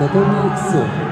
Татами се.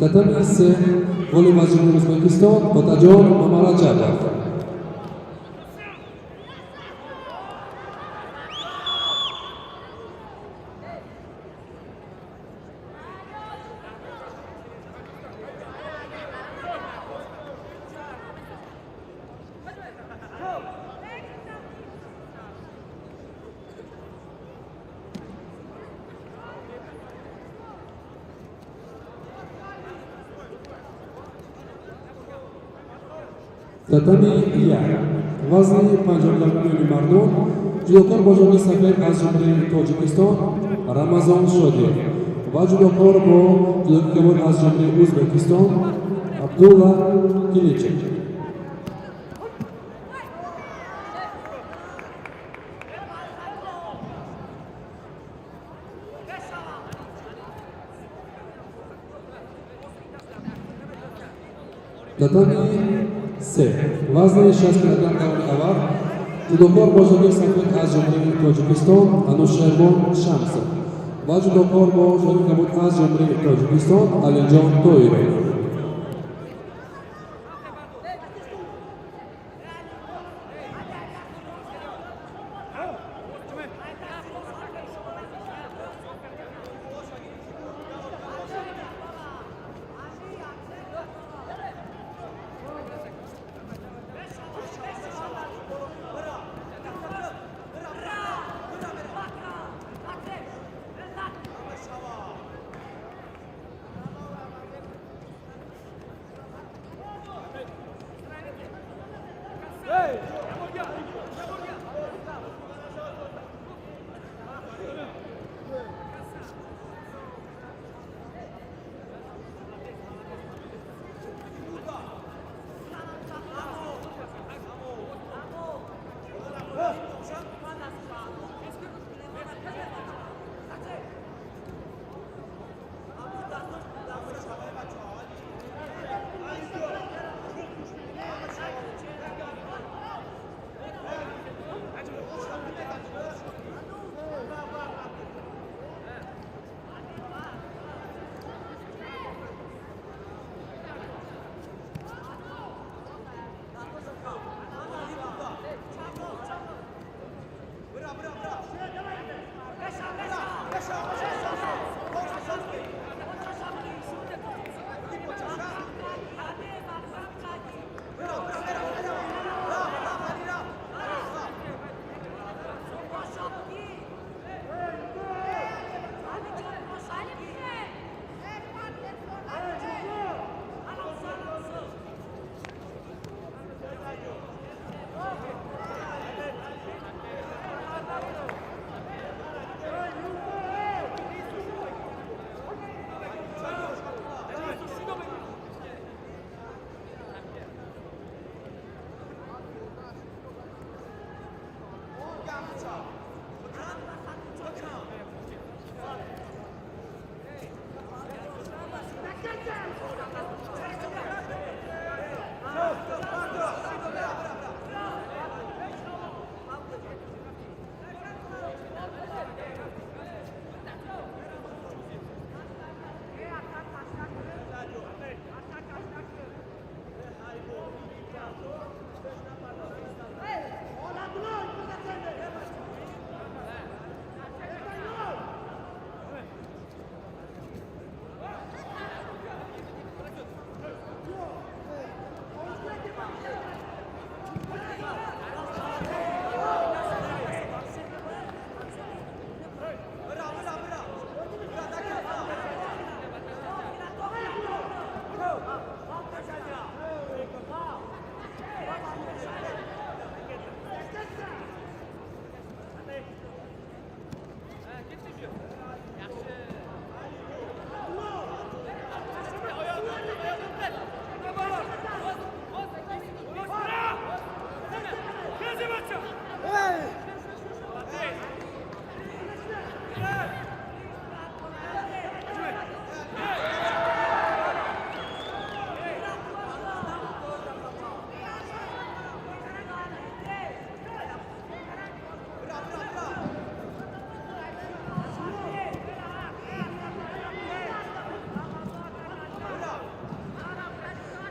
Татами се, ғолиб аз ҷумҳурии Ӯзбекистон Отаҷон Мамараҷабов. Татами як, вазни 50 миёни мардон, ҷудокор бо ҷоги сафед аз Ҷумҳурии Тоҷикистон Рамазон Шодиев ва ҷудокор бо ҷудоки кабуд аз Ҷумҳурии Ӯзбекистон Абдулла Киличев. Татами се, вазни 60 килограмм, даври аввал, ҷудокор бо ҷоги сафед аз Ҷумҳурии Тоҷикистон Анушервон Шамсов ва ҷудокор бо ҷоги кабуд аз Ҷумҳурии Тоҷикистон Алиҷон Тоиров.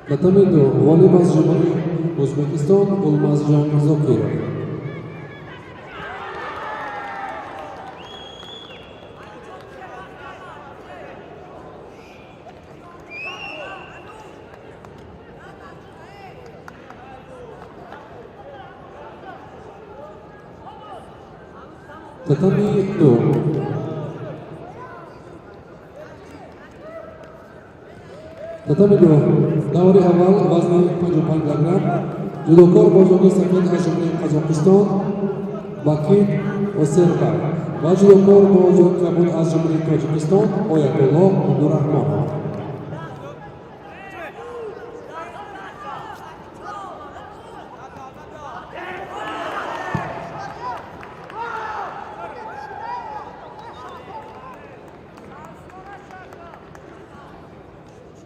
Татами 2, ғолиб аз Ҷумҳурии Ӯзбекистон Улмазҷон Зокиров. Татами 2. Татами 2, даври аввал, вазни 55 килограмм, ҷудокор бо ҷоги сафед аз Ҷумҳурии Қазоқистон Бакит Осербай ва ҷудокор бо ҷоги кабуд аз Ҷумҳурии Тоҷикистон Оятулло Абдураҳмонов.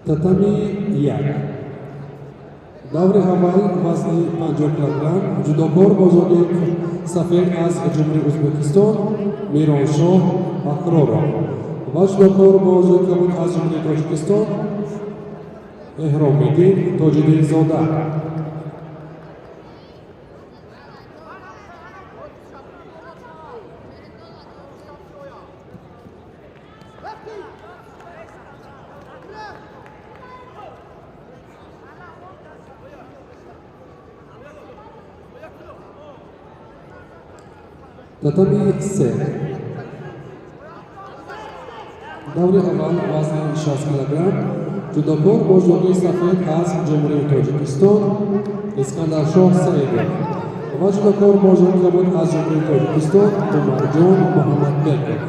Татами 1, даври аввал, вазни 50 килограмм, ҷудокор бо ҷоги сафед аз Ҷумҳурии Ӯзбекистон Мироншоҳ Ахроров ва ҷудокор бо ҷоги кабуд аз Ҷумҳурии Тоҷикистон Эҳромиддин Тоҷиддинзода. Татами 3, даври аввал, вазни 60 килограмм, ҷудокор бо ҷоги сафед аз Ҷумҳурии Тоҷикистон Искандаршоҳ Саидов ва ҷудокор бо ҷоги кабуд аз Ҷумҳурии Тоҷикистон Умарҷон Муҳаммадбеков.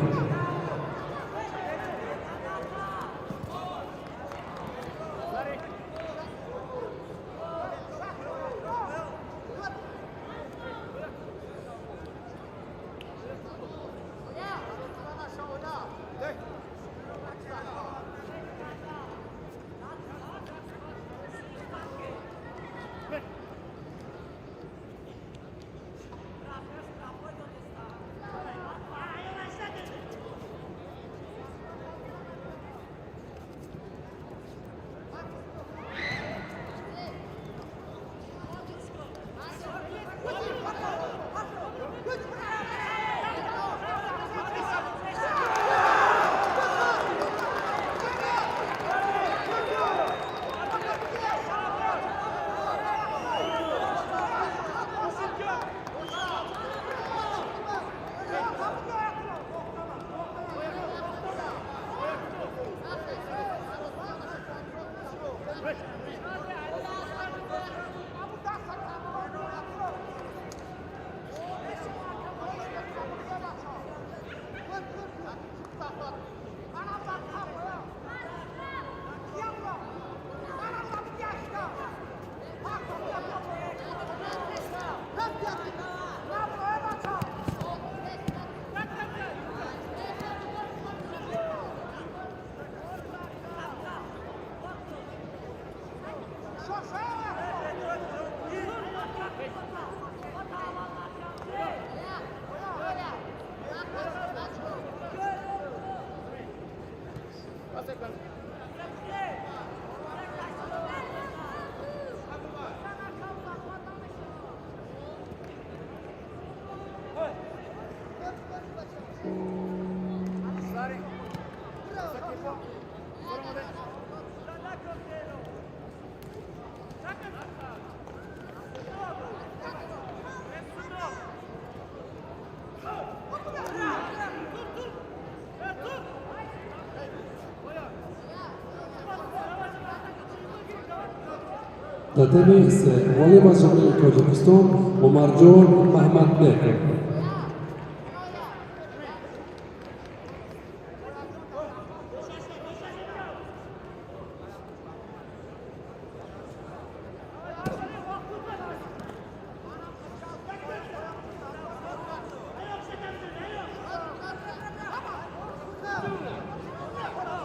Татами 3, ғолиб аз Ҷумҳурии Тоҷикистон Умарҷон Маҳмадбеков.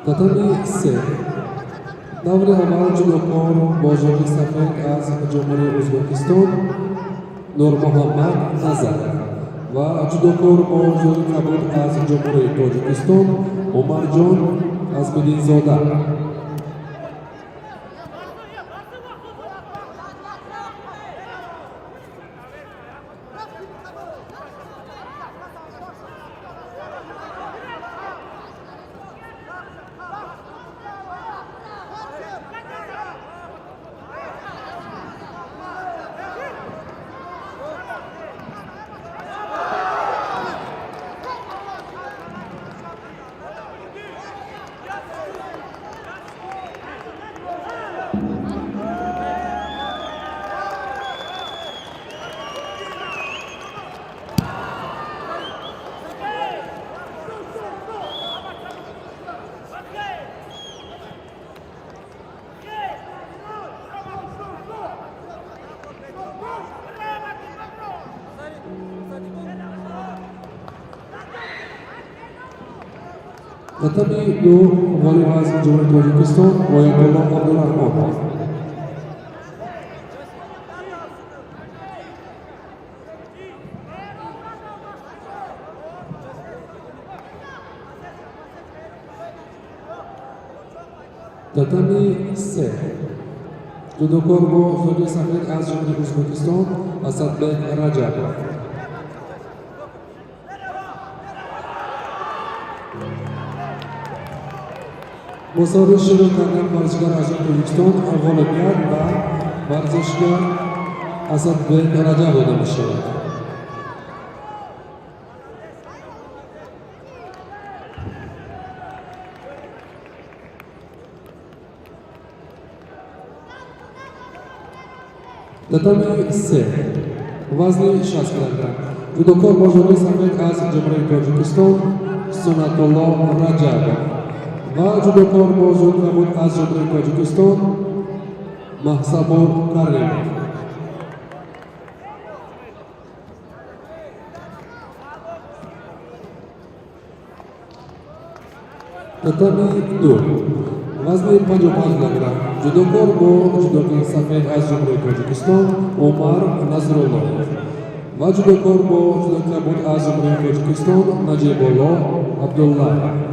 Татами 3, даври аввал, ҷудокор бо ҷоги сафед аз Ҷумҳурии Ӯзбекистон Нурмуҳаммад Назаров ва ҷудокор бо ҷоги кабуд аз Ҷумҳурии Тоҷикистон Умарҷон Азмиддинзода. Татами ду, ғолиб аз Ҷумҳурии Тоҷикистон Оятулло Абдураҳмонов. Татами се, ҷудокор бо ҷудоки сафед аз Ҷумҳурии Ӯзбекистон Асадбек Раҷабов. Мусобиқа шурӯъ кардан варзишгар аз Тоҷикистон ғолибият ба варзишгар Асадбек Раҷаб дода мешавад. Татами се, вазни 60 килограмм, ҷудокор бо ҷудои сафед аз Ҷумҳурии Тоҷикистон Сунатулло Раҷабов ва ҷудокор бо ҷудои кабуд аз Ҷумҳурии Тоҷикистон Маҳсабур Каримов. Татами ду, вазни 55 килограмм, ҷудокор бо ҷудоки сафед аз Ҷумҳурии Тоҷикистон Умар Назруллоев ва ҷудокор бо ҷудоки кабуд аз Ҷумҳурии Тоҷикистон Наҷибулло Абдуллаев.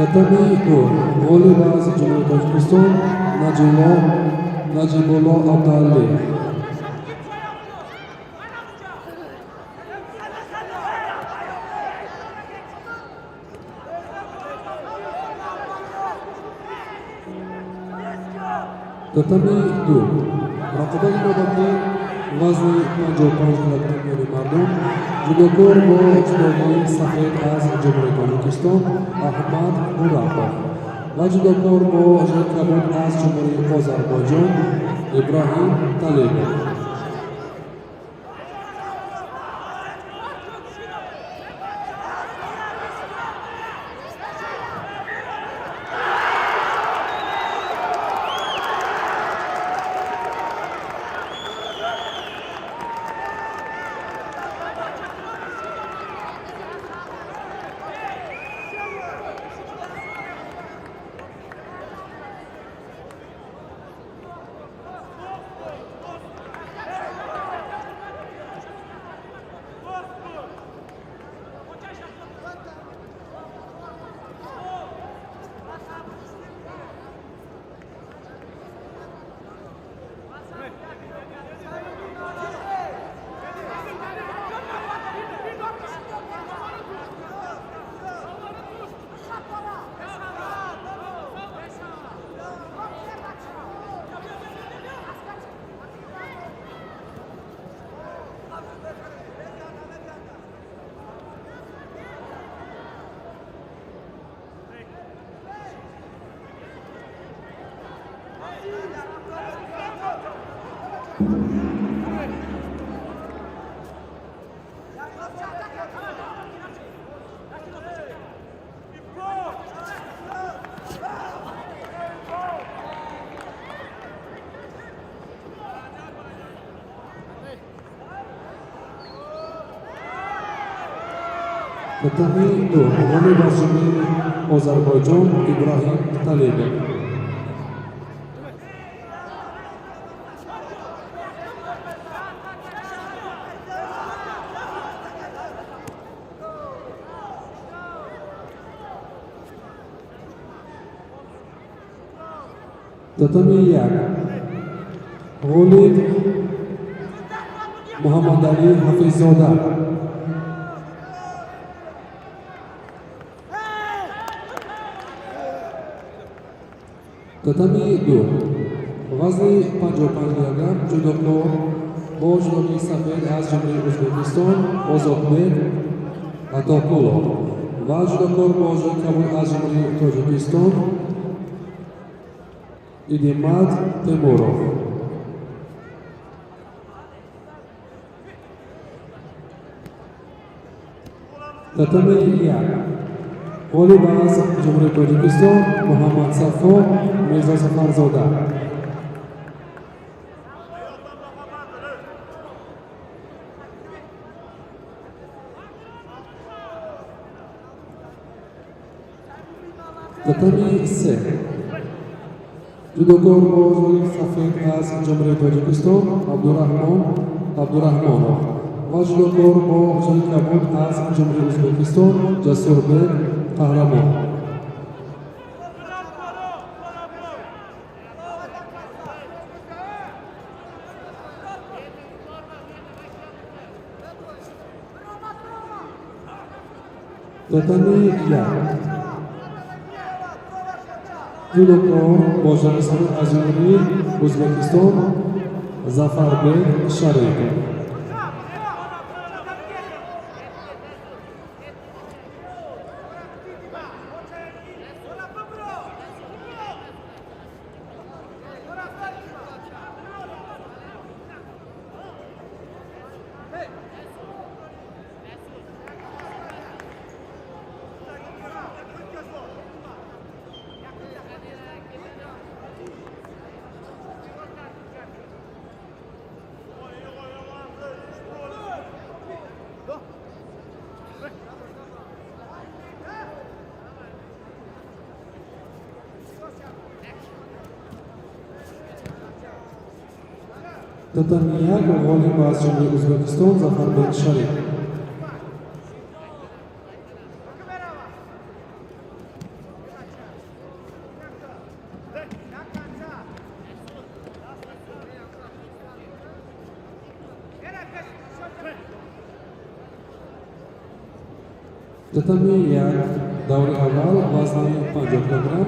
Татами ду ғолиб аз Ҷумҳурии Тоҷикистон Наҷибулло Абдуалиев. Татами ду рақобати навбатӣ вазни 55 килограмм миёни мардон, ҷудокор бо ҷудогии сафед аз Ҷумҳурии Тоҷикистон Аҳмад Мурақов ва ҷудокор бо ҷудои кабуд аз Ҷумҳурии Озарбойҷон Иброҳим Талибов. Татами ду ғолиб аз Ҷумҳурии Озарбойҷон Иброҳим Талибов. Татами як ғолиб Муҳаммадалӣ Ҳафиззода. Татами ду вазни 55 килограмм, ҷудокор бо ҷудогии сафед аз Ҷумҳурии Ӯзбекистон Озодбек Атоқулов ва ҷудокор бо ҷудои кабуд аз Ҷумҳурии Тоҷикистон Идимат Темуров. Татами як ғолиб аз Ҷумҳурии Тоҷикистон Муҳаммадсафо Мирзосафарзода. Татами се ҷудокор бо ҷудои сафед аз Ҷумҳурии Тоҷикистон Абдураҳмон Абдураҳмонов ва ҷудокор бо ҷудои кабуд аз Ҷумҳурии Ӯзбекистон Ҷасурбек Қаҳрамон. Татами як. Ҷудокор бо ҷанги сафед аз ҷумҳурии Ӯзбекистон Зафарбек Шарипов. Татами як, ғолиб аз ҷумҳурии Ӯзбекистон Зафарбек Шарипов. Татами як, даври аввал, вазни 50 килограмм.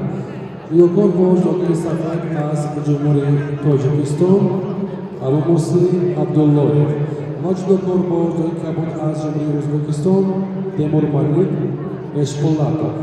Ҷудокор бо ҷокери сафед аз Ҷумҳурии Тоҷикистон Абумуслим Абдуллоев ва ҷудокор бо ҷокери кабуд аз Ҷумҳурии Ӯзбекистон Темурмалик Эшпулатов.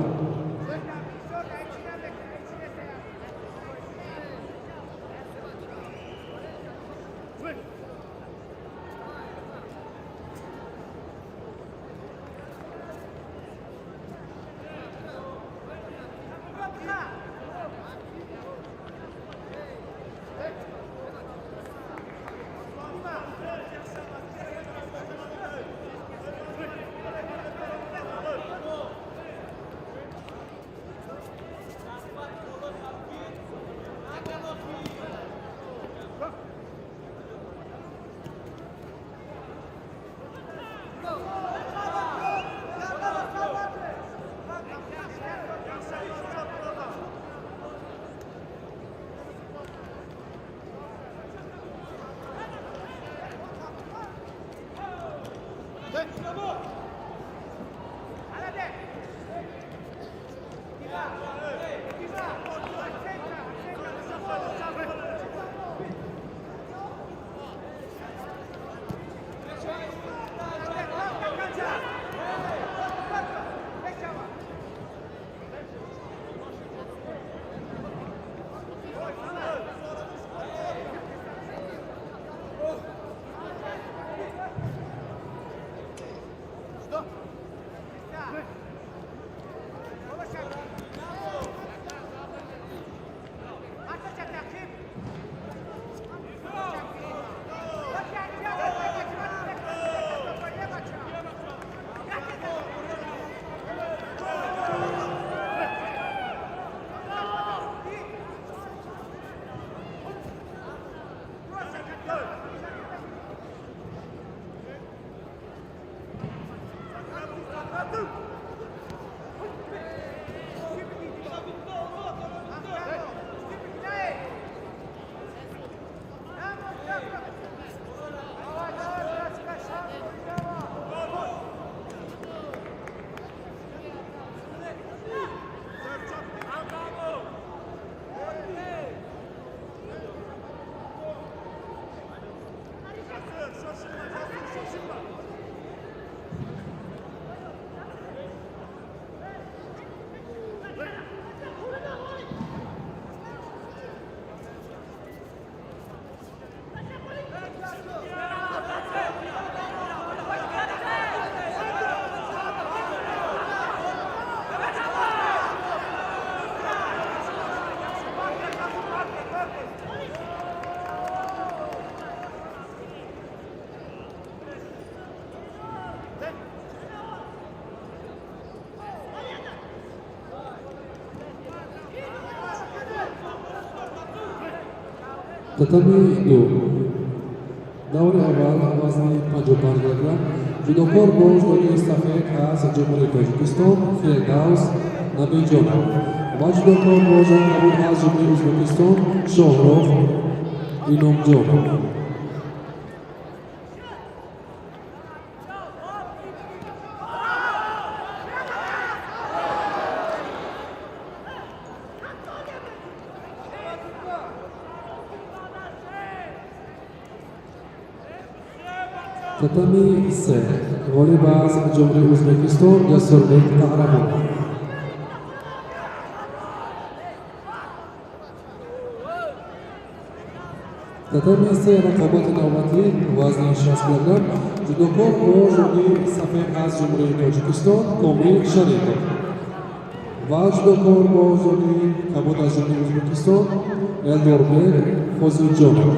Татами ду, даври аввал, вазни 55 килограмм. Ҷудокор бо ҷудокори сафед аз Ҷумҳурии Тоҷикистон Фирдавс Набиҷонов ва ҷудокор бо ҷокери кабуд аз Ҷумҳурии Ӯзбекистон Шоҳрух Иnomjonов. Татами се, ғолиб аз Ҷумҳурии Ӯзбекистон Ҷасурбек Қаҳрамонов. Татами се, рақобати навбатӣ, вазни 60 килограмм, ҷудокор бо ҷони сафед аз Ҷумҳурии Тоҷикистон Комил Шарипов ва ҷудокор бо ҷони кабуд аз Ҷумҳурии Ӯзбекистон Элдорбек Фозилҷонов.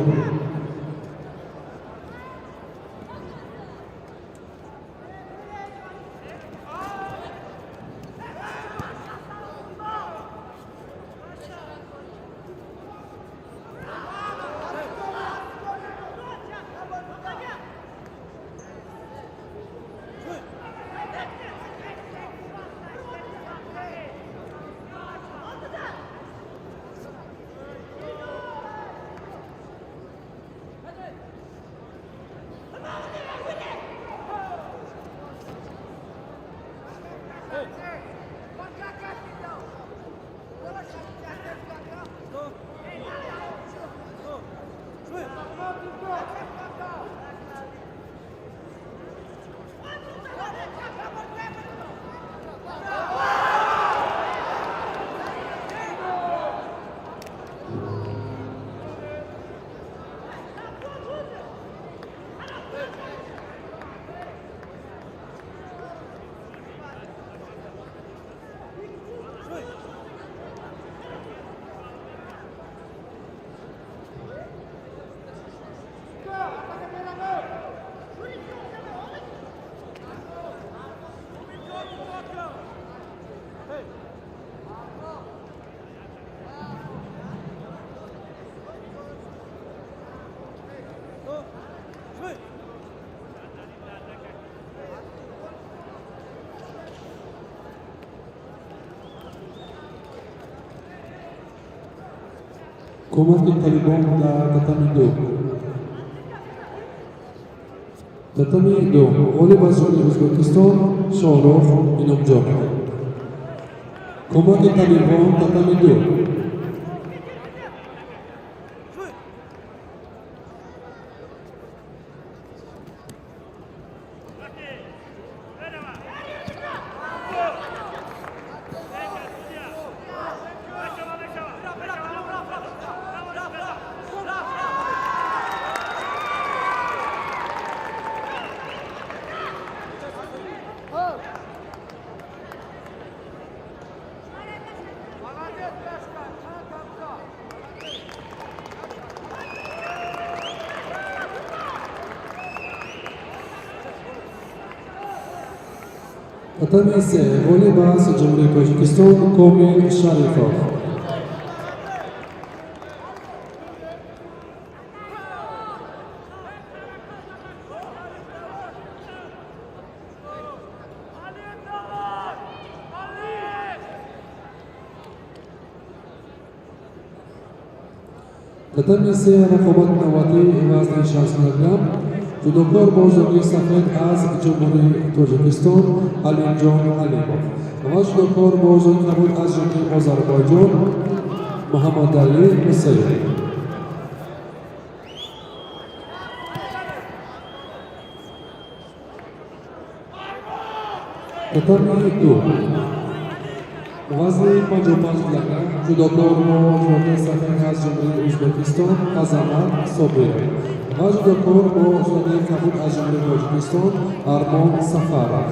Кӯмаки табибон дар татами ду. Татами ду, ғолиб аз Ҷумҳурии Ӯзбекистон Шоҳрух Иномҷонов. Кӯмаки табибон, татами ду. Татами се, ғолиб аз Ҷумҳурии Тоҷикистон Комил Шарифов. Татами се, рақобати навбатӣ, вазни 60 килограмм, ҷудокор бо ҷони сафед аз Ҷумҳурии Тоҷикистон Алимҷон Алимов ва ҷудокор бо ҷони кабуд аз Ҷумҳурии Озарбойҷон Муҳаммадалӣ Мусаев. Татами ду, вазни 55 килограмм, ҷудокор бо ҷони сафед аз Ҷумҳурии Ӯзбекистон Азамат Собиров ва ҷудокор бо ҷони кабуд аз Ҷумҳурии Тоҷикистон Армон Сафаров.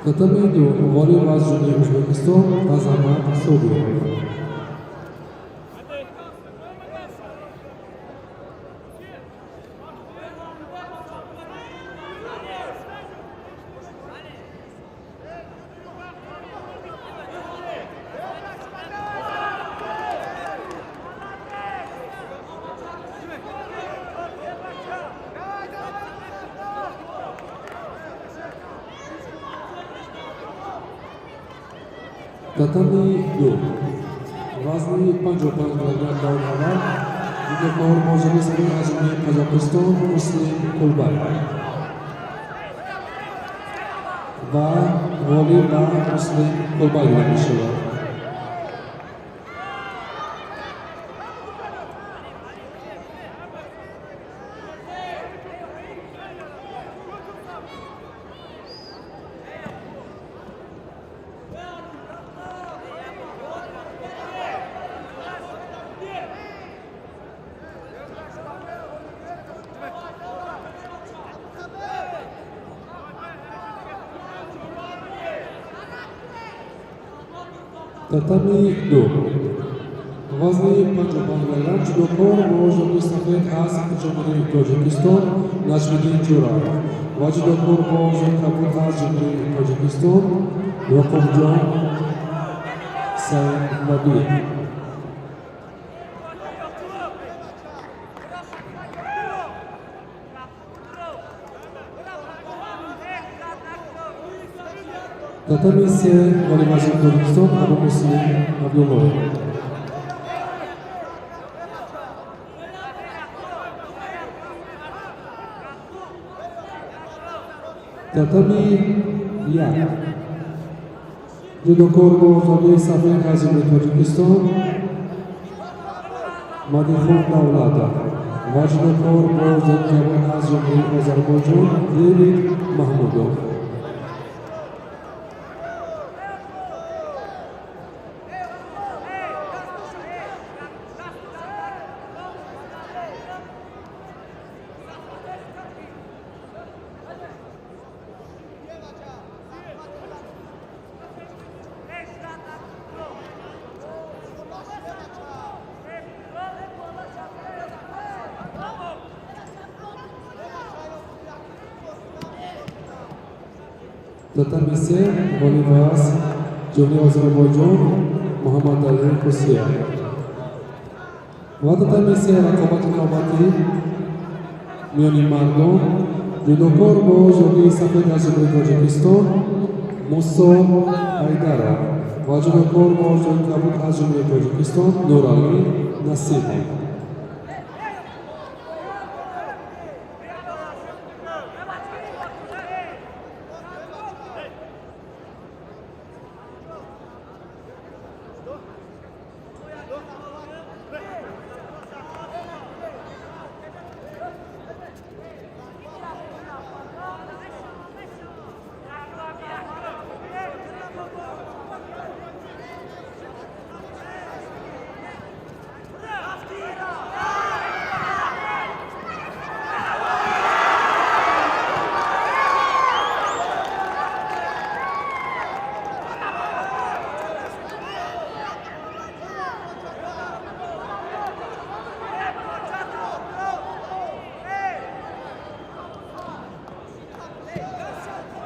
Татами ду, ғолиб аз Ҷумҳурии Ӯзбекистон Азамат Собиров. Татами ду, вазни 55 килограмм, даври аввал, ҷудокор бо ҷониби сафед аз Ҷумҳурии Қазоқистон Муслим Кулбаев ва ғолиб ба Муслим Кулбаев дода мешавад. Татами ду, вазни 55 килограмм, ҷудокор бо ҷониби сафед аз Ҷумҳурии Тоҷикистон Наҷмиддин Ҷураев ва ҷудокор бо ҷониби кабуд аз Ҷумҳурии Тоҷикистон Ёқубҷон Сайнабиев. Татами се, ғолиб аз Тоҷикистон Абумуслим Абдуллоев. Татами як, ҷудокор бо ҷониби сафед аз Ҷумҳурии Тоҷикистон Мадихон Давлатов ва ҷудокор бо ҷониби кабуд аз Ҷумҳурии Озарбойҷон Девид Маҳмудов. Татами се, ғолиб аз Ҷумҳурии Озарбойҷон Муҳаммадалӣ Кусиев. Ва татами се, рақобати навбатӣ миёни мардон, ҷудокор бо ҷониби сафед аз Ҷумҳурии Тоҷикистон Мусо Ҳайдаров ва ҷудокор бо ҷониби кабуд аз Ҷумҳурии Тоҷикистон Нуралӣ Насибов.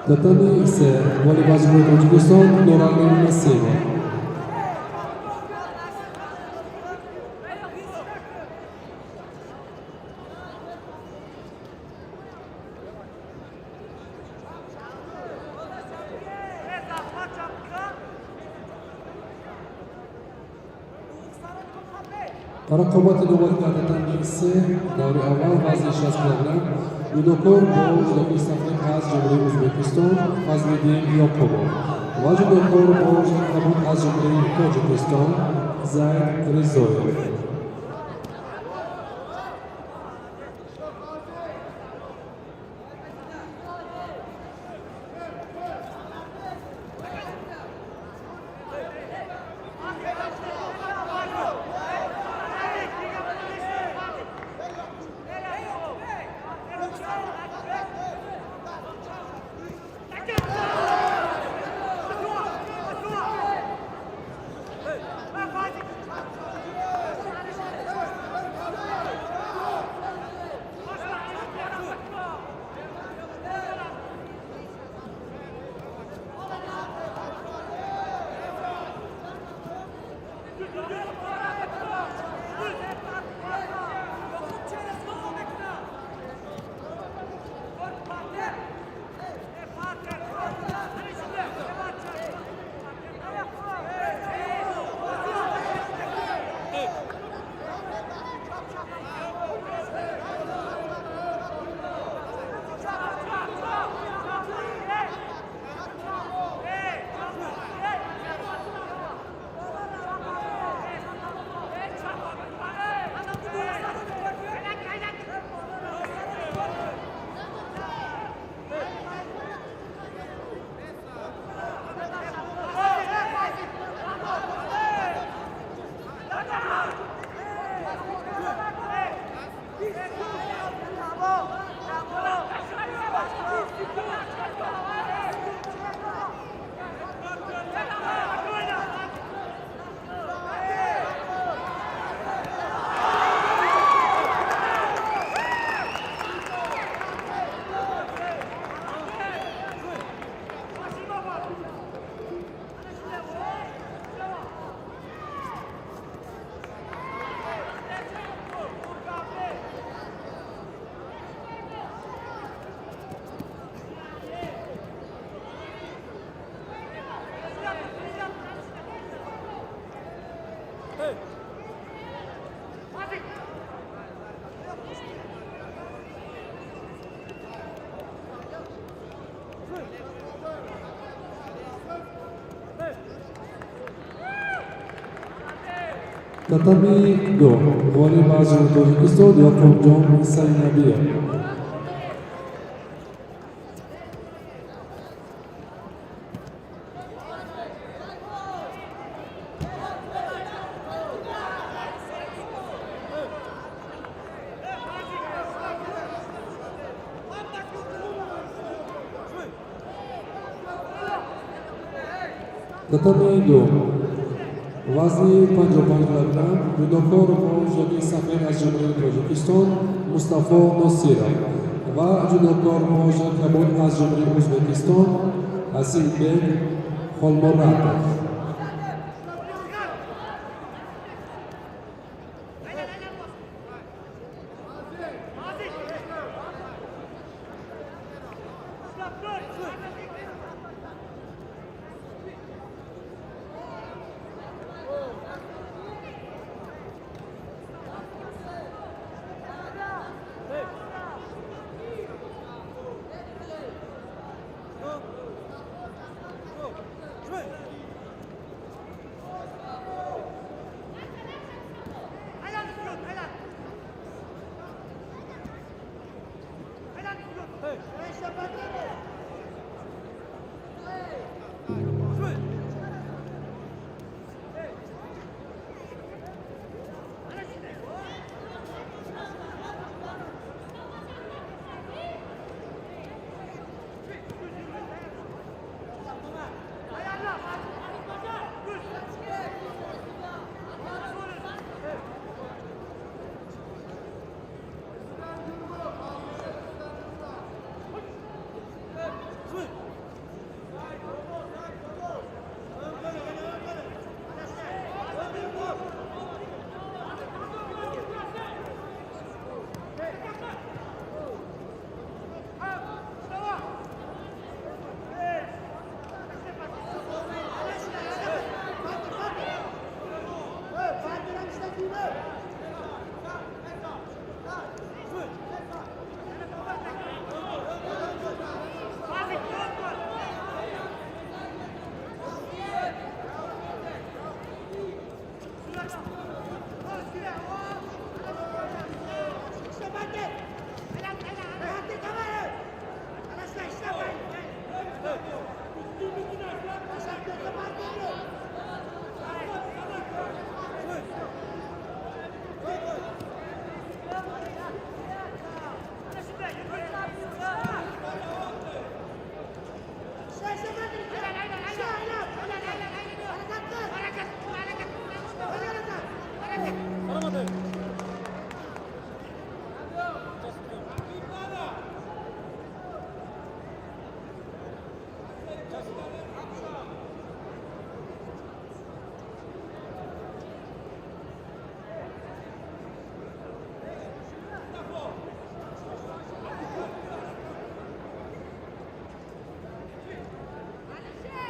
Татами се, ғолиб аз Ҷумҳурии Тоҷикистон Нуралӣ Насибов. Рақобати навбатӣ дар татами се, даври аввал, вазни 60 килограмм, ҷудокор бо ҷудокори сафед аз Ҷумҳурии Ӯзбекистон Фазлиддин Ёқубов ва ҷудокор бо ҷониби кабуд аз Ҷумҳурии Тоҷикистон Зайд Ризоев. Татами 2, ғолиб аз ҷумҳурии Тоҷикистон Ёқубҷон Сайнабиев. Татами 2, вазни 55 килограмм, ҷудокор бо ҷоги сафед аз Ҷумҳурии Тоҷикистон Мустафо Носиров ва ҷудокор бо ҷоги кабуд аз Ҷумҳурии Ӯзбекистон Асилбек Холмуратов.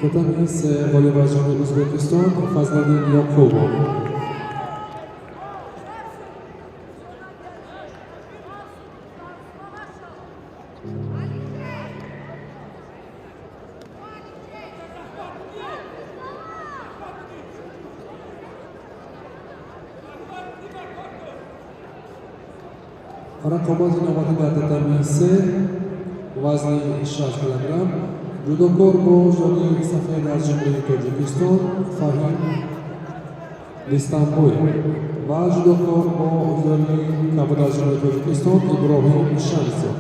Татами 3, ғолиб аз ҷумҳурии Ӯзбекистон Фазлиддин Ёқубов. Рақобати навбатӣ дар татами 3, вазни 60 килограмм, ҷудокор бо ҷоги сафед аз Ҷумҳурии Тоҷикистон Фаҳим Листамбоев ва ҷудокор бо ҷоги кабуд аз Ҷумҳурии Тоҷикистон Иброҳим Шамсов.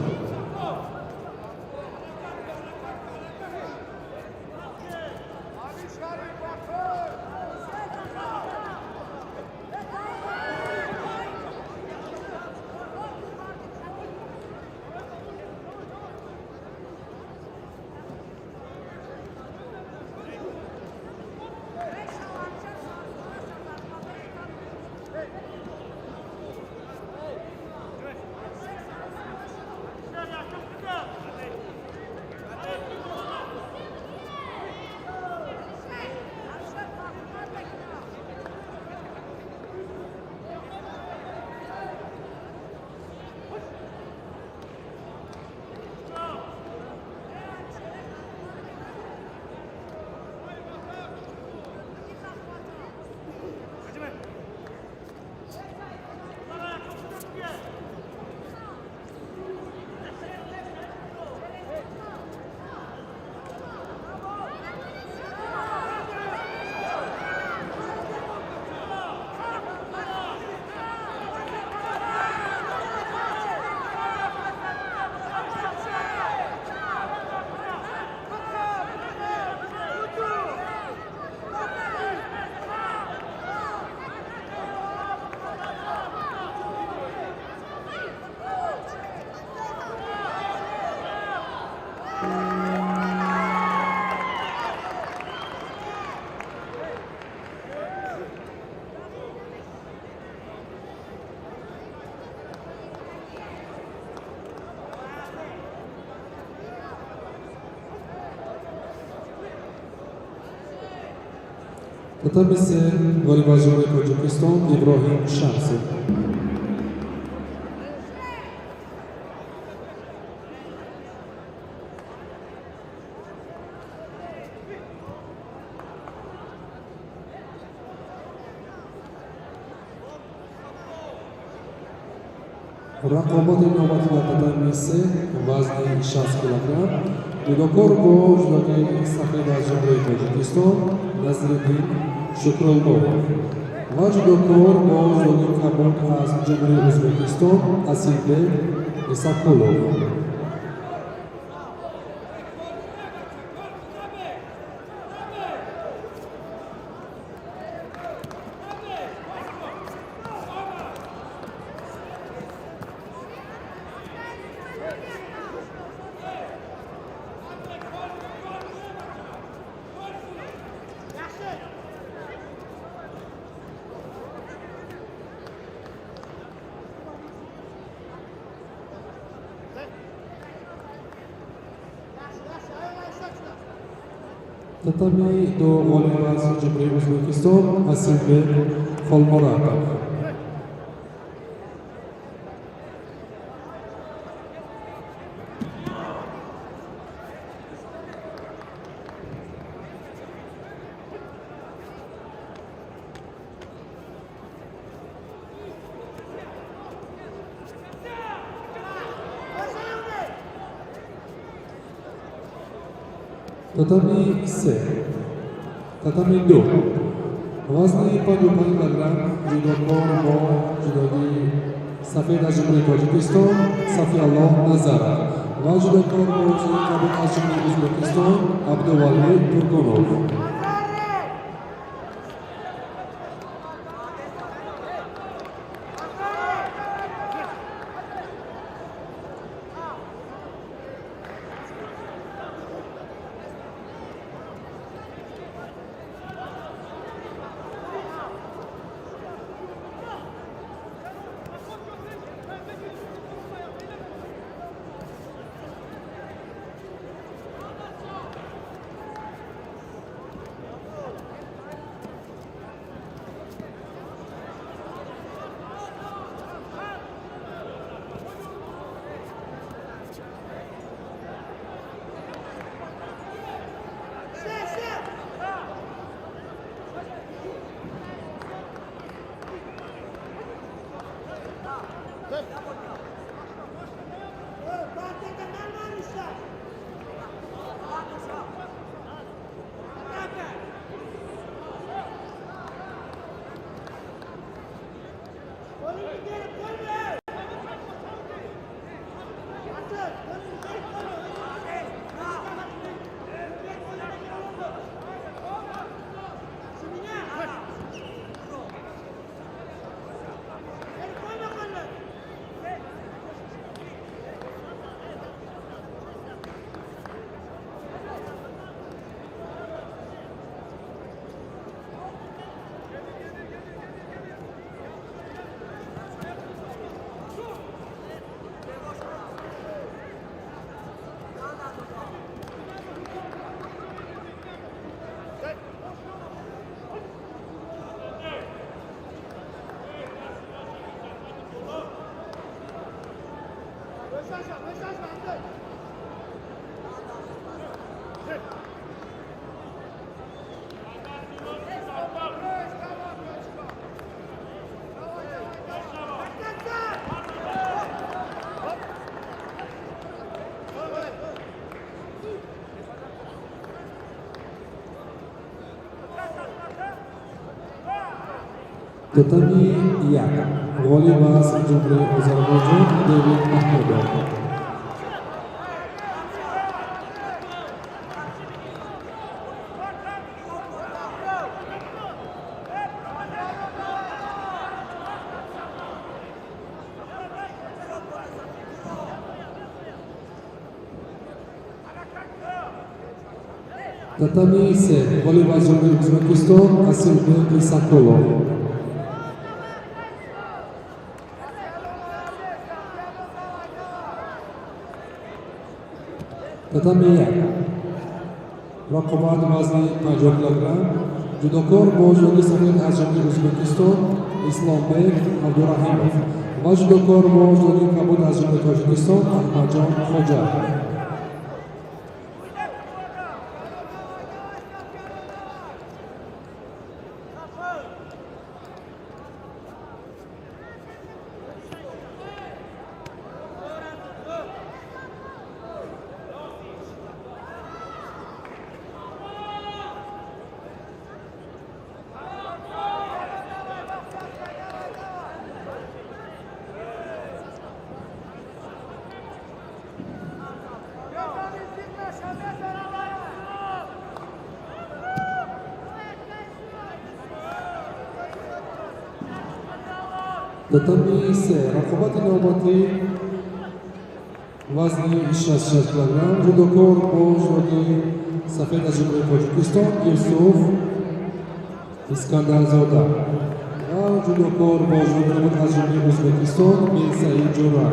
Татами се, ғолиб аз Ҷумҳурии Тоҷикистон Иброҳим Шамсов. Рақобати навбатӣ дар татами се, вазни 60 килограмм, ҷудокор бо ҷудокии сафед аз Ҷумҳурии Тоҷикистон Назриддин Шукруллоев ва ҷудокор бо ҷудокии кабуд аз Ҷумҳурии Ӯзбекистон Асилбек Исакулов. Татами ду, ғолиб аз Ҷумҳурии Ӯзбекистон Асилбек Холмуратов. Татами се, татами ду, вазни 55 килограмм, ҷудокор бо ҷудогии сафед аз Ҷумҳурии Тоҷикистон Сафиаллоҳ Назаров ва ҷудокор бо ҷудогии кабуд аз Ҷумҳурии Ӯзбекистон Абдувалӣ Тургунов. Татами як, ғолиб аз Ҷумҳурии Озарбойҷон Девид Маҳмудов. Татами се, ғолиб аз Ҷумҳурии Ӯзбекистон Асилбек Исакулов. Татами як, рақобат вазни 50 килограмм. Ҷудокор бо ҷудоки сафед аз ҷумҳурии Ӯзбекистон Исломбек Абдураҳимов ва ҷудокор бо ҷудоки кабуд аз ҷумҳурии Тоҷикистон Аҳмадҷон Хоҷа. Татами се, рақобати навбатӣ, вазни 66 килограмм. Ҷудокор бо ҷудоки сафед аз Ҷумҳурии Тоҷикистон Юсуф Искандарзода ва ҷудокор бо ҷудоки кабуд аз Ҷумҳурии Ӯзбекистон Мирсаид Ҷура.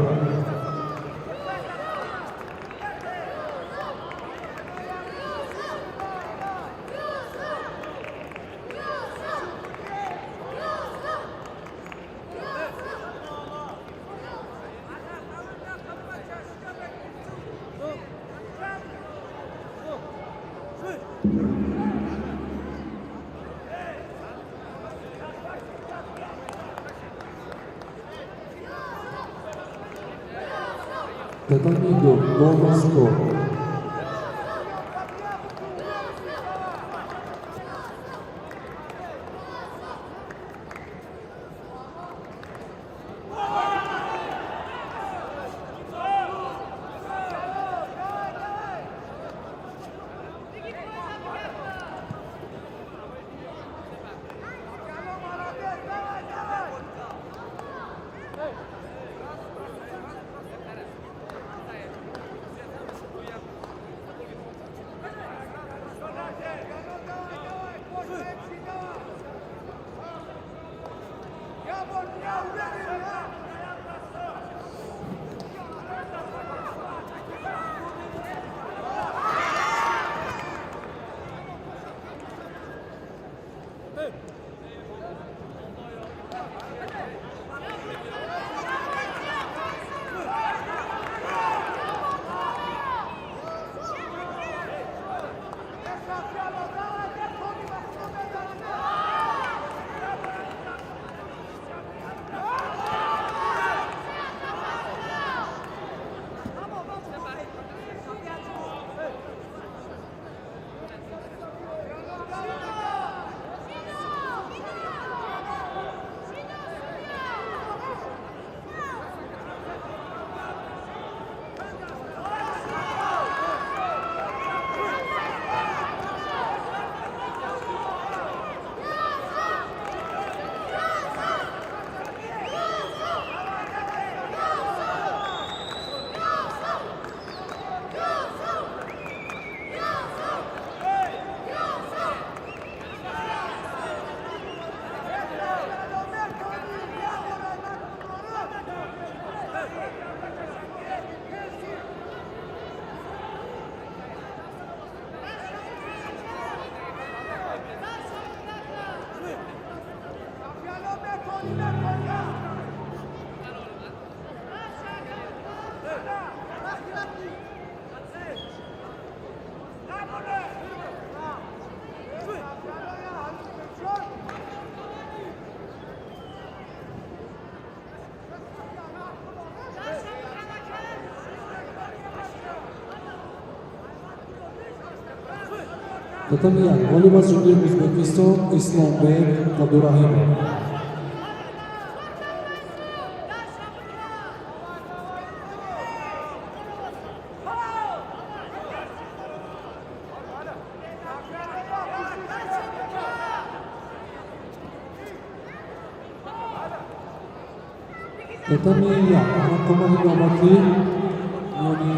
Татами ду, бонус. Татами як, ғолиб аз Ҷумҳурии Ӯзбекистон Исломбек Абдураҳимов. Татами як, рақобати навбатӣ миёни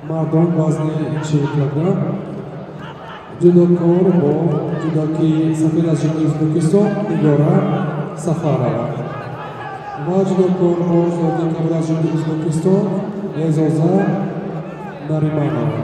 мардон, вазни 40 килограмм. Ҷудокор бо ҷудоки сафед аз Ҷумҳурии Ӯзбекистон Нигора Сафарова ва ҷудокор бо ҷудоки кабуд аз Ҷумҳурии Ӯзбекистон Эзоза Нариманова.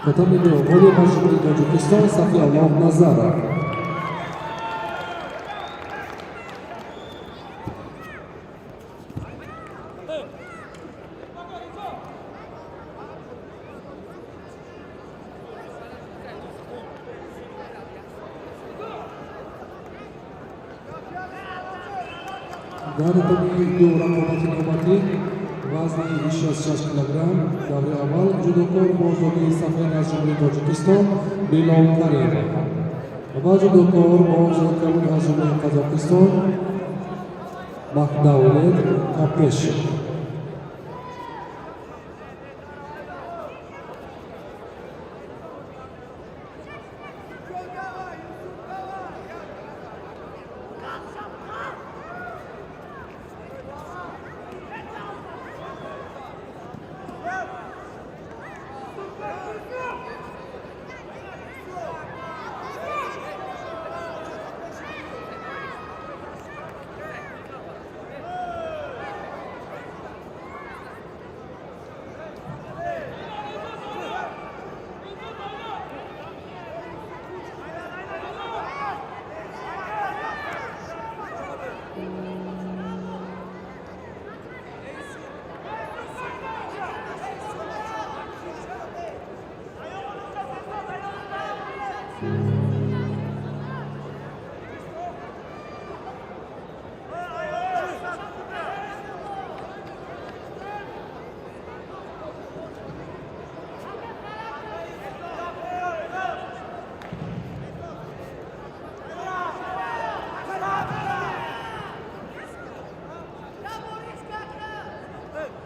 Татами ду ғолиб аз Ҷумҳурии Тоҷикистон Сафиаллоҳ Назаров. Дар татами ду рақобати навбатӣ вазни 66 килограмм даври аввал ҷудокор бо ҷудои сафед аз Ҷумҳурии Тоҷикистон Билол Каримов ва ҷудокор бо ҷудои кабуд аз Ҷумҳурии Қазоқистон Бақдавлет Капешев.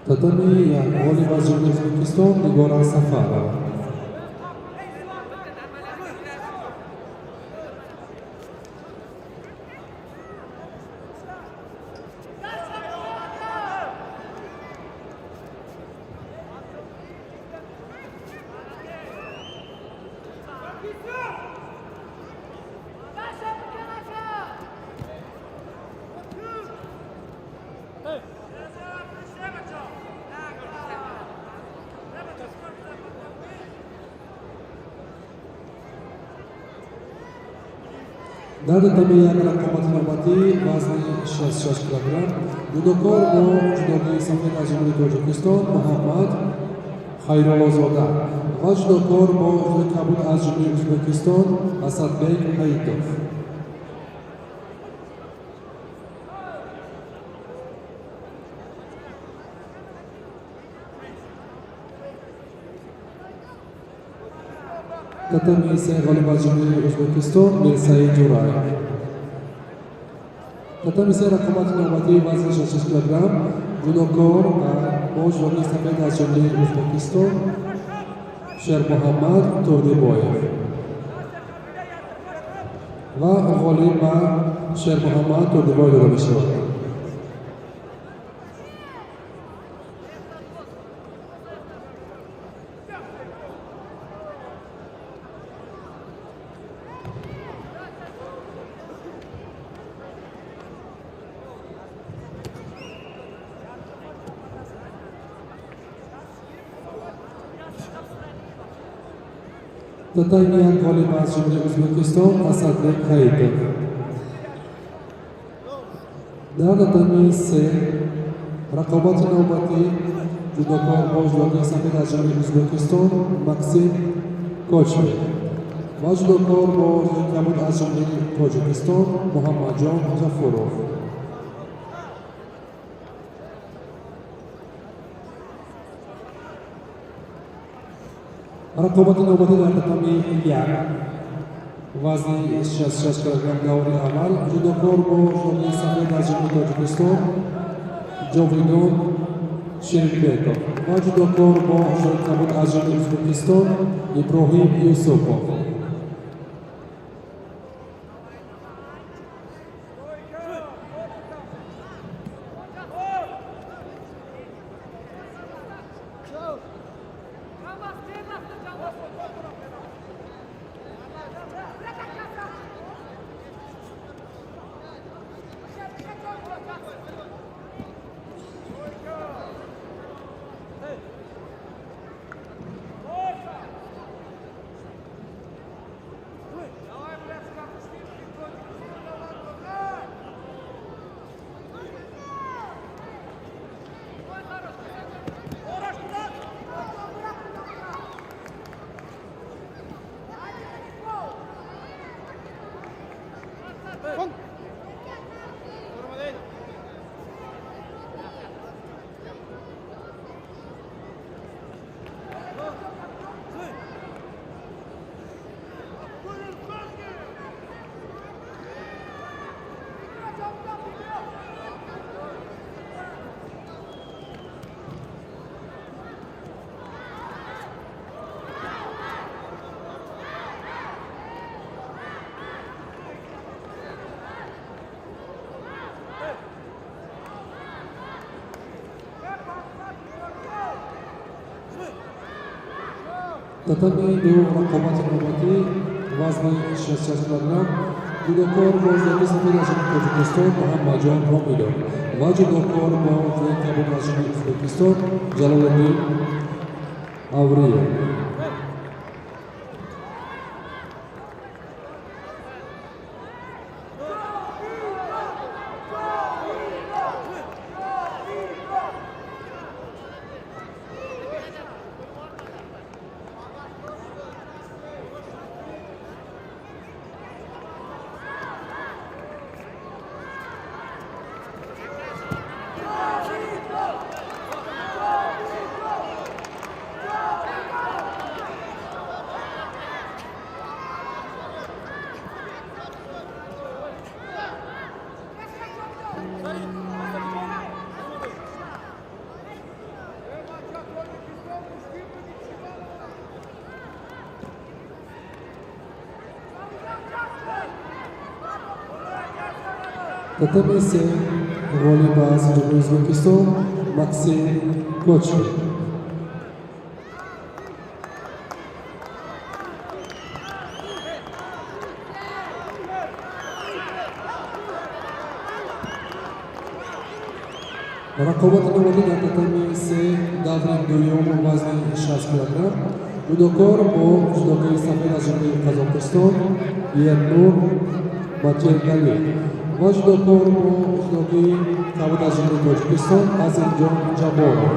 Татами як ғолиб аз Ҷумҳурии Ӯзбекистон Нигора Сафарова. Дар татами як рақобати навбатӣ вазни 66 килограмм ҷудокор бо ҷудогии сафед аз Ҷумҳурии Тоҷикистон Муҳаммад Хайруллозода ва ҷудокор бо ҷудои кабуд аз Ҷумҳурии Ӯзбекистон Асадбек Ҳаитов. Татами се ғолиб аз Ҷумҳурии Ӯзбекистон Мирсаид Ҷураев. Татами се рақобати навбатӣ вазни 66 килограмм ҷудокор бо ҷудогии сафед аз Ҷумҳурии Ӯзбекистон Шермуҳаммад Турдибоев ва ғолиб ба Шермуҳаммад Турдибоев дода мешавад. Татами як ғолиб аз Ҷумҳурии Ӯзбекистон Асадбек Ҳаитов. Дар татами се рақобати навбатӣ ҷудокор бо ҷудогии сафед аз Ҷумҳурии Ӯзбекистон Максим Кочмин ва ҷудокор бо ҷудои кабуд аз Ҷумҳурии Тоҷикистон Муҳаммадҷон Ғафуров. Рақобати навбатӣ дар татами як вазни 66 килограмм даври аввал ҷудокор бо ҷудогии сафед аз Ҷумҳурии Тоҷикистон Ҷовидон Ширинбеков ва ҷудокор бо ҷудои кабуд аз Ҷумҳурии Ӯзбекистон Иброҳим Юсупов. Татами ду, рақобати навбатӣ, вазни 66 килограмм, ҷудокор бо ҷудоки сафед аз ҷумҳурии Тоҷикистон Муҳаммадҷон Ҳомидов ва ҷудокор бо ҷудои кабуд аз ҷумҳурии Ӯзбекистон Ҷалолиддин Авриев. Татами се, ғолиб аз ҷумҳурии Ӯзбекистон Максим Кочкин. Рақобати навбатӣ дар татами се, даври дуюм, вазни 60 килограмм, ҷудокор бо ҷудокаи сафед аз ҷумҳурии Қазоқистон Ернур Батергалиев ва ҷудокор бо ҷудокии кабуд аз ҷумҳурии Тоҷикистон Азимҷон Ҷабборов.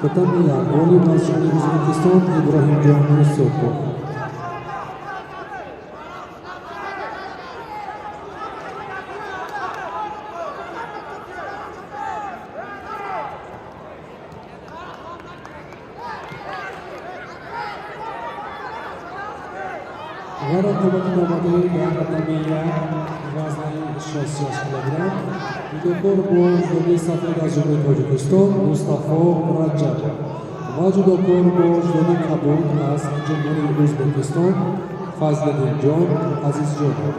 Татами як, ғолиб аз ҷумҳурии Ӯзбекистон Иброҳимҷон Юсупов. Ва рақобати навбатӣ дар татами як, вазни 66 килограмм, ҷудокор бо ҷудоки сафед аз ҷумҳурии Тоҷикистон Мустафо Раҷабов ва ҷудокор бо ҷудоки кабуд аз ҷумҳурии Ӯзбекистон Фазлиддинҷон Азизҷонов.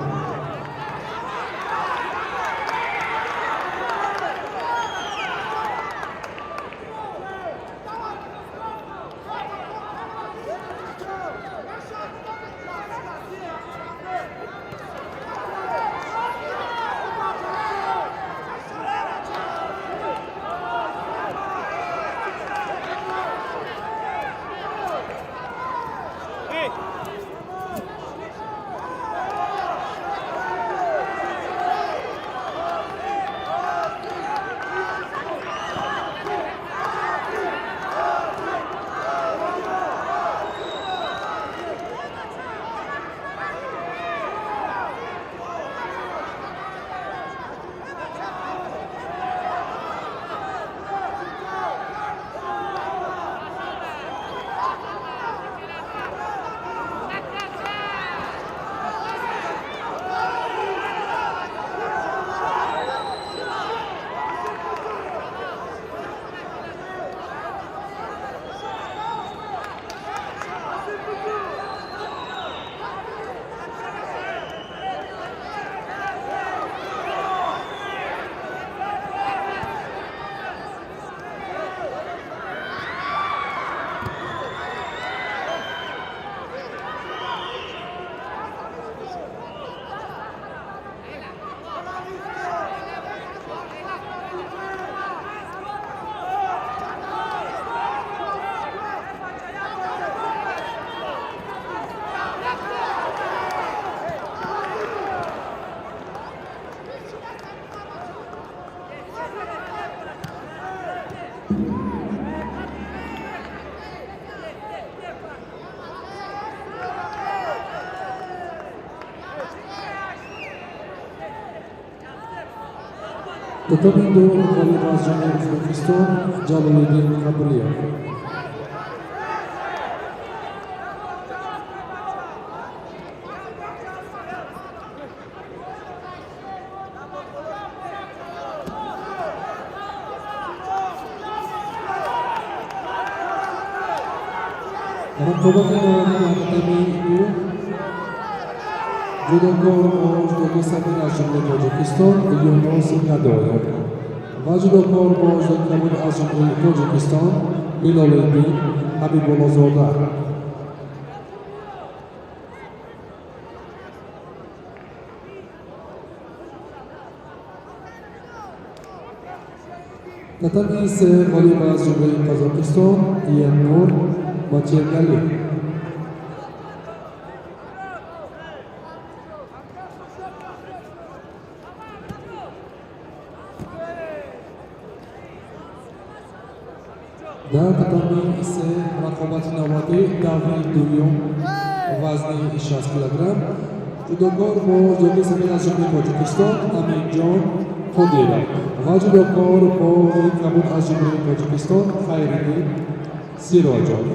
Татами ду ғолиб аз ҷумҳурии Ӯзбекистон Ҷалолиддин Қабулиев. Рақобати навбатӣ дар татами ду, ҷудокор бо ҷудоки сафед аз ҷумҳурии Тоҷикистон Юнус Гадоев ва ҷудокор бо ҷудоки кабуд аз ҷумҳурии Тоҷикистон Билолиддин Ҳабибуллозода. Татами се, ғолиб аз ҷумҳурии Қазоқистон Ернур Батиргали. Дар татами се, рақобати навбатӣ, даври дуюм, вазни 60 килограмм, ҷудокор бо ҷудоки сафед аз ҷумҳурии Тоҷикистон Аминҷон Қодиров ва ҷудокор бо ҷудоки кабуд аз ҷумҳурии Тоҷикистон Хайриддин Сироҷов.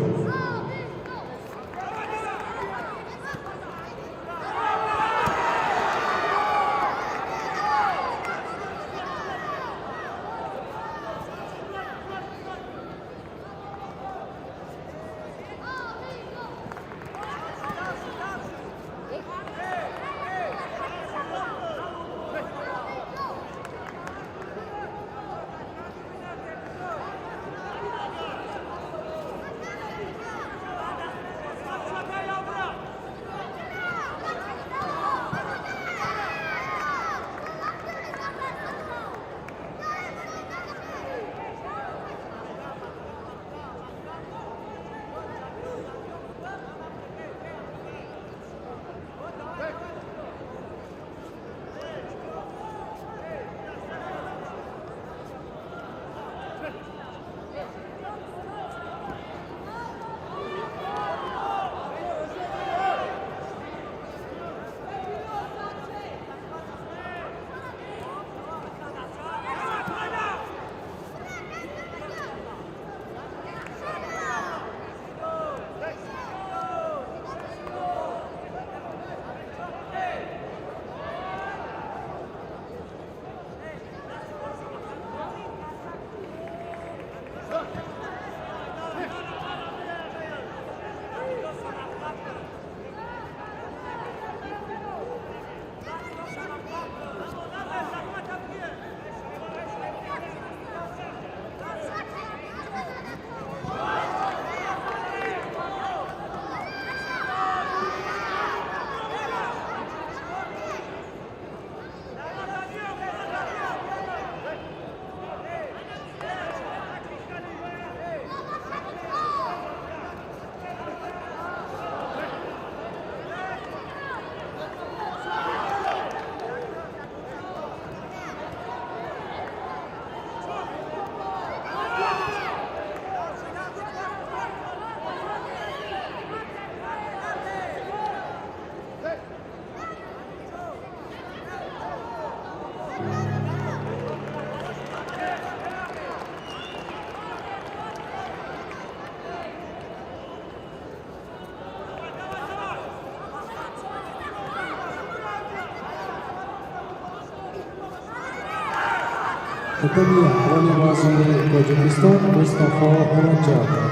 Татами як, ғолиб аз ҷумҳурии Тоҷикистон Мустафо Раҷабов.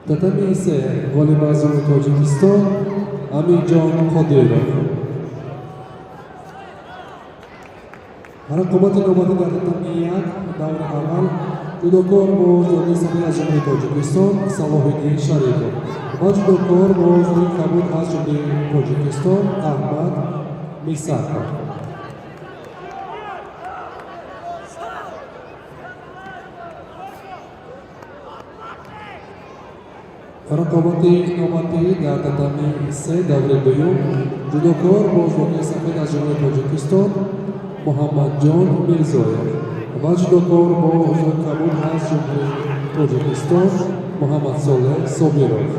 Татами се, ғолиб аз ҷумҳурии Тоҷикистон Аминҷон Қодиров. Рақобати навбатӣ дар татами як, даври аввал, ҷудокор бо ҷудоки сафед аз ҷумҳурии Тоҷикистон Салоҳиддин Шарипов ва ҷудокор бо ҷудоки кабуд аз ҷумҳурии Тоҷикистон Аҳмад Мисақов. Рақобати навбатӣ дар татами се, даври дуюм, ҷудокор бо ҷудоки сафед аз ҷумҳурии Тоҷикистон Муҳаммадҷон Мирзоев ва ҷудокор бо ҷудоки кабуд аз ҷумҳурии Тоҷикистон Муҳаммадсолеҳ Собиров.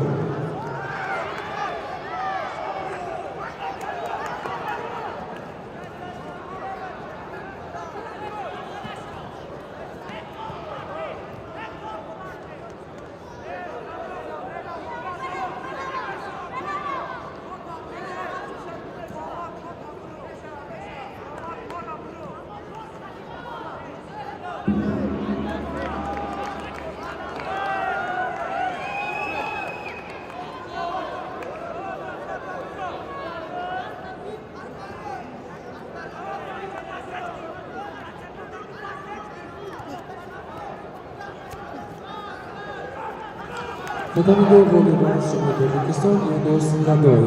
Татами ду ғолиб аз ҷумҳурии Тоҷикистон Юнус Гадоев.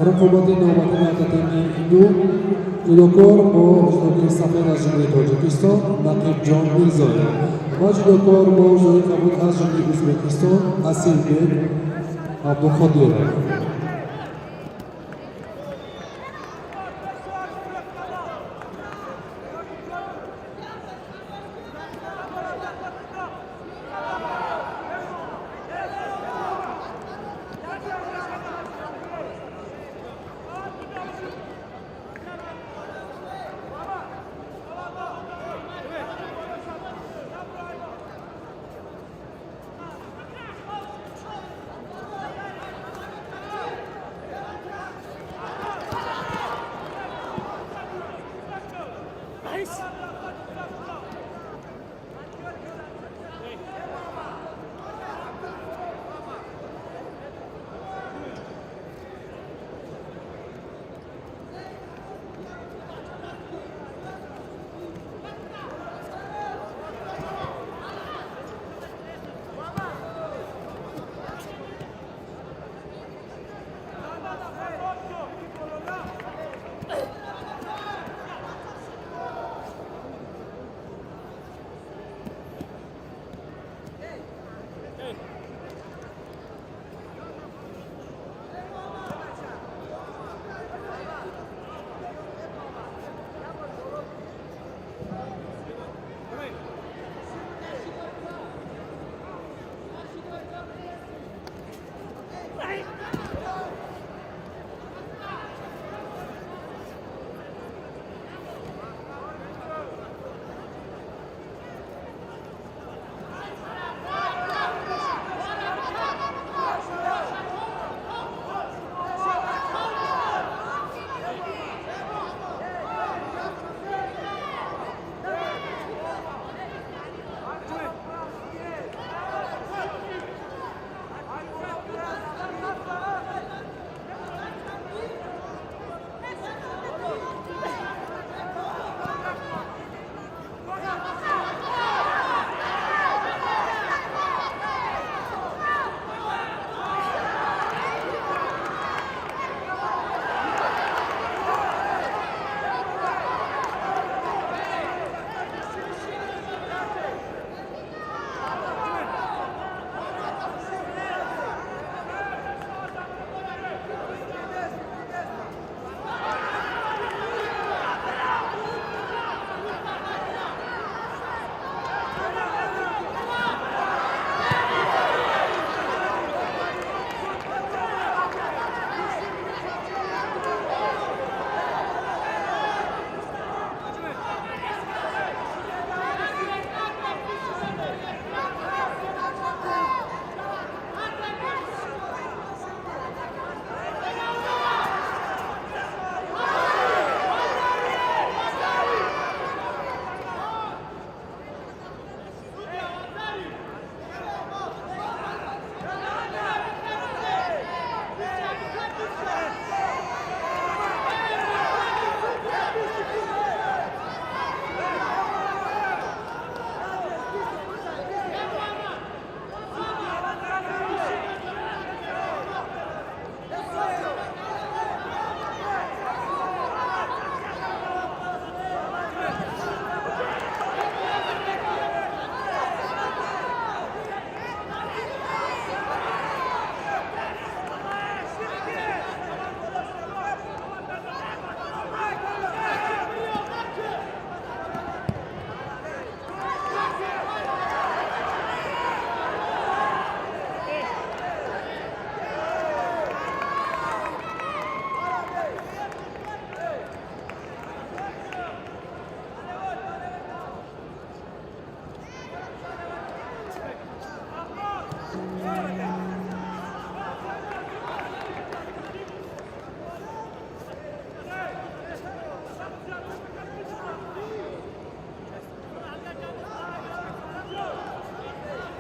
Рақобати навбатӣ дар татами ду ҷудокор бо ҷудокори сафед аз Ҷумҳурии Тоҷикистон Нақибҷон Мирзоев ва ҷудокор бо ҷудои кабуд аз Ҷумҳурии Ӯзбекистон Асилбек Абдуқодиров.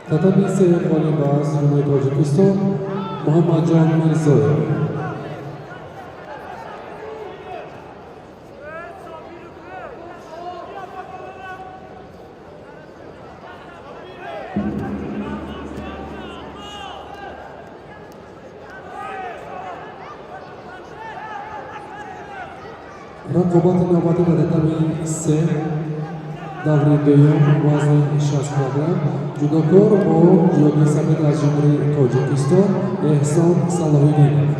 Татами се, ғолиб аз Ҷумҳурии Тоҷикистон Муҳаммадҷон Мирзоев. Рақобати навбатӣ дар татами се, даври дуюм, вазни 60 килограмм, ҷудокор бо ҷудоги сафед аз Ҷумҳурии Тоҷикистон Эҳсон Салоҳиддинов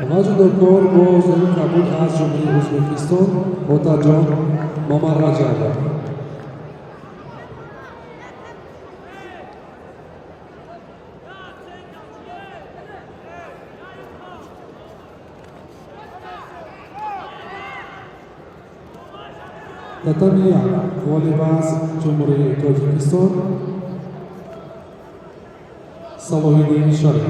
ва ҷудокор бо ҷудоги кабуд аз Ҷумҳурии Ӯзбекистон Отаҷон Мамараҷабов. Татами як, ғолиб аз Ҷумҳурии Тоҷикистон Салоҳиддин Шариф.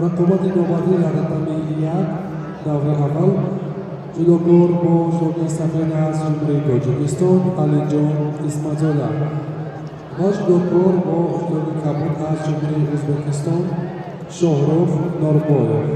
Рақобати навбатӣ дар татами як, даври аввал, ҷудокор бо ҷудоги сафед аз Ҷумҳурии Тоҷикистон Алиҷон Исматзода ва ҷудокор бо ҷудоги кабуд аз Ҷумҳурии Ӯзбекистон Шоҳрух Норбоев.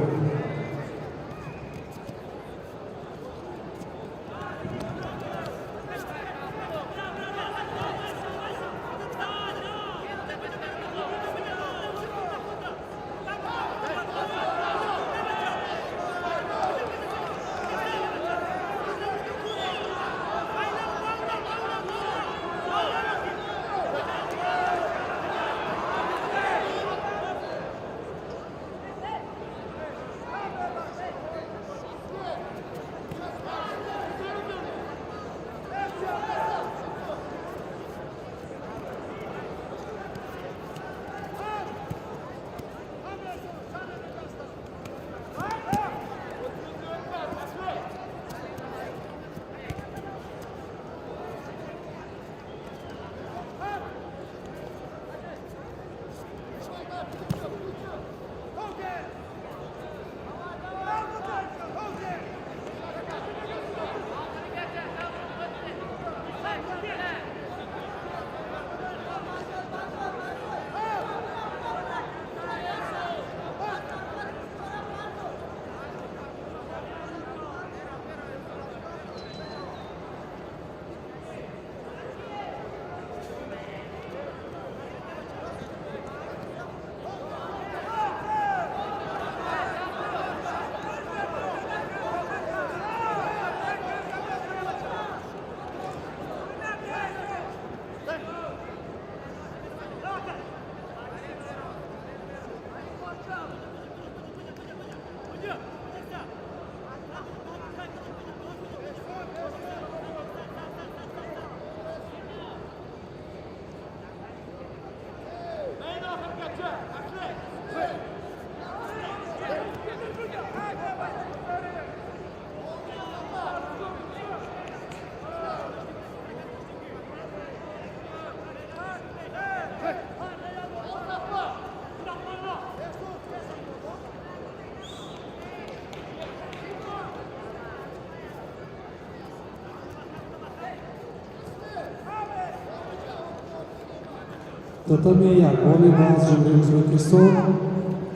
Татами як, ғолиб аз Ҷумҳурии Ӯзбекистон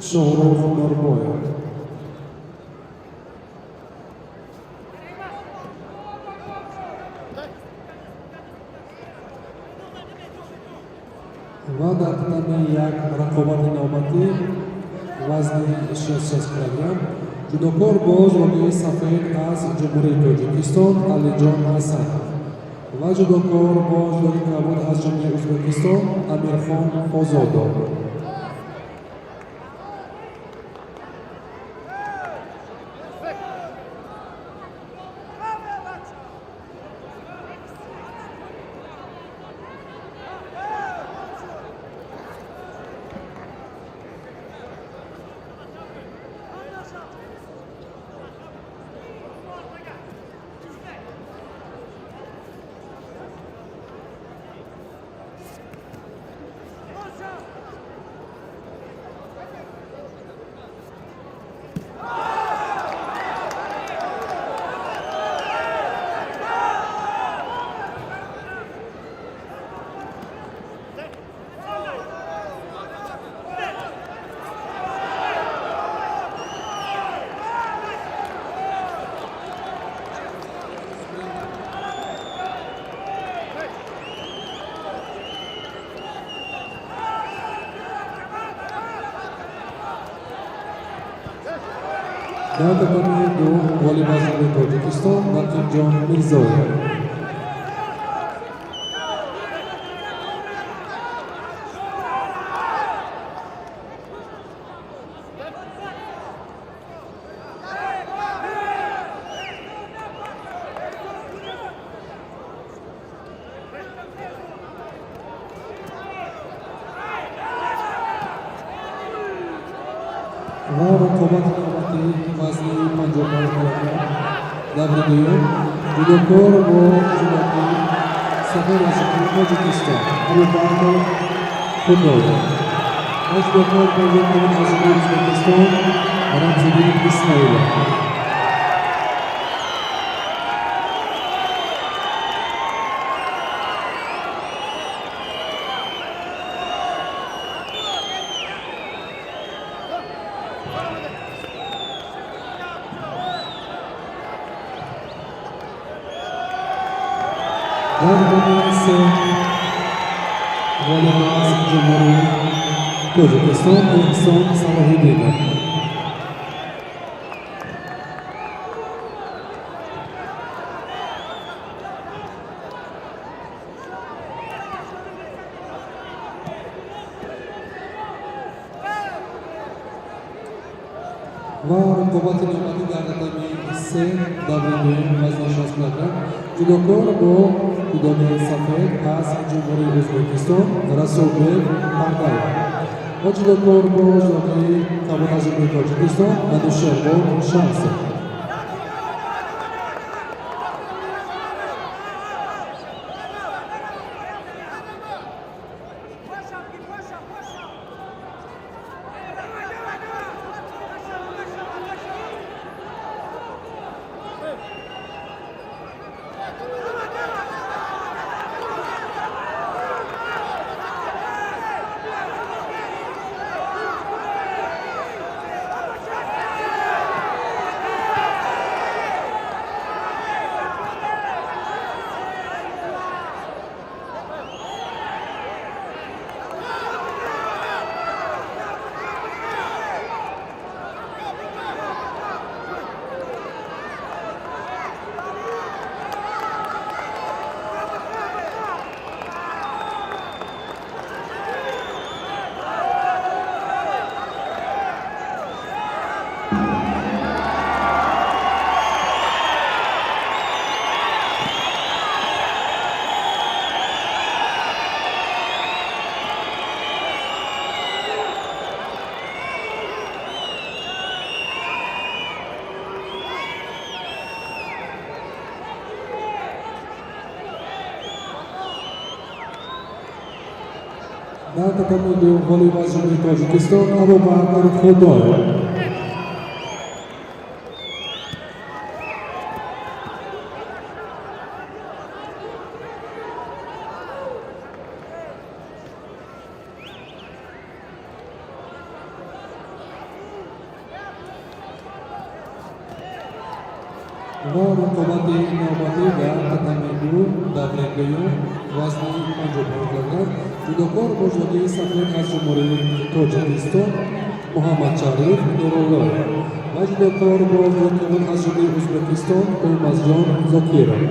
Шоҳрух Норбоев. Ва дар татами як, рақобати навбатӣ, вазни 66 килограмм, ҷудокор бо ҷудоги сафед аз Ҷумҳурии Тоҷикистон Алиҷон Ҳасанов ва ҷудокор бо ҷудоги кабуд аз Ҷумҳурии Ӯзбекистон Амирхон Озодов. Дар татами ду ғолиб аз ҷумҳурии Тоҷикистон Рақибҷон Мирзоев. Ва рақобати навбатии вазни 55 килограмм, даври дуюм, ҷудокор бо ҷудокии сафед аз ҷумҳурии Тоҷикистон Абубакр Худоев ва ҷудокор бо ҷудокии аз ҷумҳурии Ӯзбекистон Рамзиддин Исмоилов. Дар татами се ғолиб аз ҷумҳурии Тоҷикистон Эҳсон Салоҳиддинов. Ва рақобати навбатӣ дар татами се, даври дуюм, вазни 60 килограмм, ҷудокор бо ҷудокии сафед аз ҷумҳурии Ӯзбекистон Расулбек Пардаев ва ҷудокор бо ҷудокии кабуд аз ҷумҳурии Тоҷикистон Анушервон Шамсов. Дар татами ду ғолиб аз ҷумҳурии Тоҷикистон Абубакр Худоев. Ва рақобати навбатӣ дар татами ду, даври дуюм, вазни 55 килограмм, ҷудокор бо ҷудокии сафед аз ҷумҳурии Тоҷикистон Муҳаммадшариф Нуруллоев ва ҷудокор бо ҷудокии аз ҷумҳурии Ӯзбекистон Қулмазҷон Зокиров.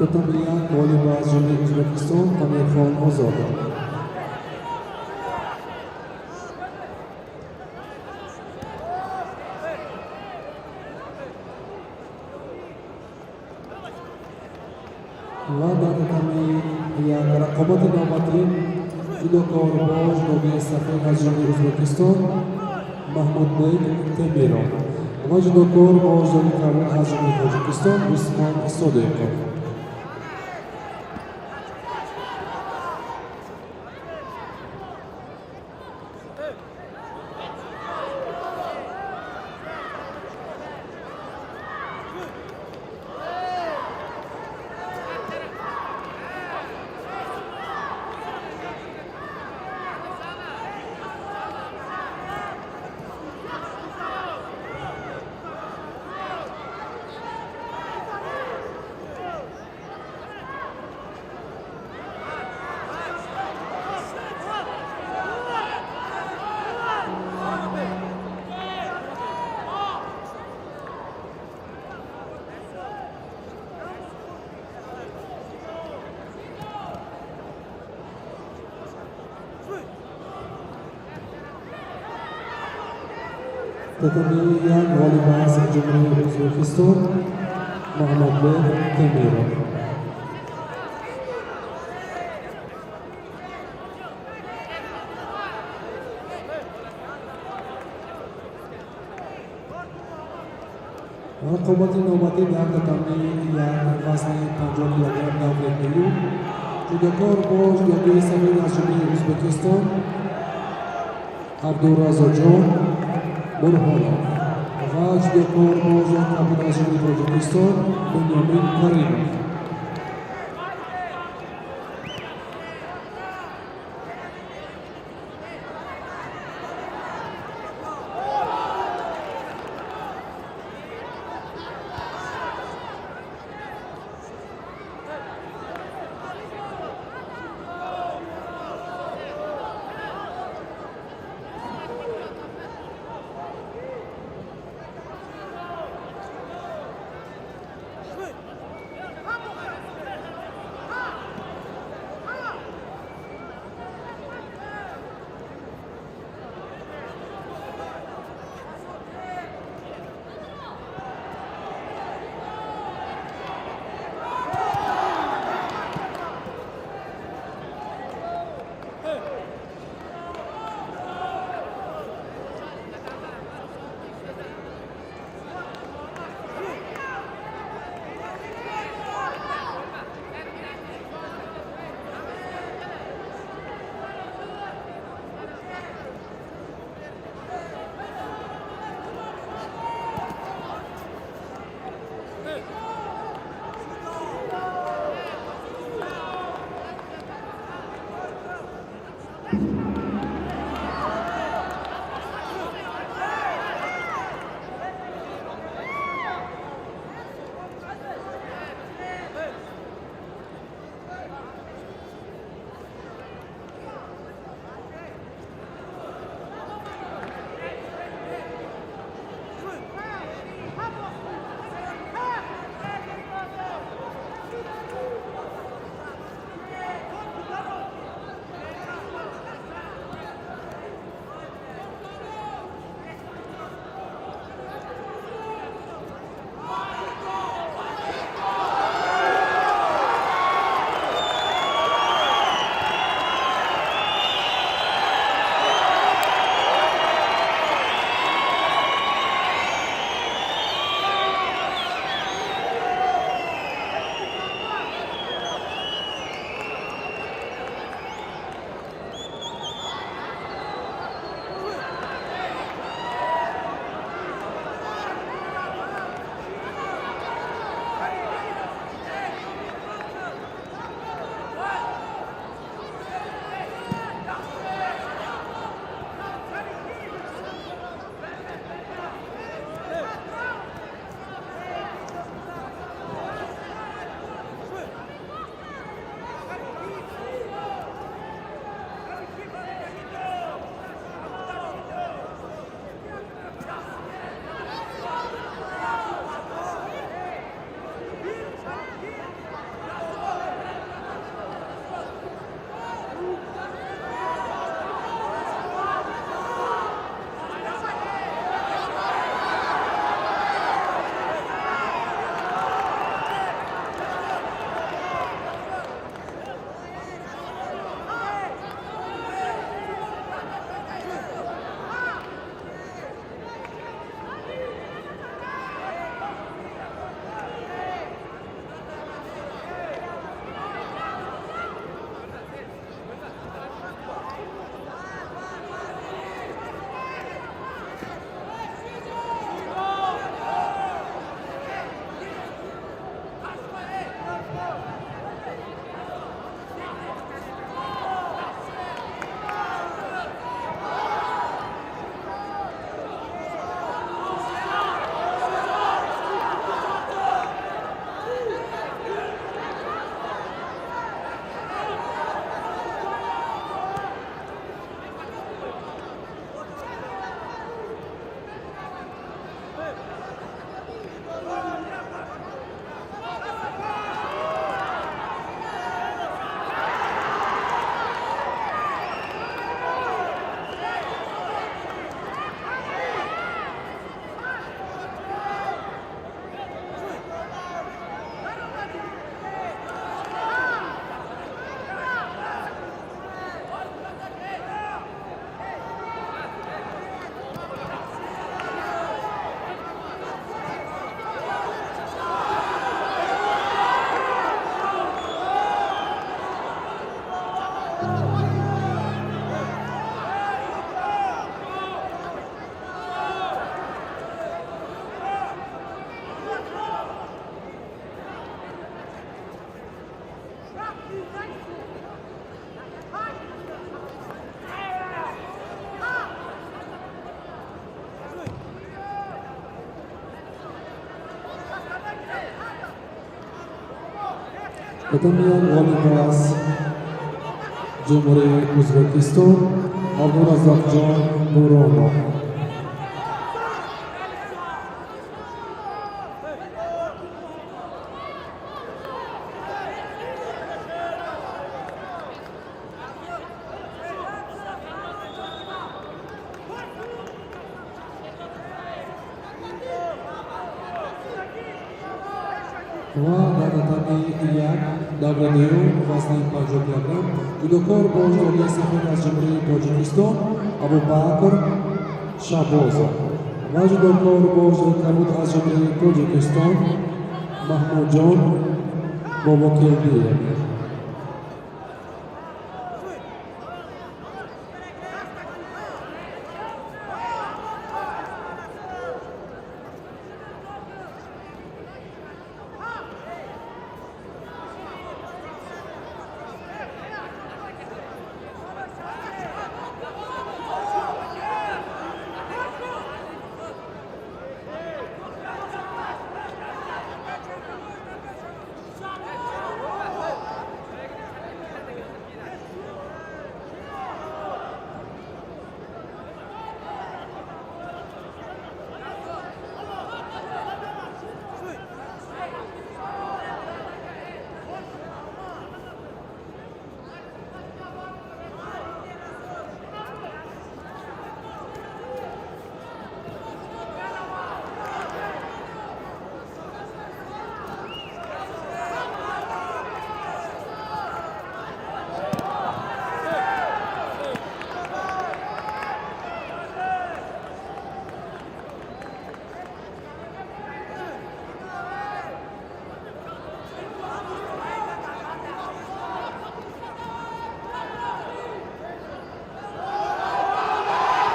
Татами як ғолиб аз ҷумҳурии Ӯзбекистон Амирхон Озодов. Ва дар татами як рақобати навбатӣ ҷудокор бо ҷудогии сафед аз ҷумҳурии Ӯзбекистон Маҳмудбек Темиров ва ҷудокор бо ҷудогии кабуд аз ҷумҳурии Тоҷикистон Усмон Содиқов. Татами як ғолиб аз ҷумҳурии Ӯзбекистон Маҳмудбек Темиров. Рақобати навбатӣ дар татами як вазни 50 килограмм даври дуюм ҷудокор бо ҷудогии сафед аз ҷумҳурии Ӯзбекистон Абдуразоқҷон Бурҳонов ва ҷудокор бо ҷудогии кабуд аз ҷумҳурии Тоҷикистон Бунёмин Каримов. Татами як, ғолиб аз Ҷумҳурии Ӯзбекистон Абдураззоқҷон Буронов. Ва дар татами як, даври дуюм, вазни 50 килограмм, ҷудокор бо ҷудогии сафед аз Ҷумҳурии Тоҷикистон Абубакр Шабозов ва ҷудокор бо ҷудогии кабуд аз Ҷумҳурии Тоҷикистон Маҳмудҷон Бобокелдиев.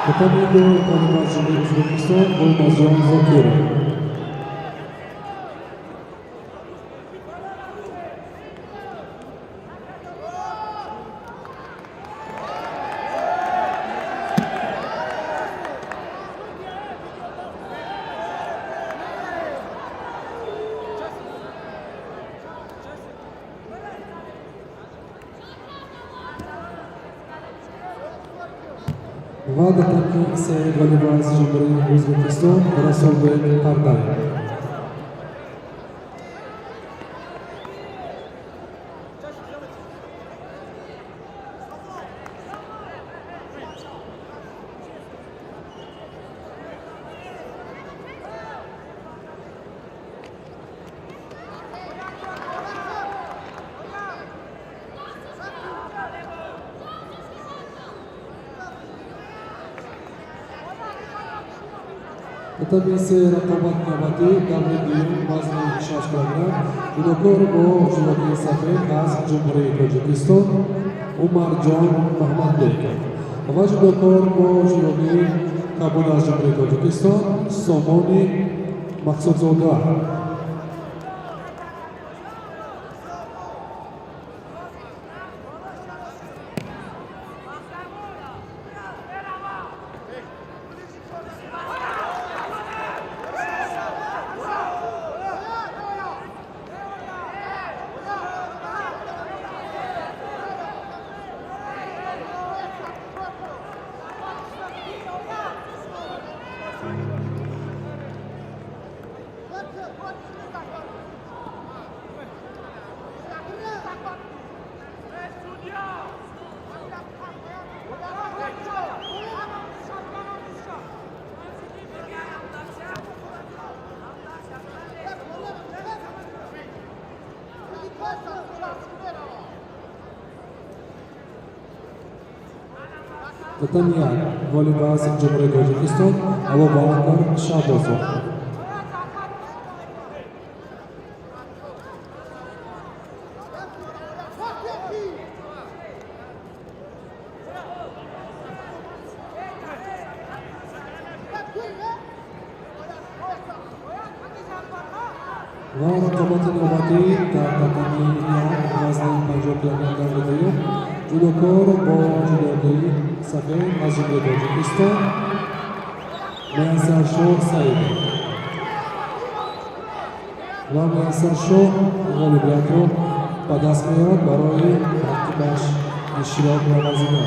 Татами ду, ғолиб аз Ҷумҳурии Ӯзбекистон Гулмазҷон Зокиров. Ва дар татами се, ғолиб аз Ҷумҳурии Ӯзбекистон Расулбек Пардаев. Татами се, рақобат навбатӣ, даври дуюм, вазни 6 килограмм, ҷудокор бо ҷудогии сафед аз Ҷумҳурии Тоҷикистон Умарҷон Маҳмадбеков ва ҷудокор бо ҷудогии кабуд аз Ҷумҳурии Тоҷикистон Сомони Мақсудзода. Татами як, ғолиб аз Ҷумҳурии Тоҷикистон Абубакр Шабозов. Ва рақобати навбатӣ дар татами як, вазни 50 килограмм, даври дуюм, ҷудокор бо ҷудогии сафед аз Ҷумҳурии Тоҷикистон Муяссаршоҳ Саидов ва Муяссаршоҳ ғолибиятро Ба даст меорад барои рақибаш иштирок наварзидан.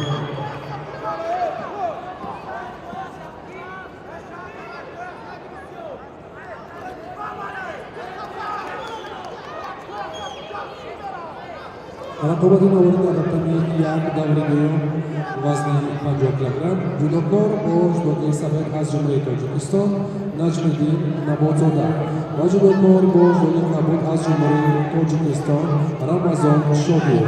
Рақобати навори дар татами як, даври дуюм, вазни 50 килограмм. Ҷудокор бо ҷудоки сафед аз Ҷумҳурии Тоҷикистон Наҷмиддин Наботзода ва ҷудокор бо ҷудоки кабуд аз Ҷумҳурии Тоҷикистон Рамазон Шодиев.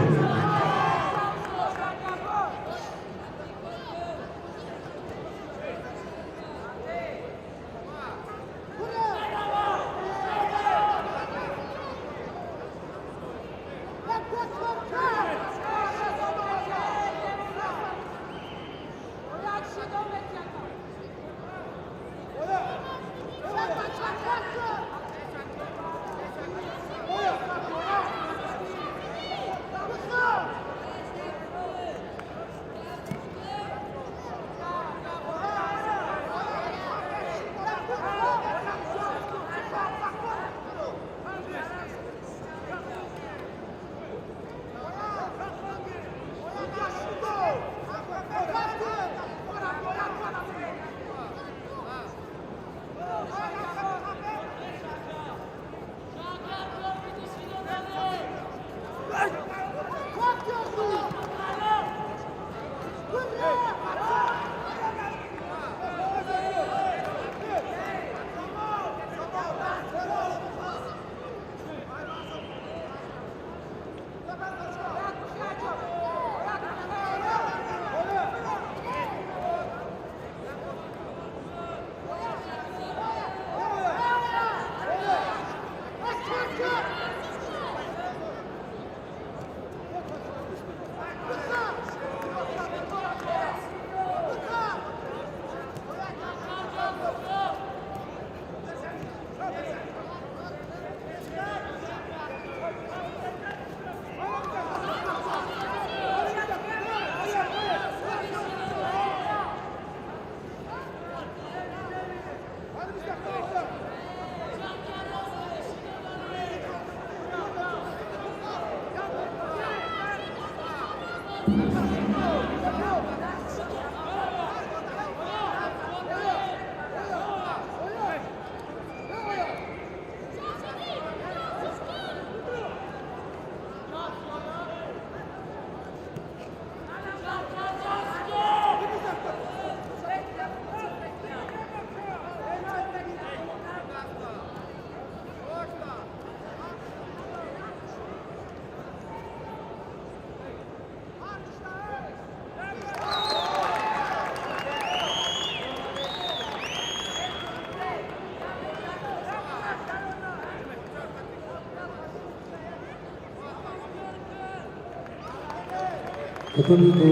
Татами ду,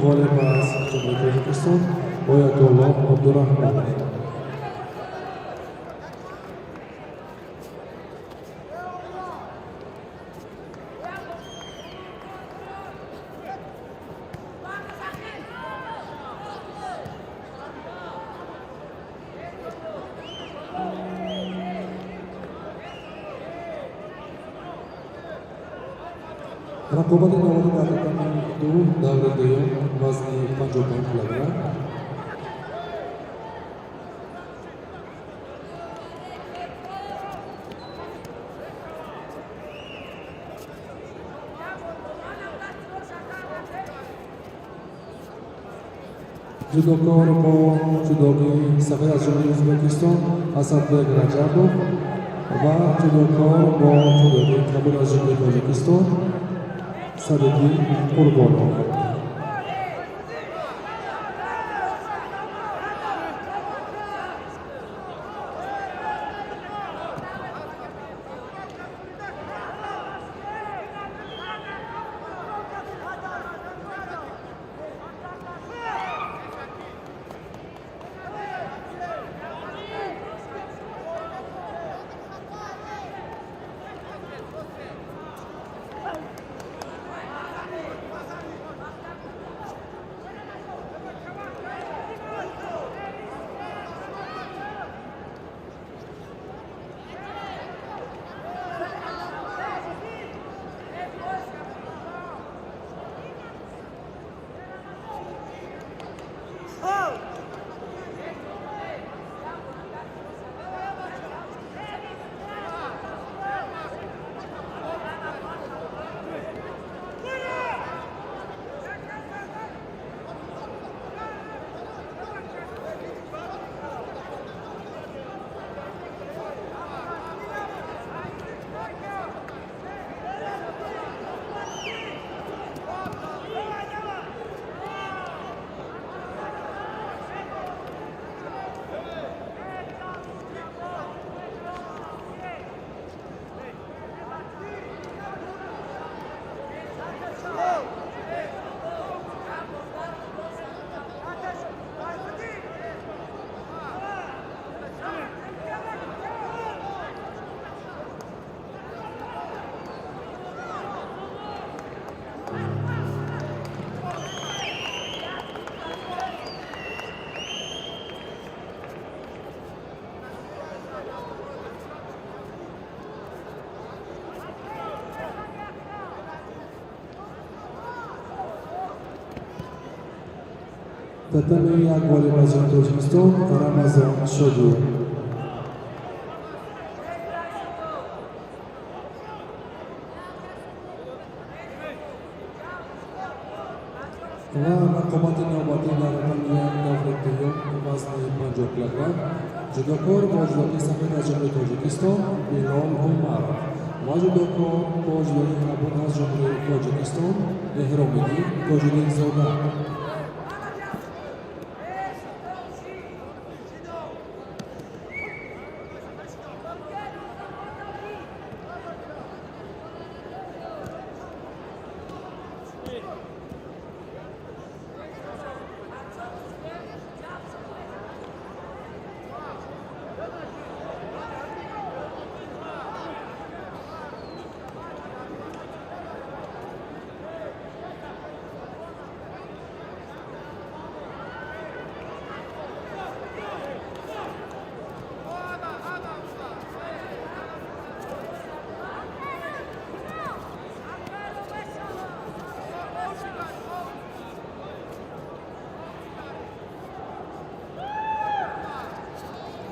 ғолиб аз Ҷумҳурии Тоҷикистон Оятулло Абдураҳмонов. Рақобати навори дар татами ду, даври дуюм, вазни 55 килограмм. Ҷудокор бо ҷудоги сафед аз Ҷумҳурии Ӯзбекистон Асадбек Раҷабов ва ҷудокор бо ҷудоги кабуд аз Ҷумҳурии Тоҷикистон Садриддин Қурбонов. Татами як ғолиб аз ҷумҳурии Тоҷикистон Рамазон Шодиев. Ва рақобати навбатӣ дар татами як, даври дуюм, вазни 50 килограмм, ҷудокор бо ҷудокии сафед аз Ҷумҳурии Тоҷикистон Билол Умаров ва ҷудокор бо ҷудокии кабуд аз Ҷумҳурии Тоҷикистон Эҳромиддин Тоҷиддинзода.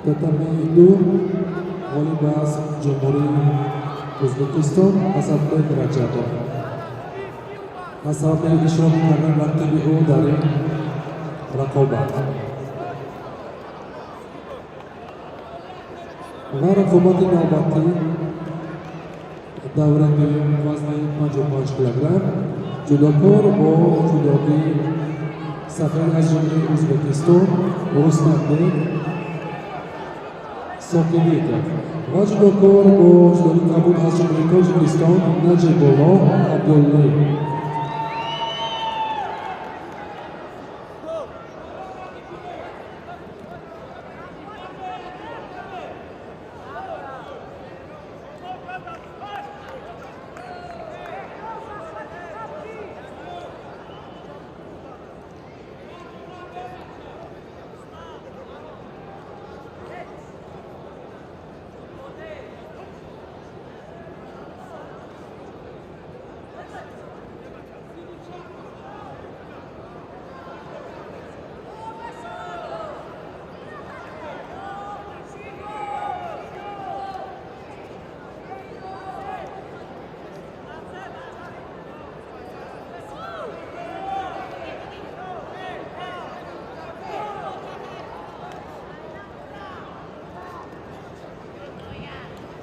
Татами ду, ғолиб аз Ҷумҳурии Ӯзбекистон Асадбек Раҷабов. Аз сабаби иштирок кардан рақиби ӯ дар ин рақобат. Ва рақобати навбатӣ, даври дуюм, вазни 55 килограмм, ҷудокор бо ҷудогии сафед аз Ҷумҳурии Ӯзбекистон Рустамбек Сокинбеков ва ҷудокор бо ҷудогии кабуд аз Ҷумҳурии Тоҷикистон Наҷибулло Абдуллиев.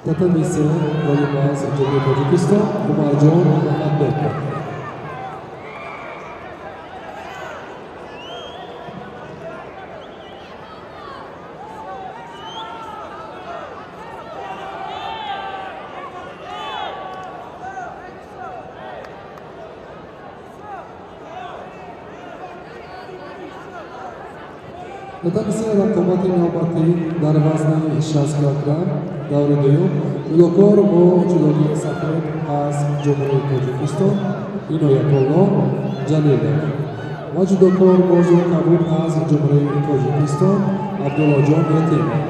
Татами се, ғолиб аз Ҷумҳурии Тоҷикистон Умарҷон Муҳаммадбеков. Татами се, рақобати навбатӣ дар вазни 60 килограмм, даври дуюм, ҷудокор бо ҷудогии сафед аз Ҷумҳурии Тоҷикистон Иноятулло Ҷалилов ва ҷудокор бо ҷудогии кабуд аз Ҷумҳурии Тоҷикистон Абдуллоҷон Ятимов.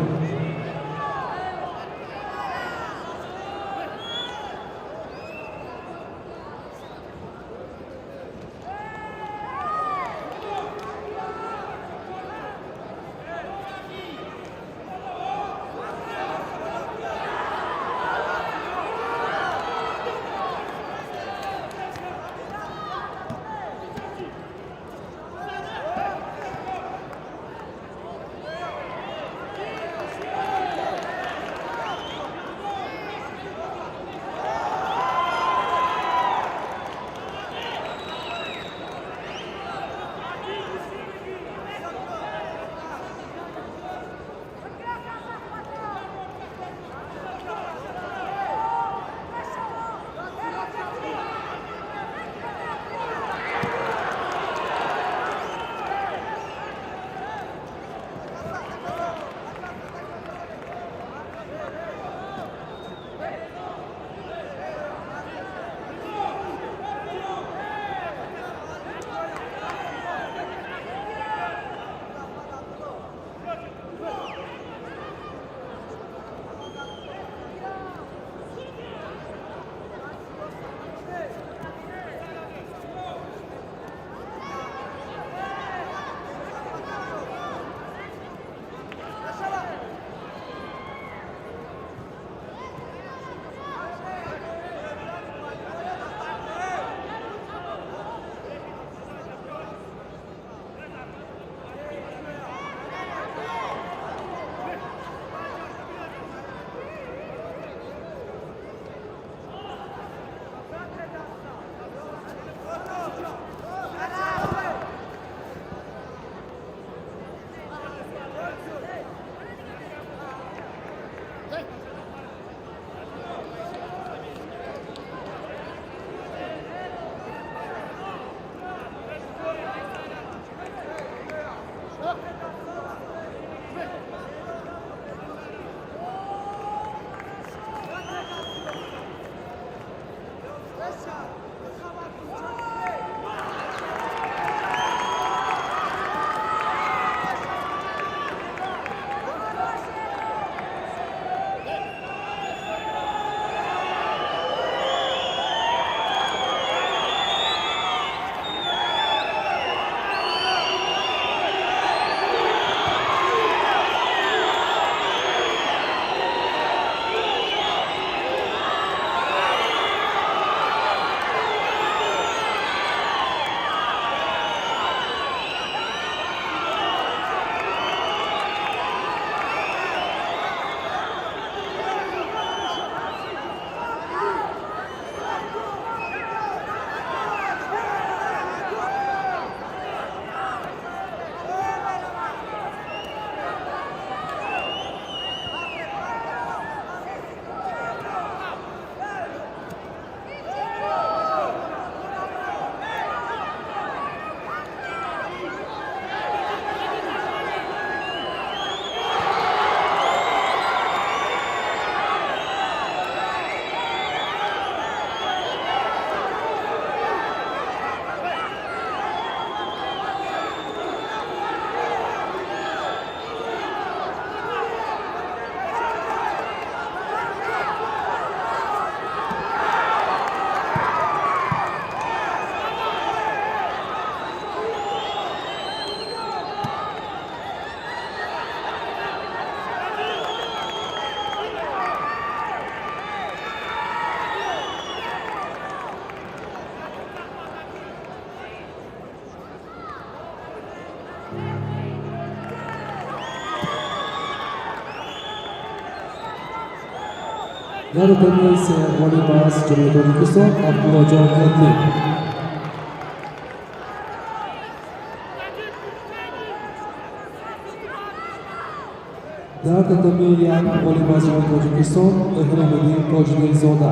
Дар татами се ғолиб аз Ҷумҳурии Тоҷикистон Абдуллоҷон Эдлин. Дар татами як ғолиб аз Ҷумҳурии Тоҷикистон Эҳромиддин Тоҷиддинзода.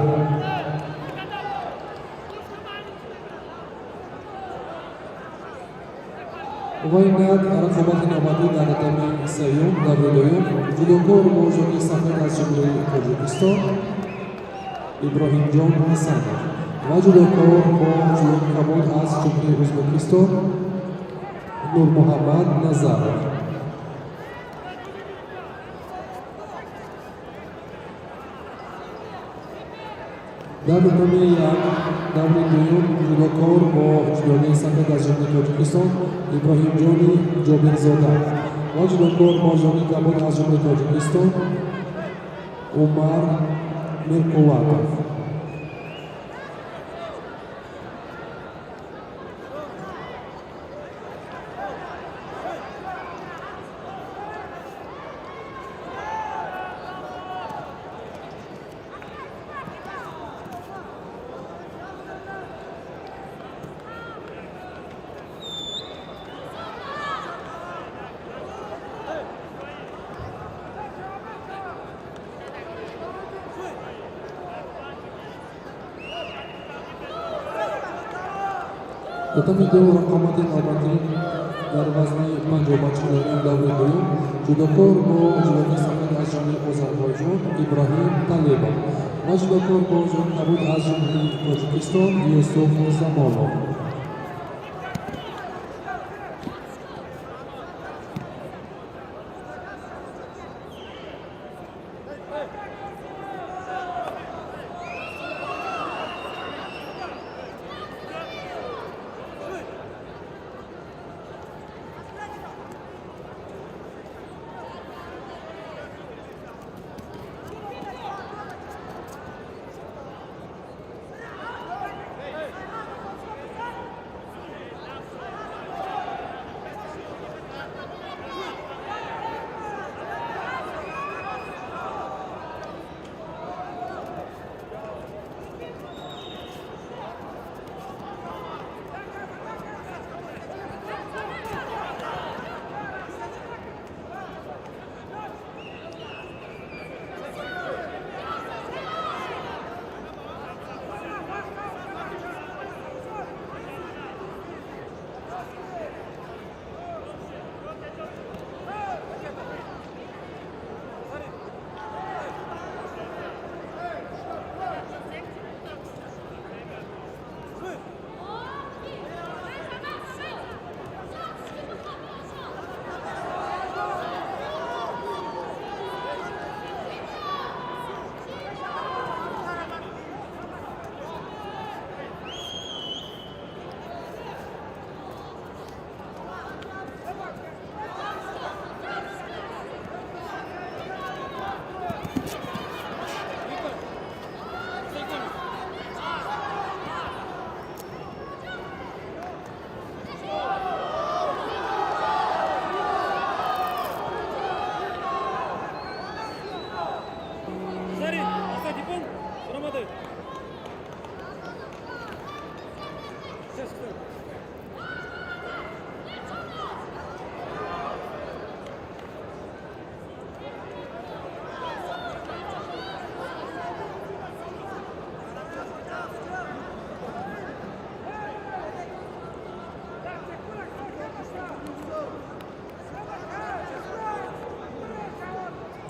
Ва инак рақобати навбатӣ дар татами сеюм, даври дуюм, ҷудокор бо ҷони сафед аз Ҷумҳурии Тоҷикистон Иброҳимҷон Ҳасанов ва ҷудокор бо ҷони кабуд аз Ҷумҳурии Ӯзбекистон Нурмуҳаммад Назаров. Дар татами як, даври дуюм, ҷудокор бо ҷудони сафед аз Ҷумҳурии Тоҷикистон Иброҳимҷони Ҷобирзода ва ҷудокор бо ҷони кабуд аз Ҷумҳурии Тоҷикистон Умар Мирқувватов. Татами ду, рақобати навбатӣ дар вазни 55 килограмм, даври дуюм, ҷудокор бо ҷудоки сафед аз Ҷумҳурии Озарбойҷон Иброҳим Талибов ва ҷудокор бо ҷони кабуд аз Ҷумҳурии Тоҷикистон Юсуф Замолов.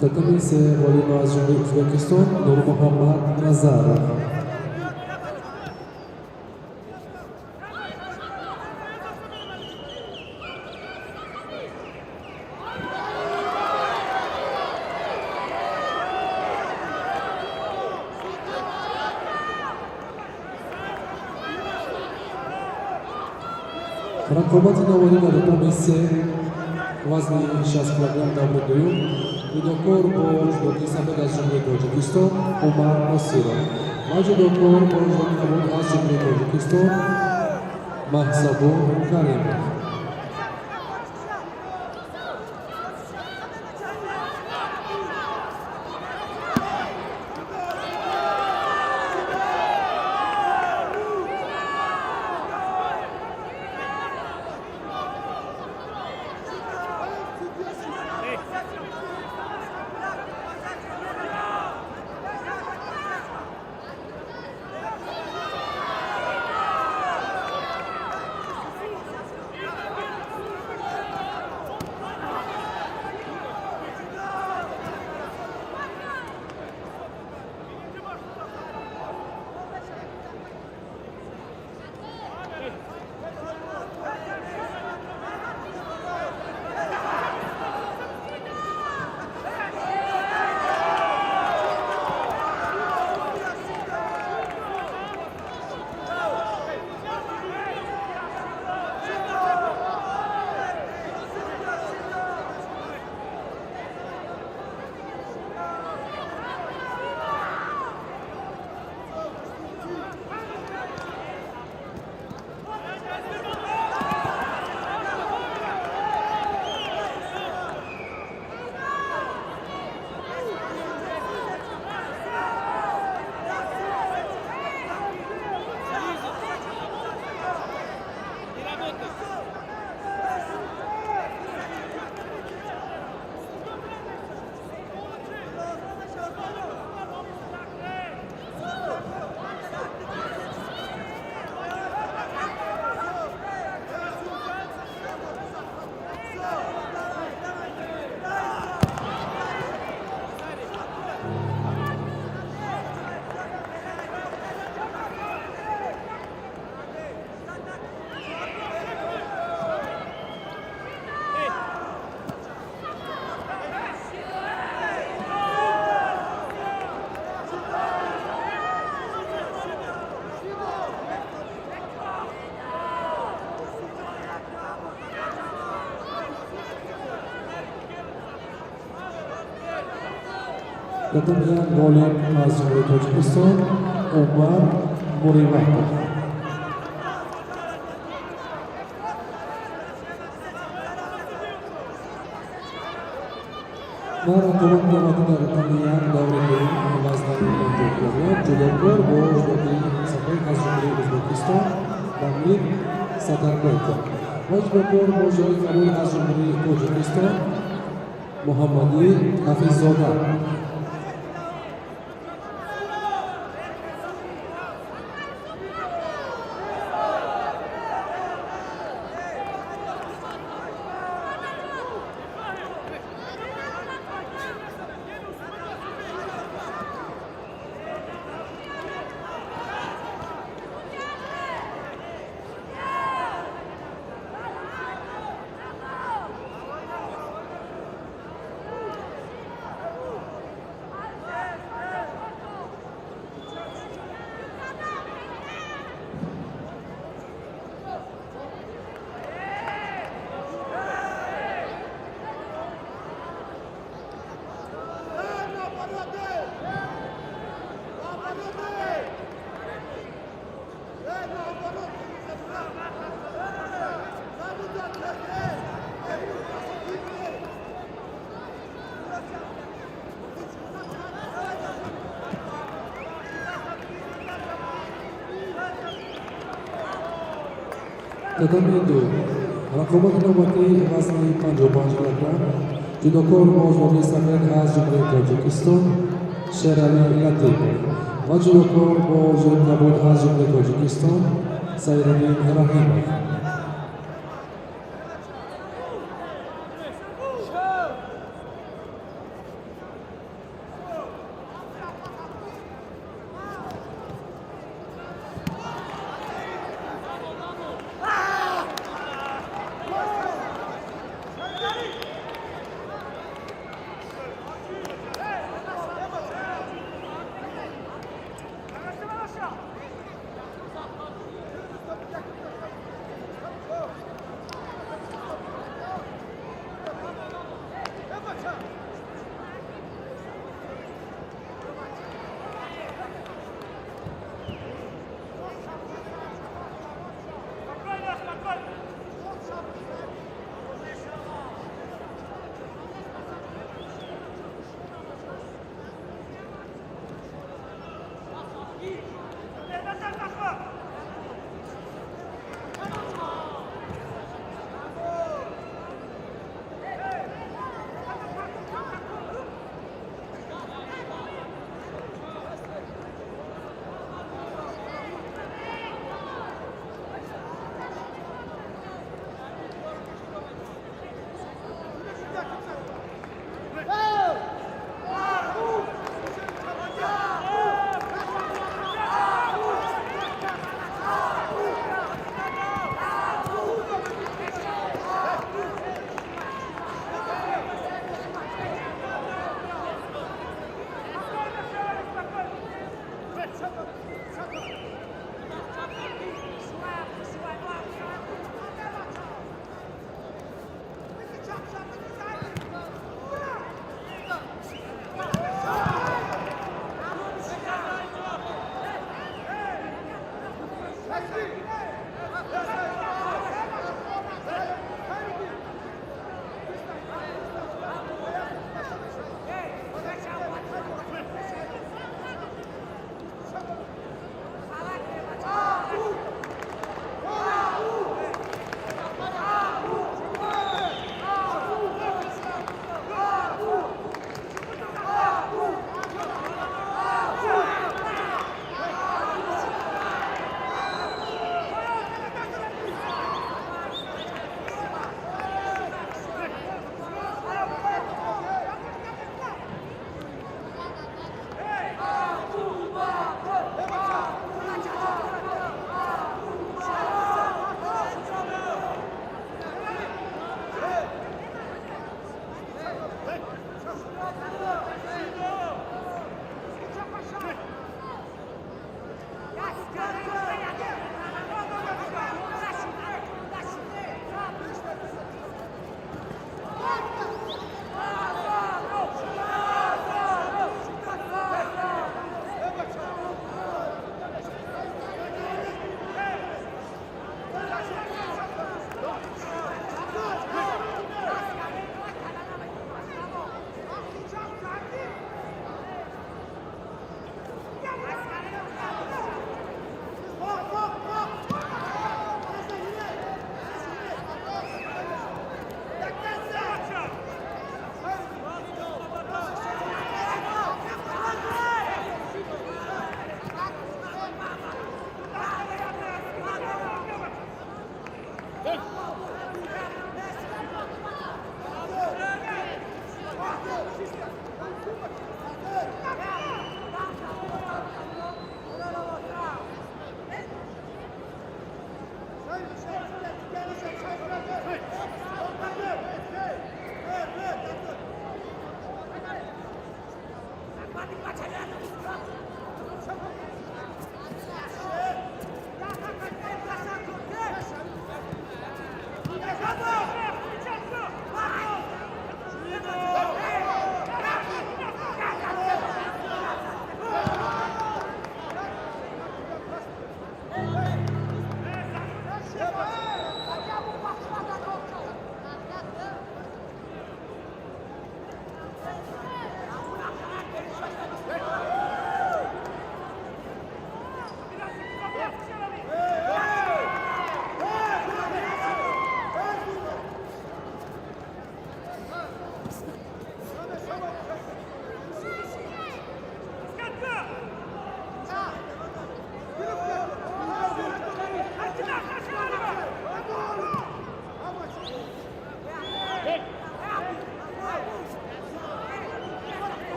Татами се, ғолиб аз Ҷумҳурии Ӯзбекистон Нурмуҳаммад Назаров. Рақобати навбатӣ дар татами се, вазни 60 килограмм, даври дуюм, ҷудокор бо ҷудоки сафед аз Ҷумҳурии Тоҷикистон Умар Носиров ва ҷудокор бо ҷудоки кабуд аз Ҷумҳурии Тоҷикистон Маҳсабур Каримов. Татами як ғолиб аз Ҷумҳурии Тоҷикистон Умар Муриватов. Ва рақобати навбатӣ дар татами як даври дуюм вазнаи 50 килограмм ҷудокор бо ҷудокии сафед аз Ҷумҳурии Ӯзбекистон Дамир Сатарбеков ва ҷудокор бо ҷудои кабуд аз Ҷумҳурии Тоҷикистон Муҳаммадӣ Ҳафиззода. Татами ду рақобати навбатӣ вазни 55 килограмм ҷудокор бо ҷудоки сафед аз Ҷумҳурии Тоҷикистон Шералӣ Латипов ва ҷудокор бо ҷудоки кабуд аз Ҷумҳурии Тоҷикистон Сайриддин Раҳимов.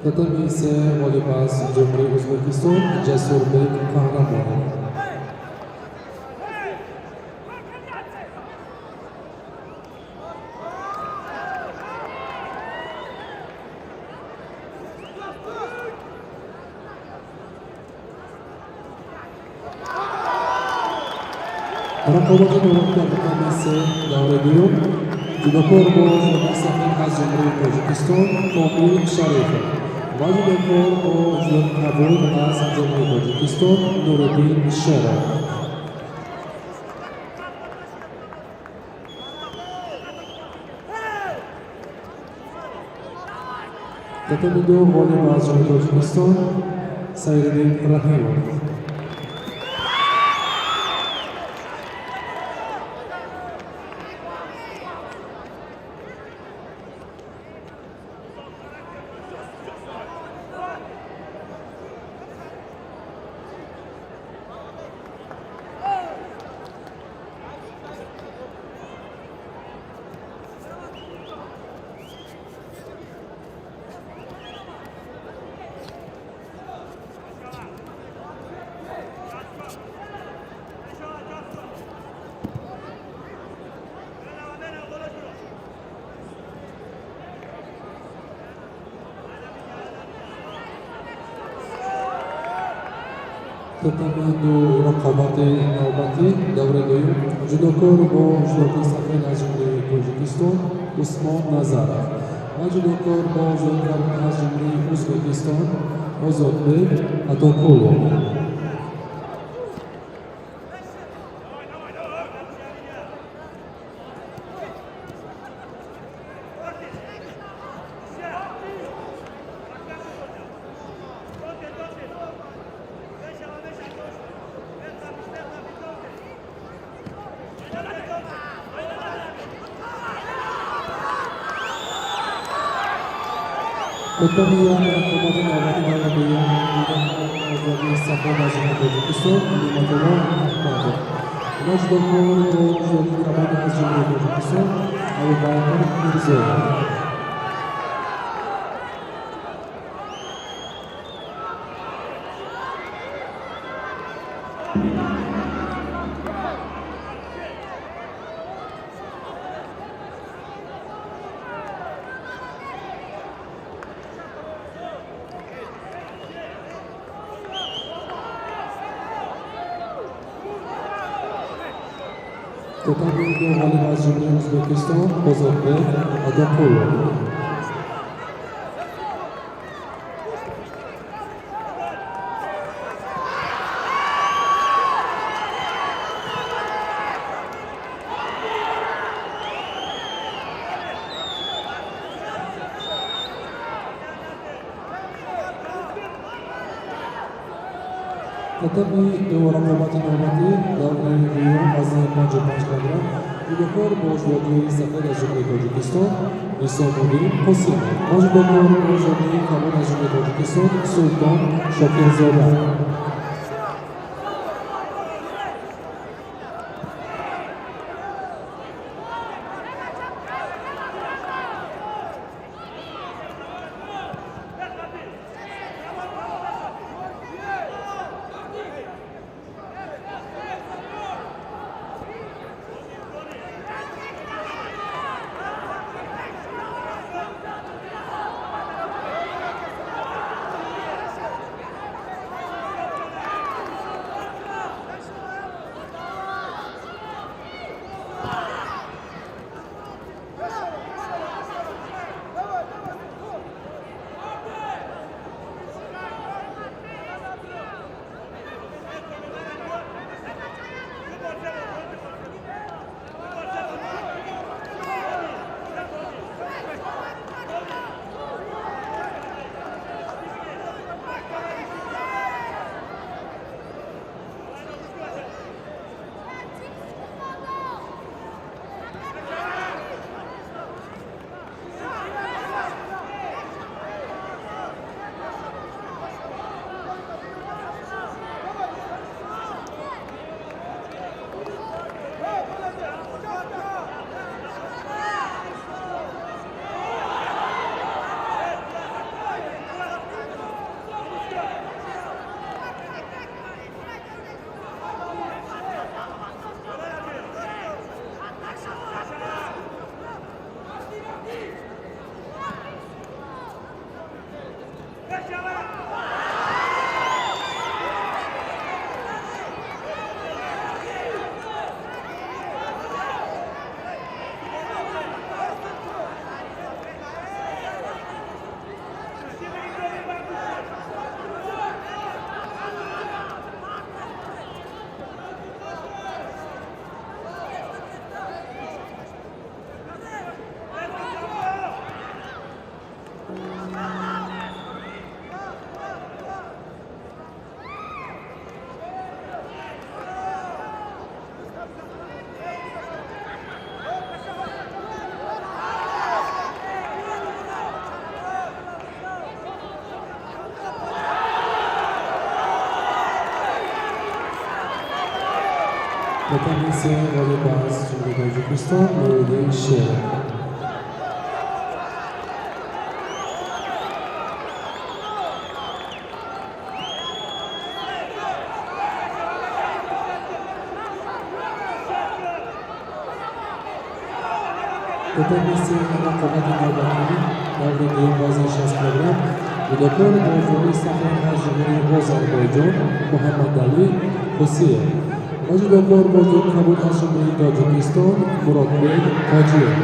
Татами се ғолиб аз Ҷумҳурии Ӯзбекистон Ҷасурбек Қаҳрамонов. Рақобати навбатӣ дар татами се давраи дуюм, ҷудокор бо ҷудокори сафед аз Ҷумҳурии Тоҷикистон Комил Шарифов ва ҷудокор бо ҷудоки кабуд аз Ҷумҳурии Тоҷикистон Нуриддин Шеров. Татами ду ғолиб аз Ҷумҳурии Тоҷикистон Сайриддин Раҳимов. Татами ду рақобати навбатӣ давраи дуюм, ҷудокор бо ҷудоки сафед аз Ҷумҳурии Тоҷикистон Усмон Назаров ва ҷудокор бо ҷудоки аз Ҷумҳурии Ӯзбекистон Озодбек Атоқулов. Татами як рақобати навбатӣ давраи дуюм, ҷудоки сафед аз Ҷумҳурии Тоҷикистон Неъматулло Аҳмадов ва ҷудокор бо ҷудоки кабуд аз Ҷумҳурии Тоҷикистон Абубакр Мирзоев. Татами ду ғолиб аз Ҷумҳурии Ӯзбекистон Озодбек Атоқулов. Татами ду рақобати навбатӣ давраи дуюм, вазни 55 килограмм, ҷудокор бо ҷудоки сафед аз Ҷумҳурии Тоҷикистон Исомуддин Қосимов ва ҷудокор бо ҷудоки кабуд аз Ҷумҳурии Тоҷикистон Султон Шокирзода. Татами се, ғолиб аз Ҷумҳурии Тоҷикистон Нуриддин Шеров. Татами се, рақобати навбатӣ, даври дуюм, вазни 60 килограмм, ҷудокор бо ҷони сафед аз Ҷумҳурии Озарбойҷон Муҳаммадалӣ Ҳусиев ва ҷудокор бо ҷони кабуд аз Ҷумҳурии Тоҷикистон Муродбек Ҳоҷиев.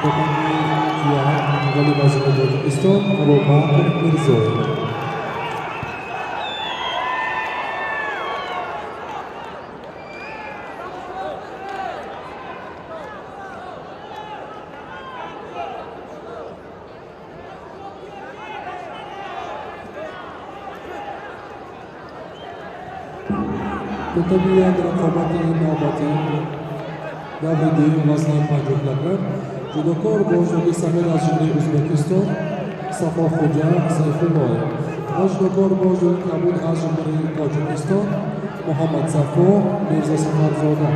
Татами як, ғолиб аз Ҷумҳурии Тоҷикистон Абубакр Мирзоев. Татами як, рақобати навбатӣ, даври дуюм, вазни 50 килограмм, ҷудокор бо ҷони сафед аз Ҷумҳурии Ӯзбекистон Сафохӯҷа Сайфуллоев ва ҷудокор бо ҷони кабуд аз Ҷумҳурии Тоҷикистон Муҳаммадсафо Мирзосафарзода.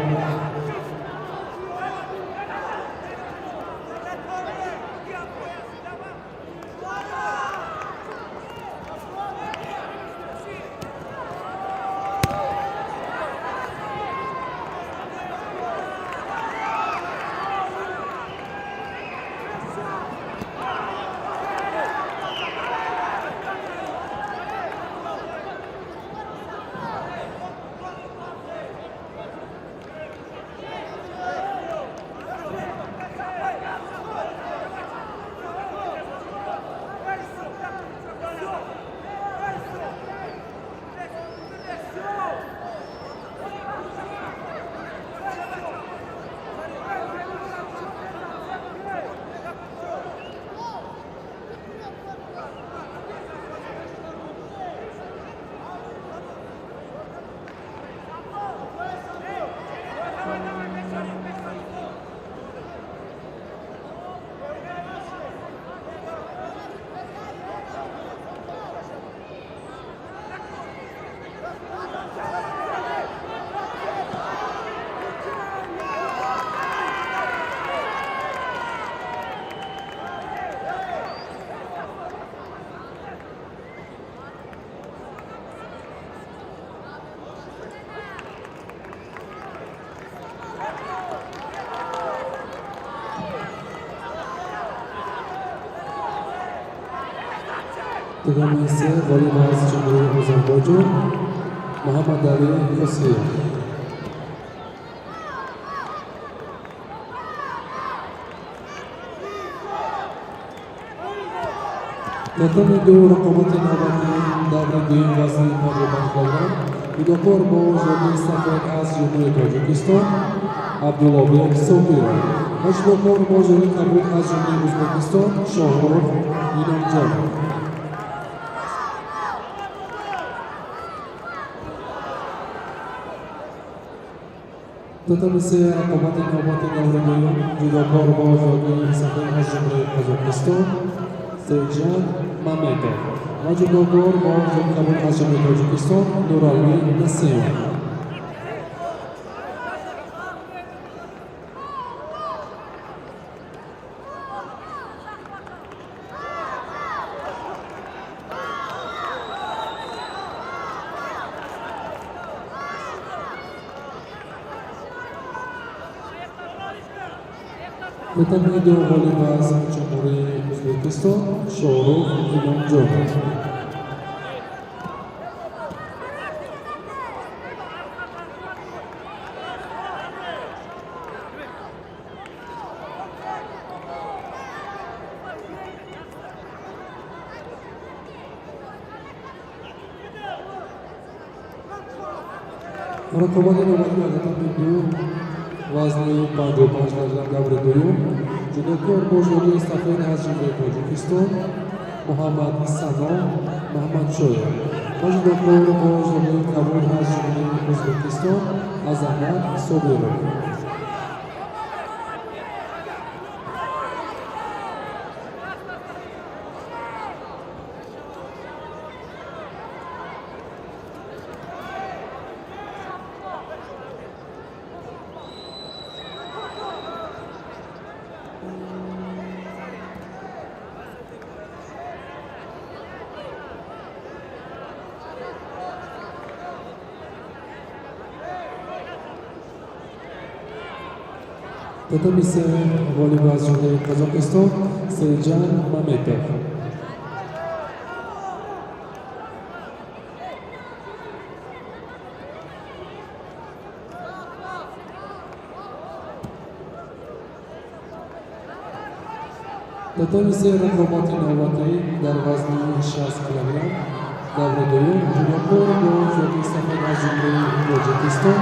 Татами се, ғолиб аз Ҷумҳурии Озарбойҷон Муҳаммадалӣ Ҳусиев. Татами ду, рақобати навбатӣ, даври дуюм, вазни 55 килограмм, ҷудокор бо ҷони сафед аз Ҷумҳурии Тоҷикистон Абдуллобек Собиров ва ҷудокор бо ҷони кабуд аз Ҷумҳурии Ӯзбекистон Шоҳрух Иnomjonов. Татами се рақобати навбати даври дуюм, ҷудокор бо ҷойгоҳи сафед аз Ҷумҳурии Қазоқистон Сеитжан Маметов ва ҷудокор бо ҷойи кабуд аз Ҷумҳурии Тоҷикистон Нуралӣ Насимов. Татами ду ғолиб аз Ҷумҳурии Ӯзбекистон Шоҳрух Имомҷонов. Рақобати навбатӣ дар татами ду вазни 55 килограмм даври дуюм, ҷудокор бо ҷойгоҳи сафед аз Ҷумҳурии Тоҷикистон Муҳаммад Сано Маҳмадшоев ва ҷудокор бо ҷойгоҳи кабуд аз Ҷумҳурии Ӯзбекистон Азамат Собиров. Татами се ғолиб аз Ҷумҳурии Қазоқистон Сеитжан Маметов. Татами се рақобати навбатӣ дар вазни 60 килограмм даври дуюм, ҷудокор бо ҷойгоҳи сафед аз Ҷумҳурии Тоҷикистон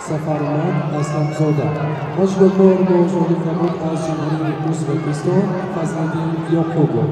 Сафармад Асламзода ва ҷудокор бо ҷойгоҳи кабуд аз Ҷумҳурии Ӯзбекистон Фазлиддин Ёқубов.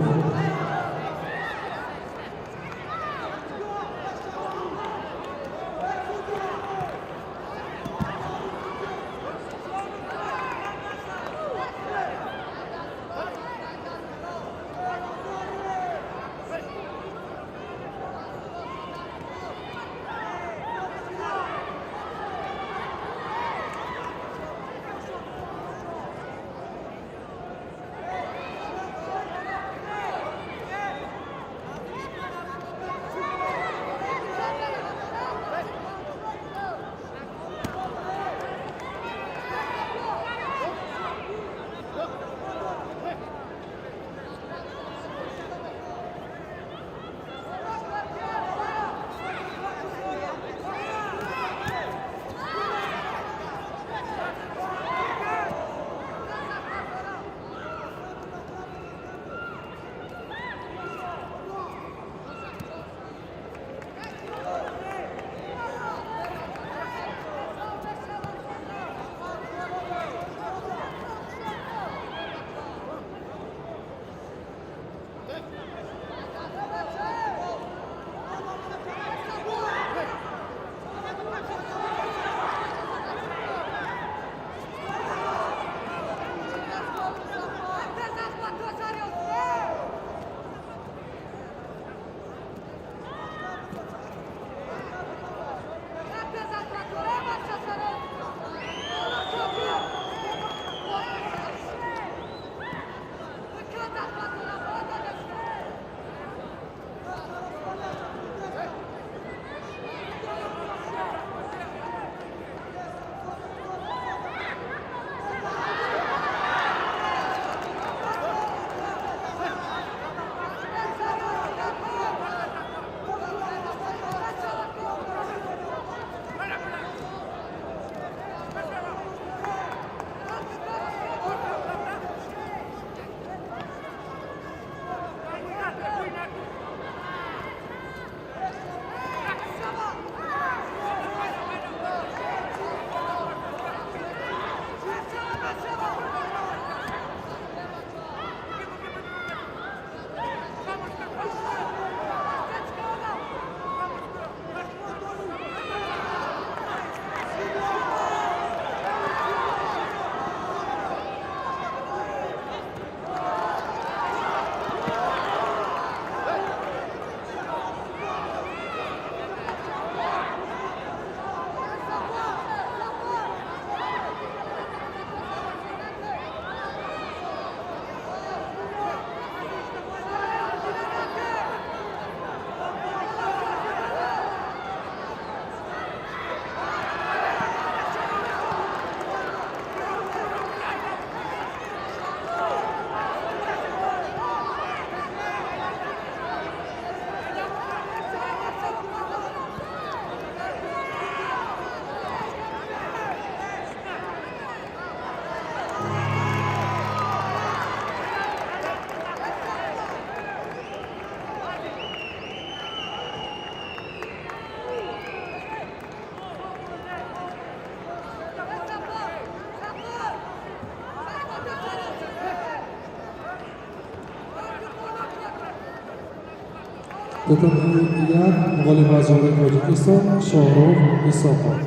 Татами як, ғолиб аз Ҷумҳурии Тоҷикистон Шоҳрух Исоқов.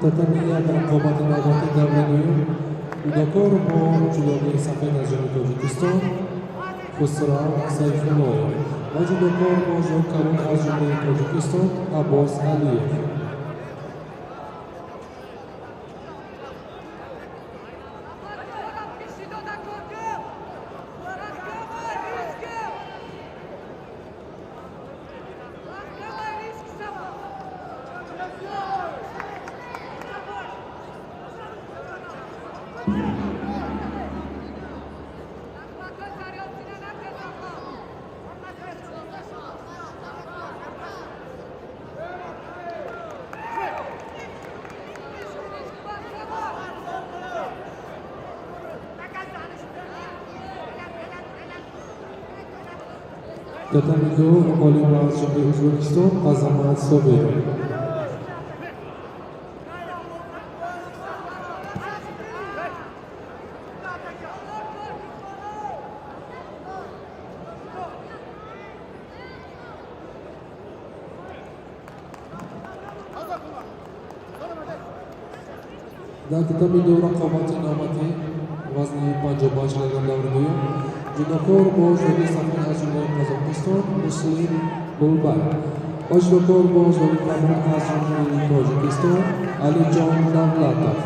Татами як, рақобати навбати даври дуюм, ҷудокор бо ҷудогии сафед аз Ҷумҳурии Тоҷикистон Хусрав Сайфуллоев ва ҷудокор бо кабуд аз Ҷумҳурии Тоҷикистон Аббос Алиев. Татами ду, ғолиб аз Ҷумҳурии Ӯзбекистон Азамат Собиров. Дар татами ду, рақобати навбатӣ вазни 58 килограмм даври дуюм, ҷудокор бо ҷудогии сафед аз Ҷумҳурии Қазоқистон Муслим Булбай ва ҷудокор бо ҷудогии кабуд аз Ҷумҳурии Тоҷикистон Алиҷон Давлатов.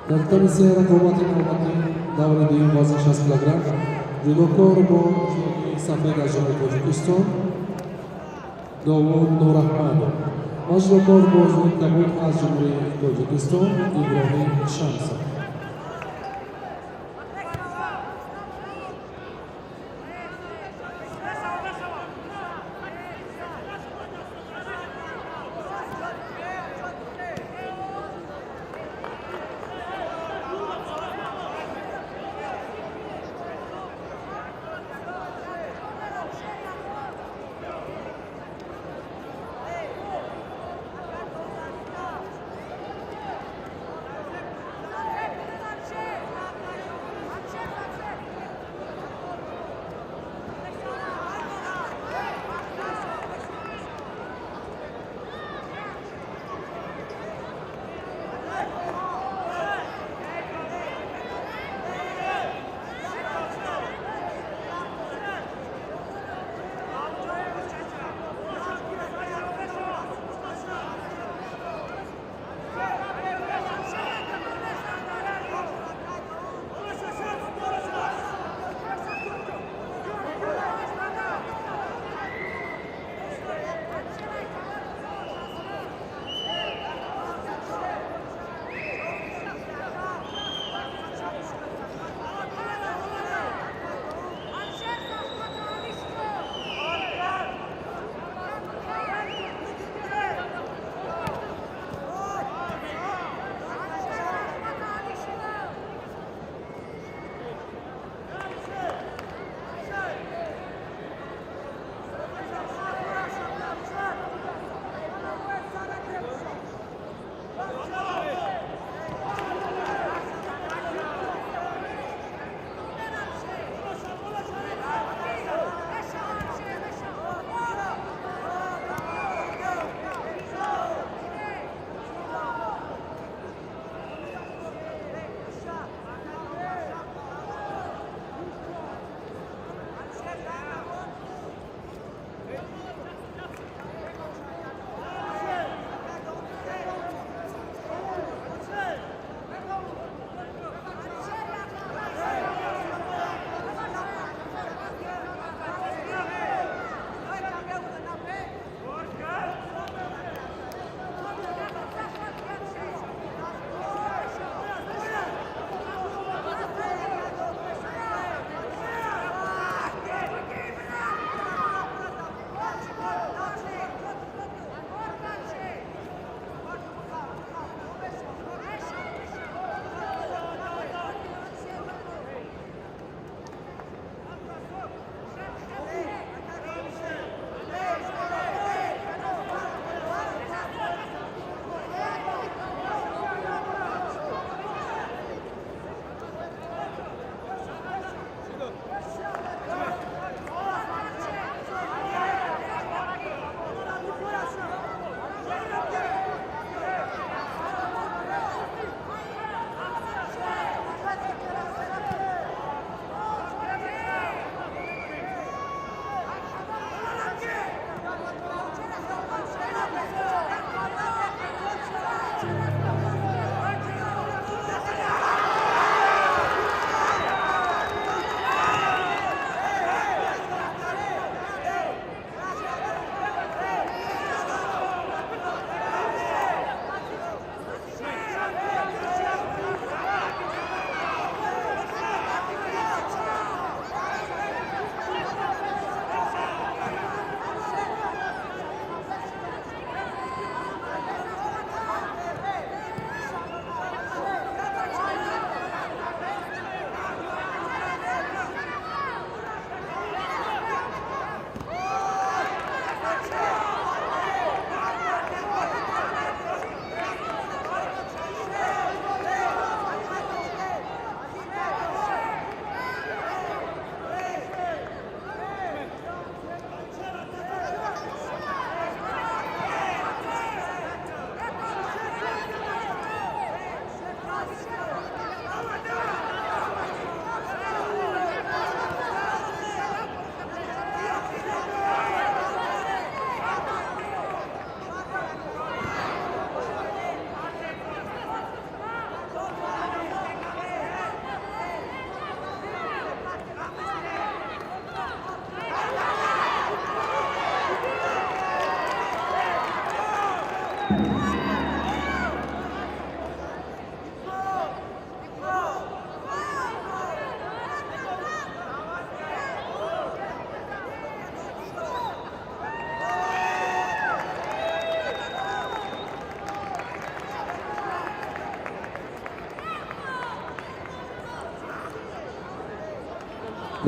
Дар татами се, рақобати навбати даври дуюм вазни 60 килограмм, ҷудокор бо ҷудогии сафед аз Ҷумҳурии Тоҷикистон Довуд Нурахмадов ва ҷудокор бо ҷудогии кабуд аз Ҷумҳурии Тоҷикистон Иброҳим Шамсов.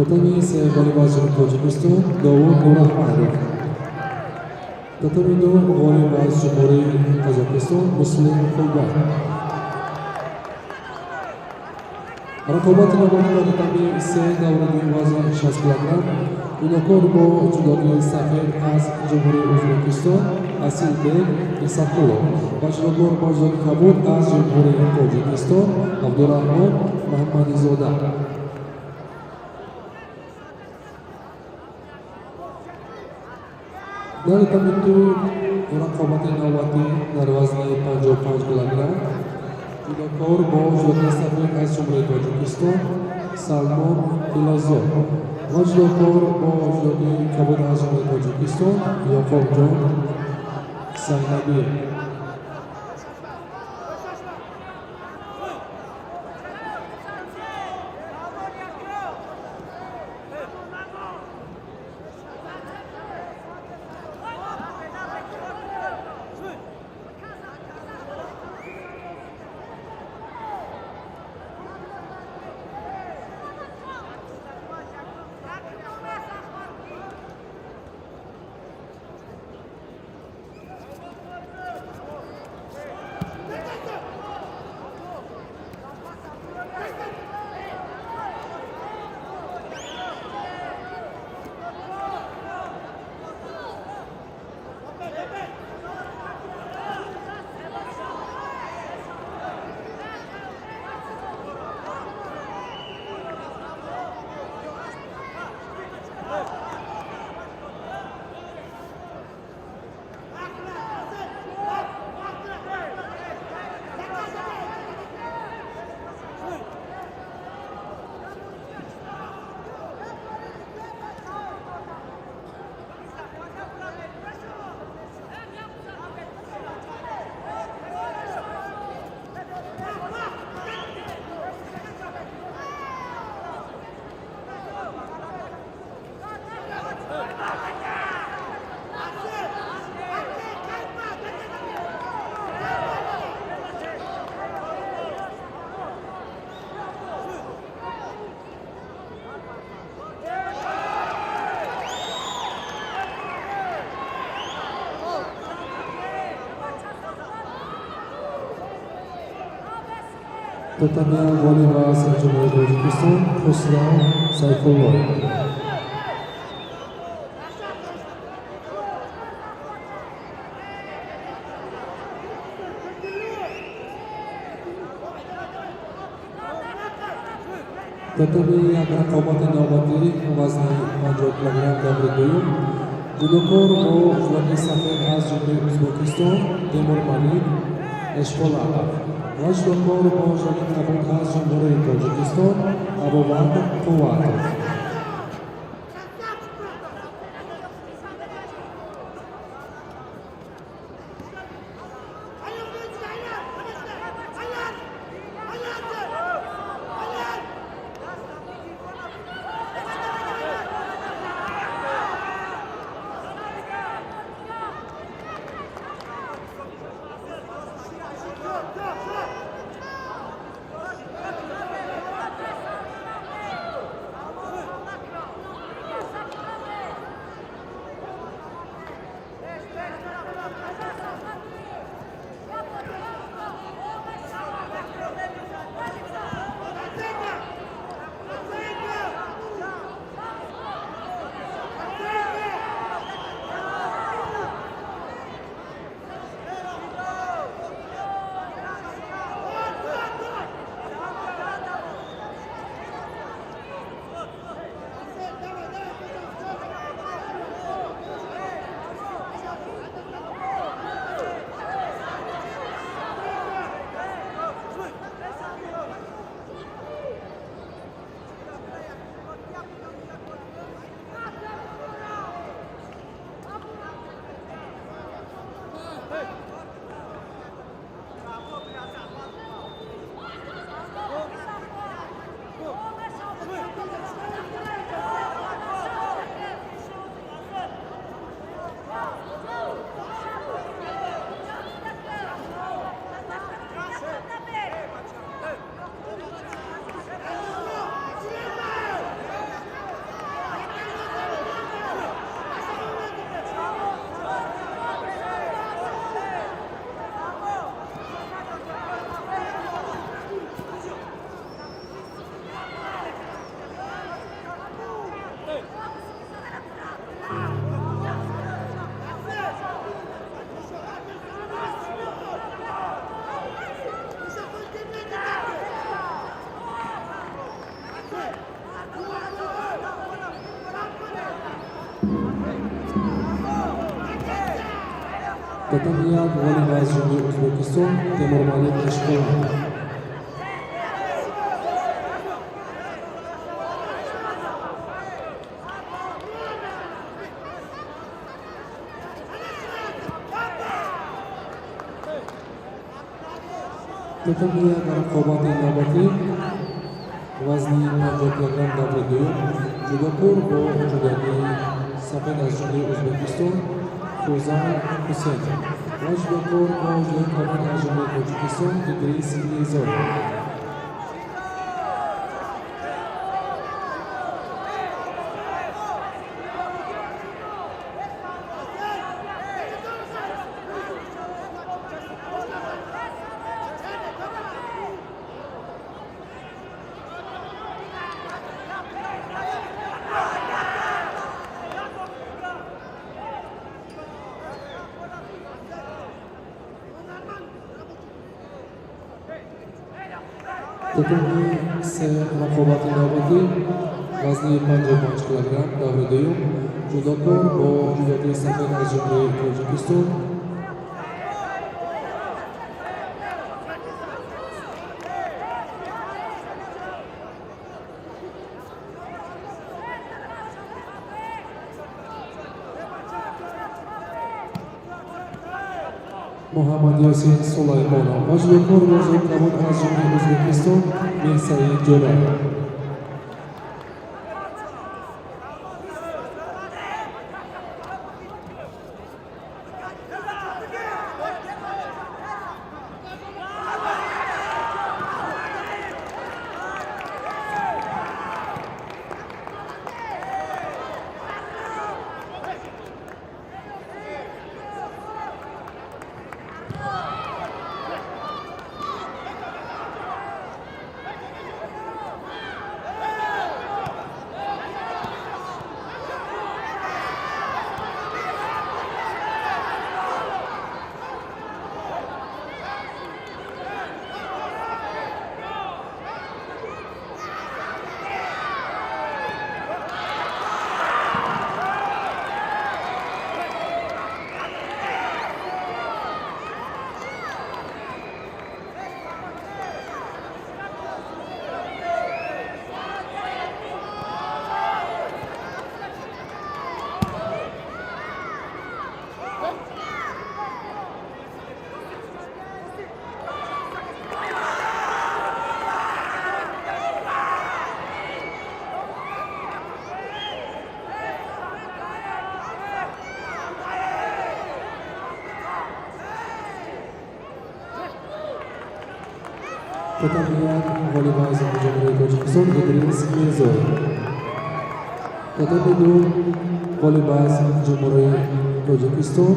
Татами се ғолиб аз ҷумҳурии Тоҷикистон Довуд Нурахмадов. Татами ду ғолиб аз Ҷумҳурии Қазоқистон Муслим Қулбай. Рақобати навбатӣ дар татами се, даври дуюм, вазни 60 килограмм, ҷудокор бо ҷудоки сафед аз Ҷумҳурии Ӯзбекистон Асилбек Исақулов ва ҷудокор бо ҷудоки кабуд аз Ҷумҳурии Тоҷикистон Абдураҳмон Муҳаммадизода. Дар татами ду рақобати навбатӣ дар вазни 55 килограмм, ҷудокор бо ҷудоки сафед аз Ҷумҳурии Тоҷикистон Салмон Филозов ва ҷудокор бо ҷудоки кабуд аз Ҷумҳурии Тоҷикистон Ёқубҷон Сайнабиев. Татами ғолиб аз Ҷумҳурии Тоҷикистон Хусрав Сайфуллоев. Татами як рақобати навбатӣ, вазни 50 килограмм, даври дуюм, ҷудокор бо ҷудоки сафед аз Ҷумҳурии Ӯзбекистон Темурмалик Эшполатов ва ҷудокор бо ҷудоки кабуд аз Ҷумҳурии Тоҷикистон Абубакр Қувватов. Татами як, ғолиб аз Ҷумҳурии Ӯзбекистон Темурмалик Ишқулов. Татами як, рақобати навбатӣ, вазни 50 килограмм, даври дуюм, ҷудокор бо ҷудогии сафед аз Ҷумҳурии Ӯзбекистон Фузайл Ҳусейнов ва ҷудокор бо ҷудогии кабуд аз Ҷумҳурии Тоҷикистон Идрис Мирзоев. Татами се, рақобати навбатӣ, вазни 55 килограмм, даври дуюм, ҷудокор бо ҷудогии сафед аз Ҷумҳурии Тоҷикистон Муҳаммад Ёсин Сулаймонов ва ҷудокор бо ҷудогии кабуд аз Ҷумҳурии Ӯзбекистон Мирсаид Ҷӯраев. Татами як, ғолиб аз Ҷумҳурии Тоҷикистон Идрис Мирзоев. Татами ду, ғолиб аз Ҷумҳурии Тоҷикистон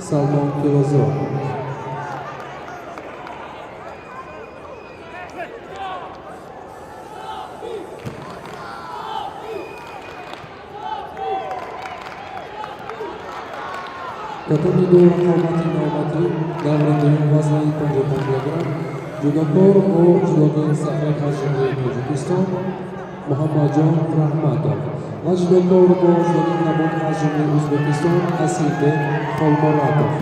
Салмон Фирозов. Татами ду, рақобати навбатӣ, даври дуюм, вазни 55 килограмм, ҷудокор бо ҷудогии сафед аз Ҷумҳурии Тоҷикистон Муҳаммадҷон Раҳматов ва ҷудокор бо ҷудогии кабуд аз Ҷумҳурии Ӯзбекистон Асилбек Холмуратов.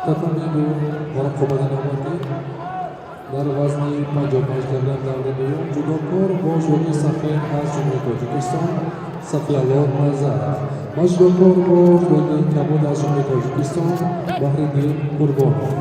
Татами ду рақобати навбатӣ дар вазни 55 килограмм даври дуюм ҷудокор бо ҷудоки сафед аз Ҷумҳурии Тоҷикистон Сафиалло Назаров ва ҷудокор бо ҷудоки кабуд аз Ҷумҳурии Тоҷикистон Баҳриддин Қурбонов.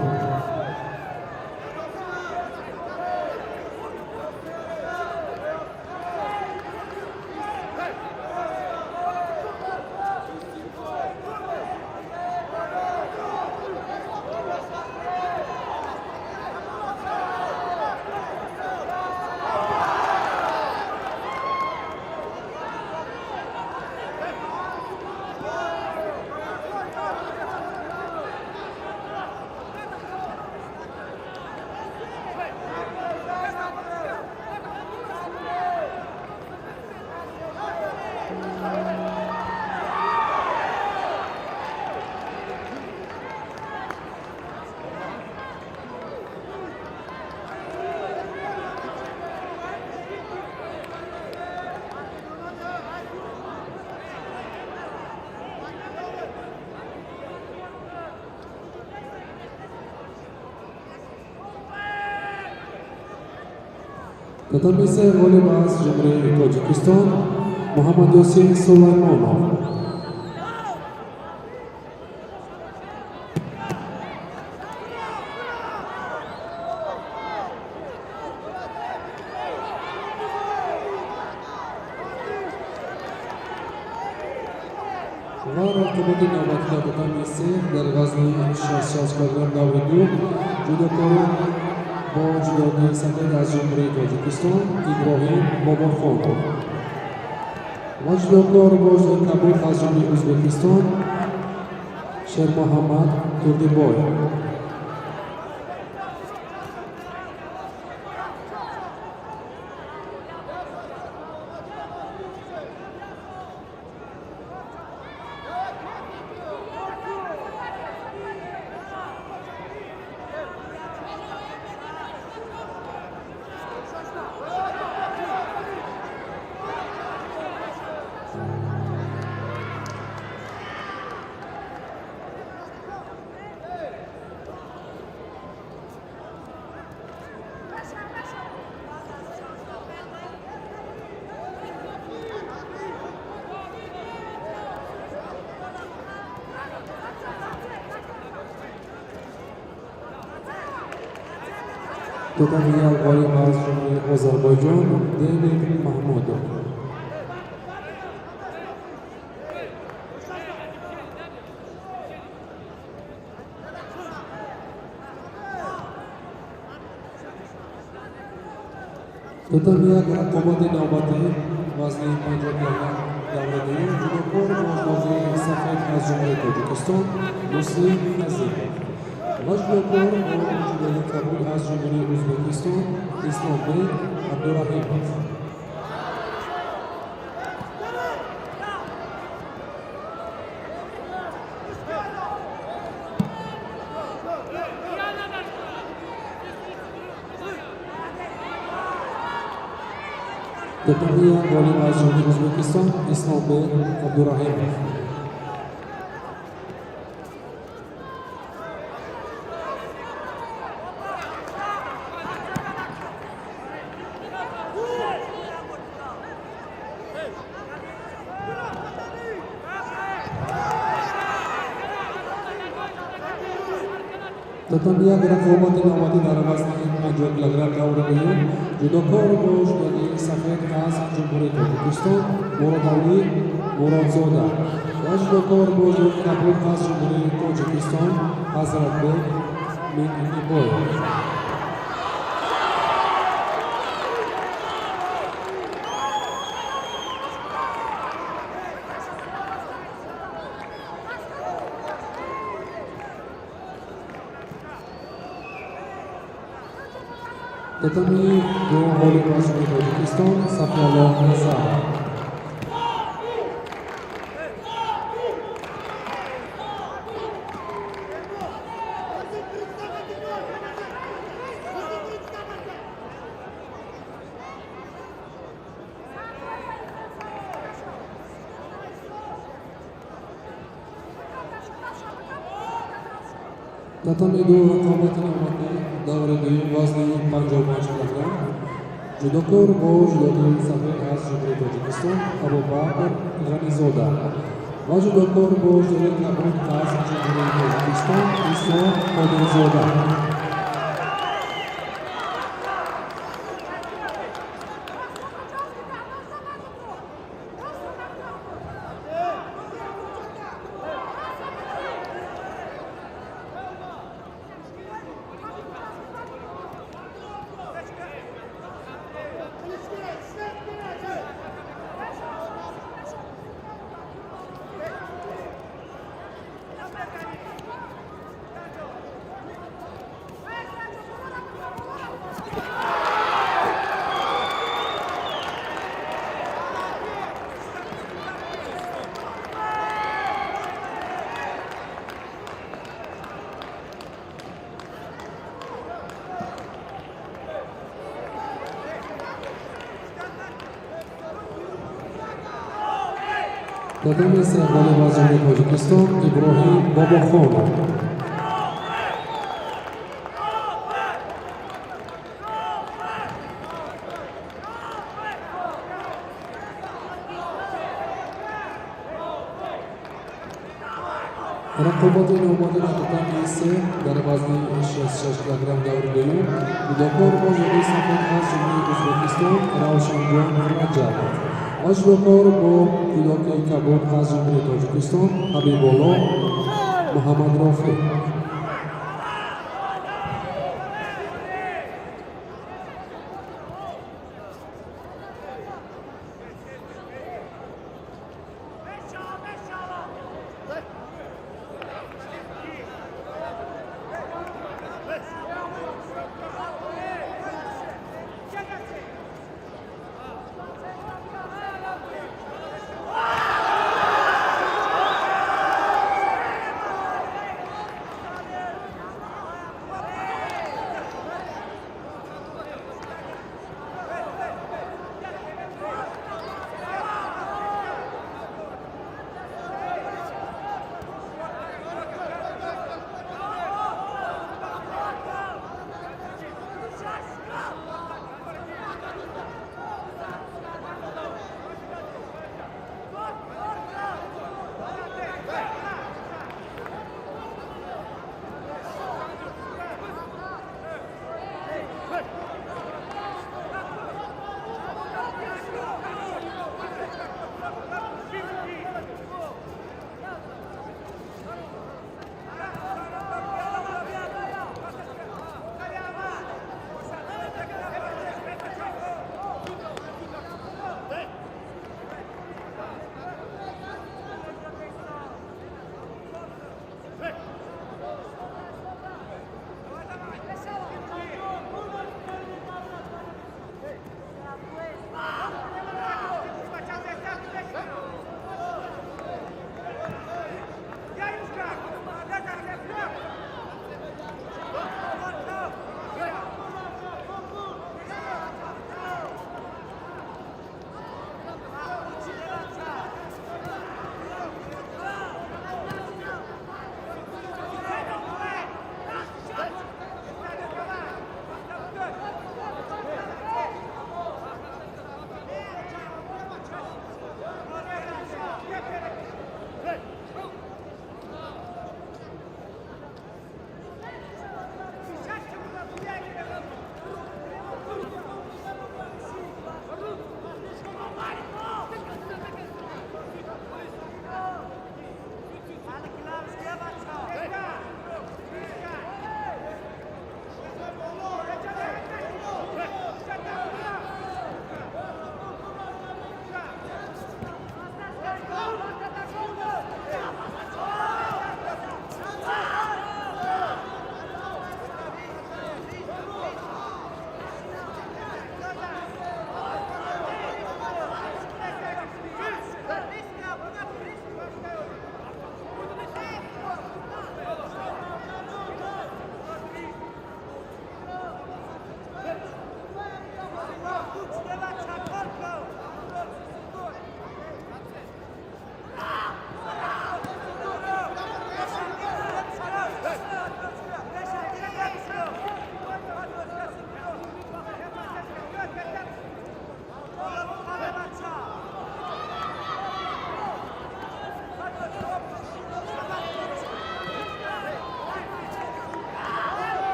Татами се ғолиб аз Ҷумҳурии Тоҷикистон Муҳаммадёсин Сулаймонов. Ва рақобати навбатӣ дар татами се дар вазни 66 килограмм даври ду ҷудокорон бо ҷудоки сафед аз Ҷумҳурии Тоҷикистон Иброҳим Бобохонов ва ҷудокор бо ҷудоки кабуд аз Ҷумҳурии Ӯзбекистон Шермуҳаммад Турдибоев. Татами як ғолиб аз Ҷумҳурии Озарбойҷон Демир Маҳмудов. Татами як рақобати навбатӣ вазни 50 килограмм даври дуюм ҷудокор бо ҷудоки сафед аз Ҷумҳурии Тоҷикистон Муслим Азимов ва ҷудокор бо ҷудоки кабуд аз Ҷумҳурии Ӯзбекистон Исломбек Абдураҳимов. Татами як ғолиб аз ҷумҳурии Ӯзбекистон Исломбек Абдураҳимов. Татами як рақобати навбатӣ дар вазни 50 килограмм даври дуюм, ҷудокор бо ҷудоги сафед аз Ҷумҳурии Тоҷикистон Муродалӣ Муродзода ва ҷудокор бо ҷудоги кабуд аз Ҷумҳурии Тоҷикистон Ҳазратбек Миннибоев. Татами ду ғолиб аз Ҷумҳурии Тоҷикистон Сафиаллоҳ Назаров. Татами ду рақобати навбатӣ даври дуюм вазни 55 килограмм, ҷудокор бо ҷудоги сафед аз Ҷумҳурии Тоҷикистон Абубакр Ғанизода ва ҷудокор бо ҷудоги кабуд аз Ҷумҳурии Тоҷикистон Исо Қодирзода. Татами се ғолиб аз Ҷумҳурии Тоҷикистон Иброҳим Бобохонов. Рақобати навбатӣ дар татами се дар вазни 66 килограмм даври дуюм, ҷудокор бо ҷудои сафед аз Ҷумҳурии Ӯзбекистон Равшанҷон Раҷабов ва ҷудокор бо ҷудоки кабуд аз Ҷумҳурии Тоҷикистон Ҳабибулло Муҳаммадрофеъ.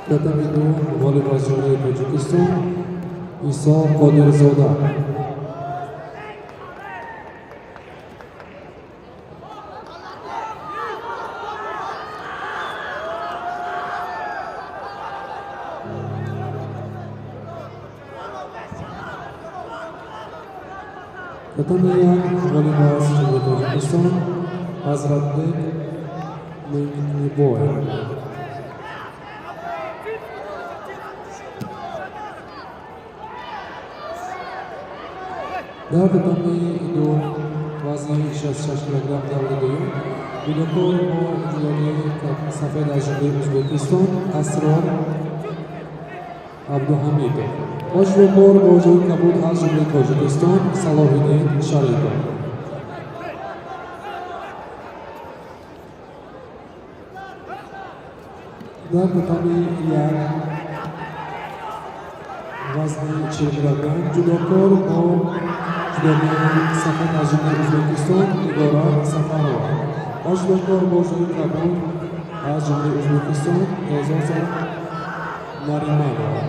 Татами ду ғолиб аз Ҷумҳурии Тоҷикистон Исо Қодирзода. Татами як ғолиб аз Ҷумҳурии Тоҷикистон Ҳазратбек Меңлибоев. Дар татами ду вазни 66 килограмм даври дуюм ҷудокор бо ҷудоги сафед аз Ҷумҳурии Ӯзбекистон Асрор Абдуҳамидов ва ҷудокор бо ҷудоги кабуд аз Ҷумҳурии Тоҷикистон Салоҳиддин Шарипов. Дар татами як вазни 40 килограмм ҷудокор бо ҷудоги сафед аз Ҷумҳурии Ӯзбекистон Нигора Сафарова ва ҷудокор бо ҷудоги кабуд аз Ҷумҳурии Ӯзбекистон Эъзоза Нариманова.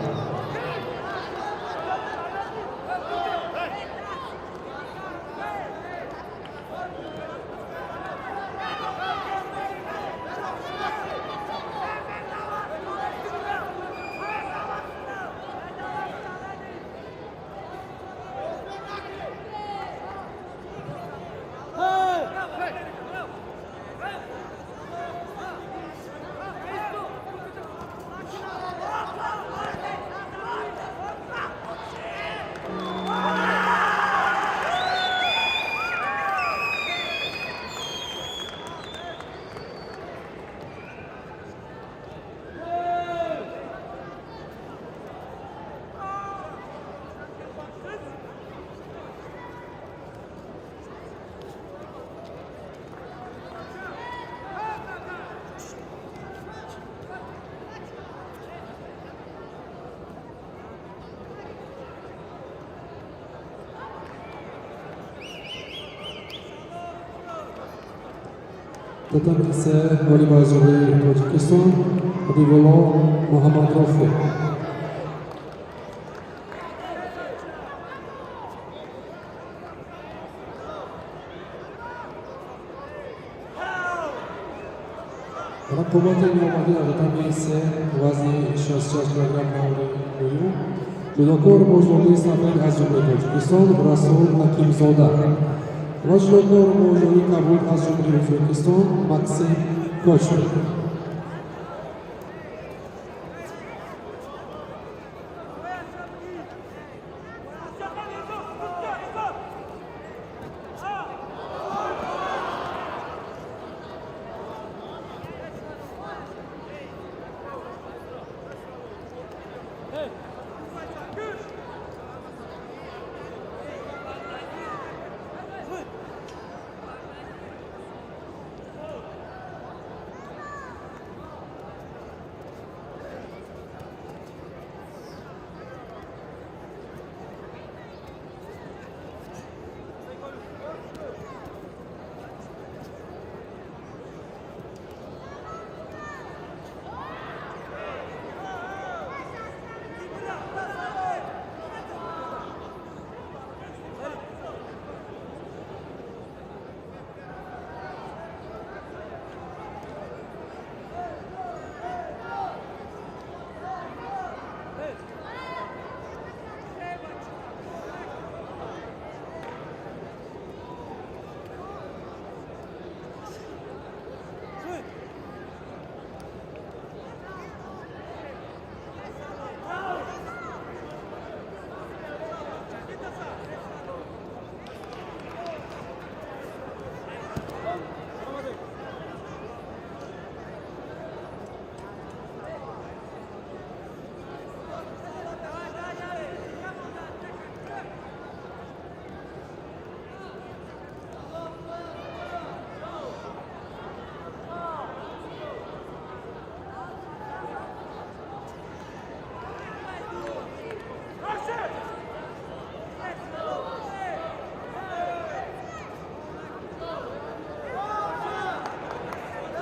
Татами се ғолиб аз Ҷумҳурии Тоҷикистон Ҳабибулло Муҳаммадрофеъ. Рақобати навбатӣ дар татами се вазни 66 килограмм даври дуюм ҷудокор бо ҷудоги сафед аз Ҷумҳурии Тоҷикистон Расул Ҳакимзода ва ҷудокор бо ҷудоги кабуд аз Ҷумҳурии Ӯзбекистон Максим Кочнев.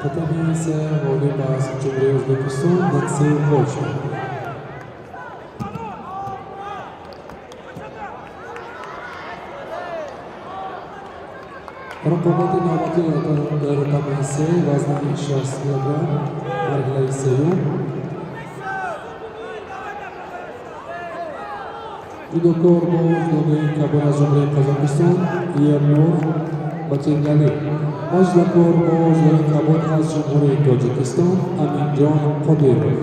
Татами се, ғолиб аз Ҷумҳурии Ӯзбекистон Максим Волченко. Рақобати навбатӣ дар татами се, вазни 60 килограмм, марҳилаи сеюм. Ҷудокор бо ҷудогаи кабон аз Ҷумҳурии Қазоқистон Ернур Батиргалӣ ва ҷудокор бо ҷудогаи кабон аз Ҷумҳурии Тоҷикистон Аминҷон Қодиров.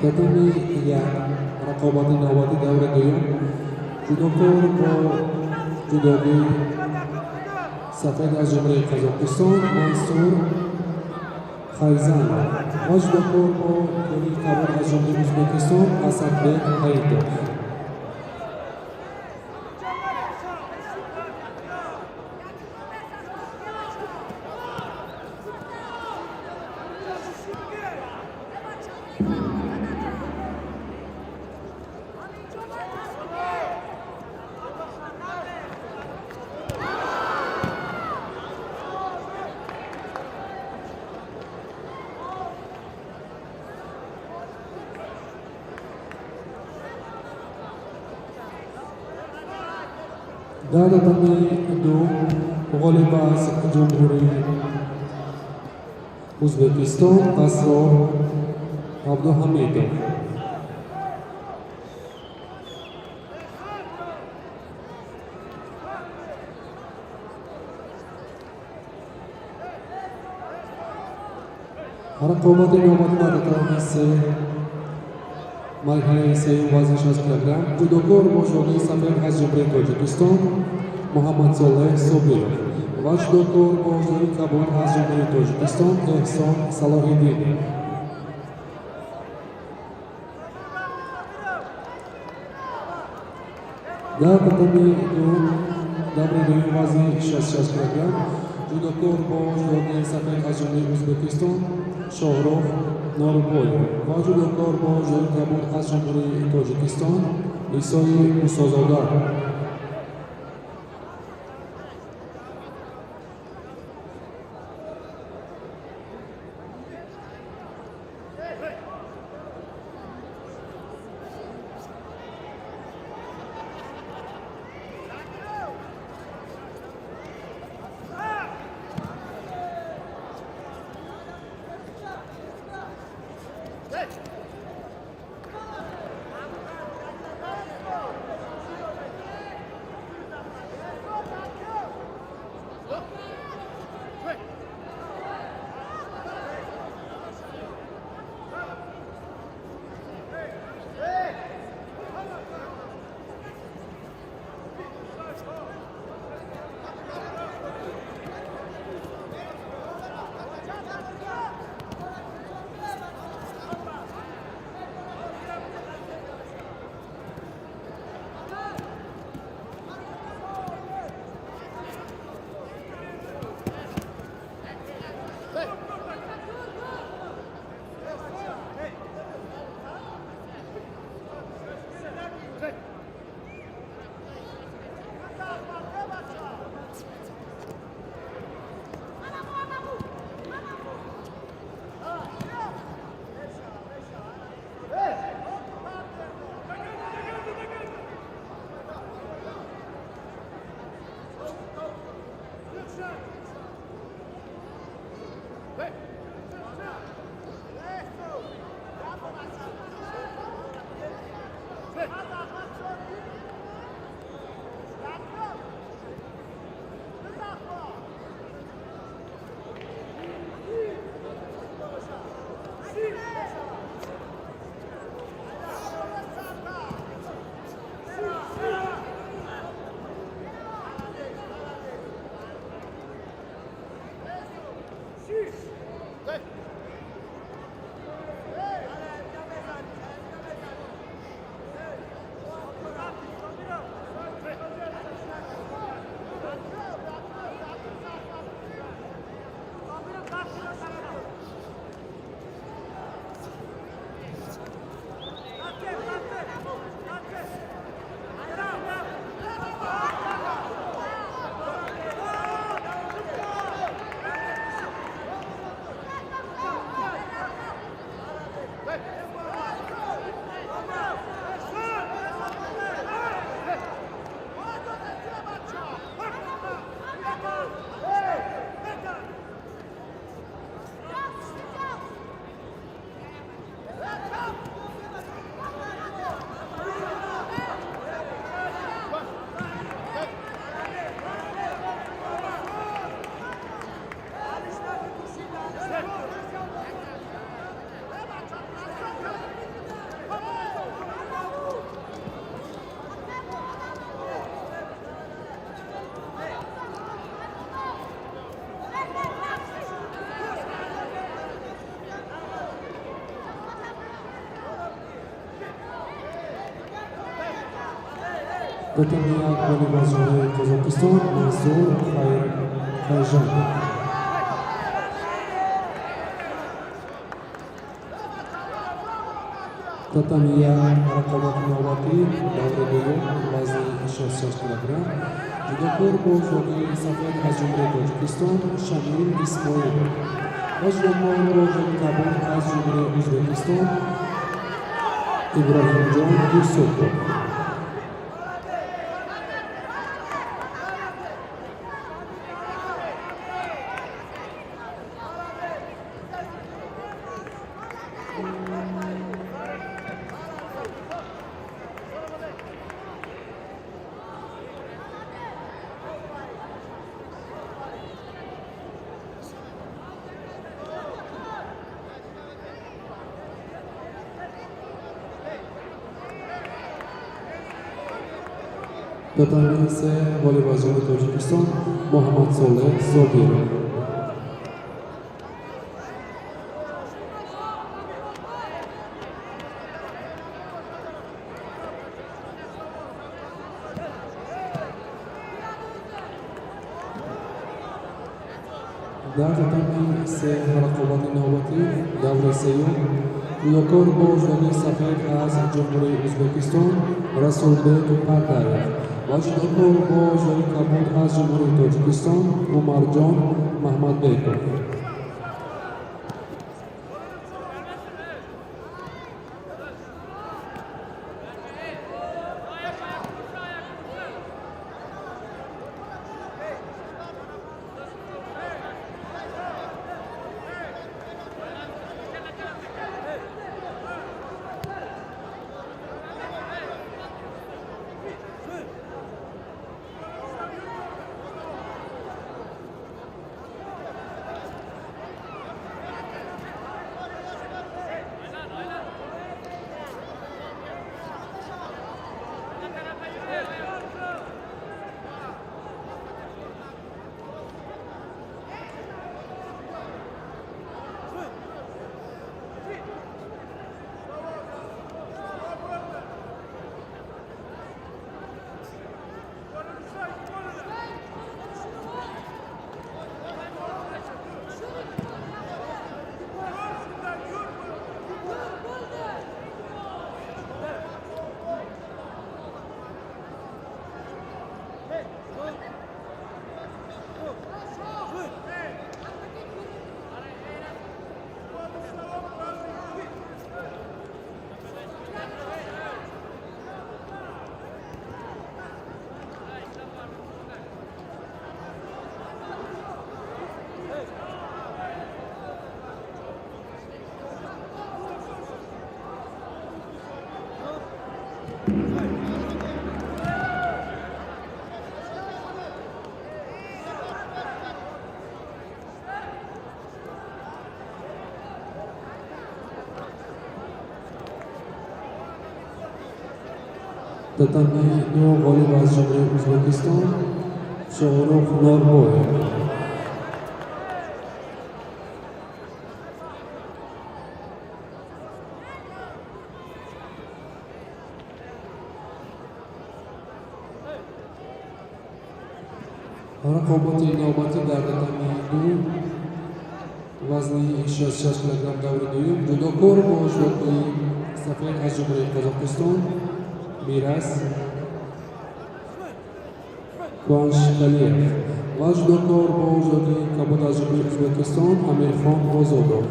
Татами як, рақобати навбати даври дуюм. Ҷудокор бо ҷудогии сафед аз Ҷумҳурии Қазоқистон Мансур Хайзанов ва ҷудокор бо ҷудогии кабон аз Ҷумҳурии Ӯзбекистон Асадбек Ҳаитов. Дар татами ду, ғолиб аз Ҷумҳурии Ӯзбекистон Асрор Абдуҳамидов. Рақобати навбатӣ дар татами се, марҳилаи сеюм, вазни 60 килограмм. Ҷудокор бо ҷудогии сафед аз Ҷумҳурии Тоҷикистон Муҳаммадсолеҳ Собиров ва ҷудокор бо ҷудогии кабон аз Ҷумҳурии Тоҷикистон Эҳсон Салоҳиддинов. Дар татами ду, даври дуюм, вазни 66 килограмм. Ҷудокор бо ҷудогии сафед аз Ҷумҳурии Ӯзбекистон Шоҳрух Норбоев ва ҷудокор бо ҷудогии кабон аз Ҷумҳурии Тоҷикистон Исои Мусозода. Татами як, ғолиб аз ҷумҳурии Қазоқистон Мансур Хайржанов. Татами як, рақобати навбатӣ, даври дуюм, вазни 66 килограмм. Ҷудокор бо ҷоги сафед аз Ҷумҳурии Тоҷикистон Шамил Исмоилов ва ҷудокор бо ҷоги кабуд аз Ҷумҳурии Ӯзбекистон Иброҳимҷон Юсупов. Татами се, ғолиб аз ҷумҳурии Тоҷикистон Муҳаммадсолеҳ Зобиров. Дар татами се, рақобати навбатӣ, даври сеюм, ҷудокор бо ҷоги сафед аз Ҷумҳурии Ӯзбекистон Расулбек Пардаев ва ҷудокор бо ҷоги кабуд аз Ҷумҳурии Тоҷикистон Умарҷон Маҳмадбеков. Татами ду, ғолиб аз Ҷумҳурии Ӯзбекистон Шоҳрух Норбоев. Рақобати навбатӣ дар татами ду, вазни 66 килограмм, даври дуюм, ҷудокор бо ҷоги сафед аз Ҷумҳурии Қазоқистон Мирас Куанышқалиев ва ҷудокор бо ҷоги кабуд аз Ҷумҳурии Ӯзбекистон Амирхон Озодов.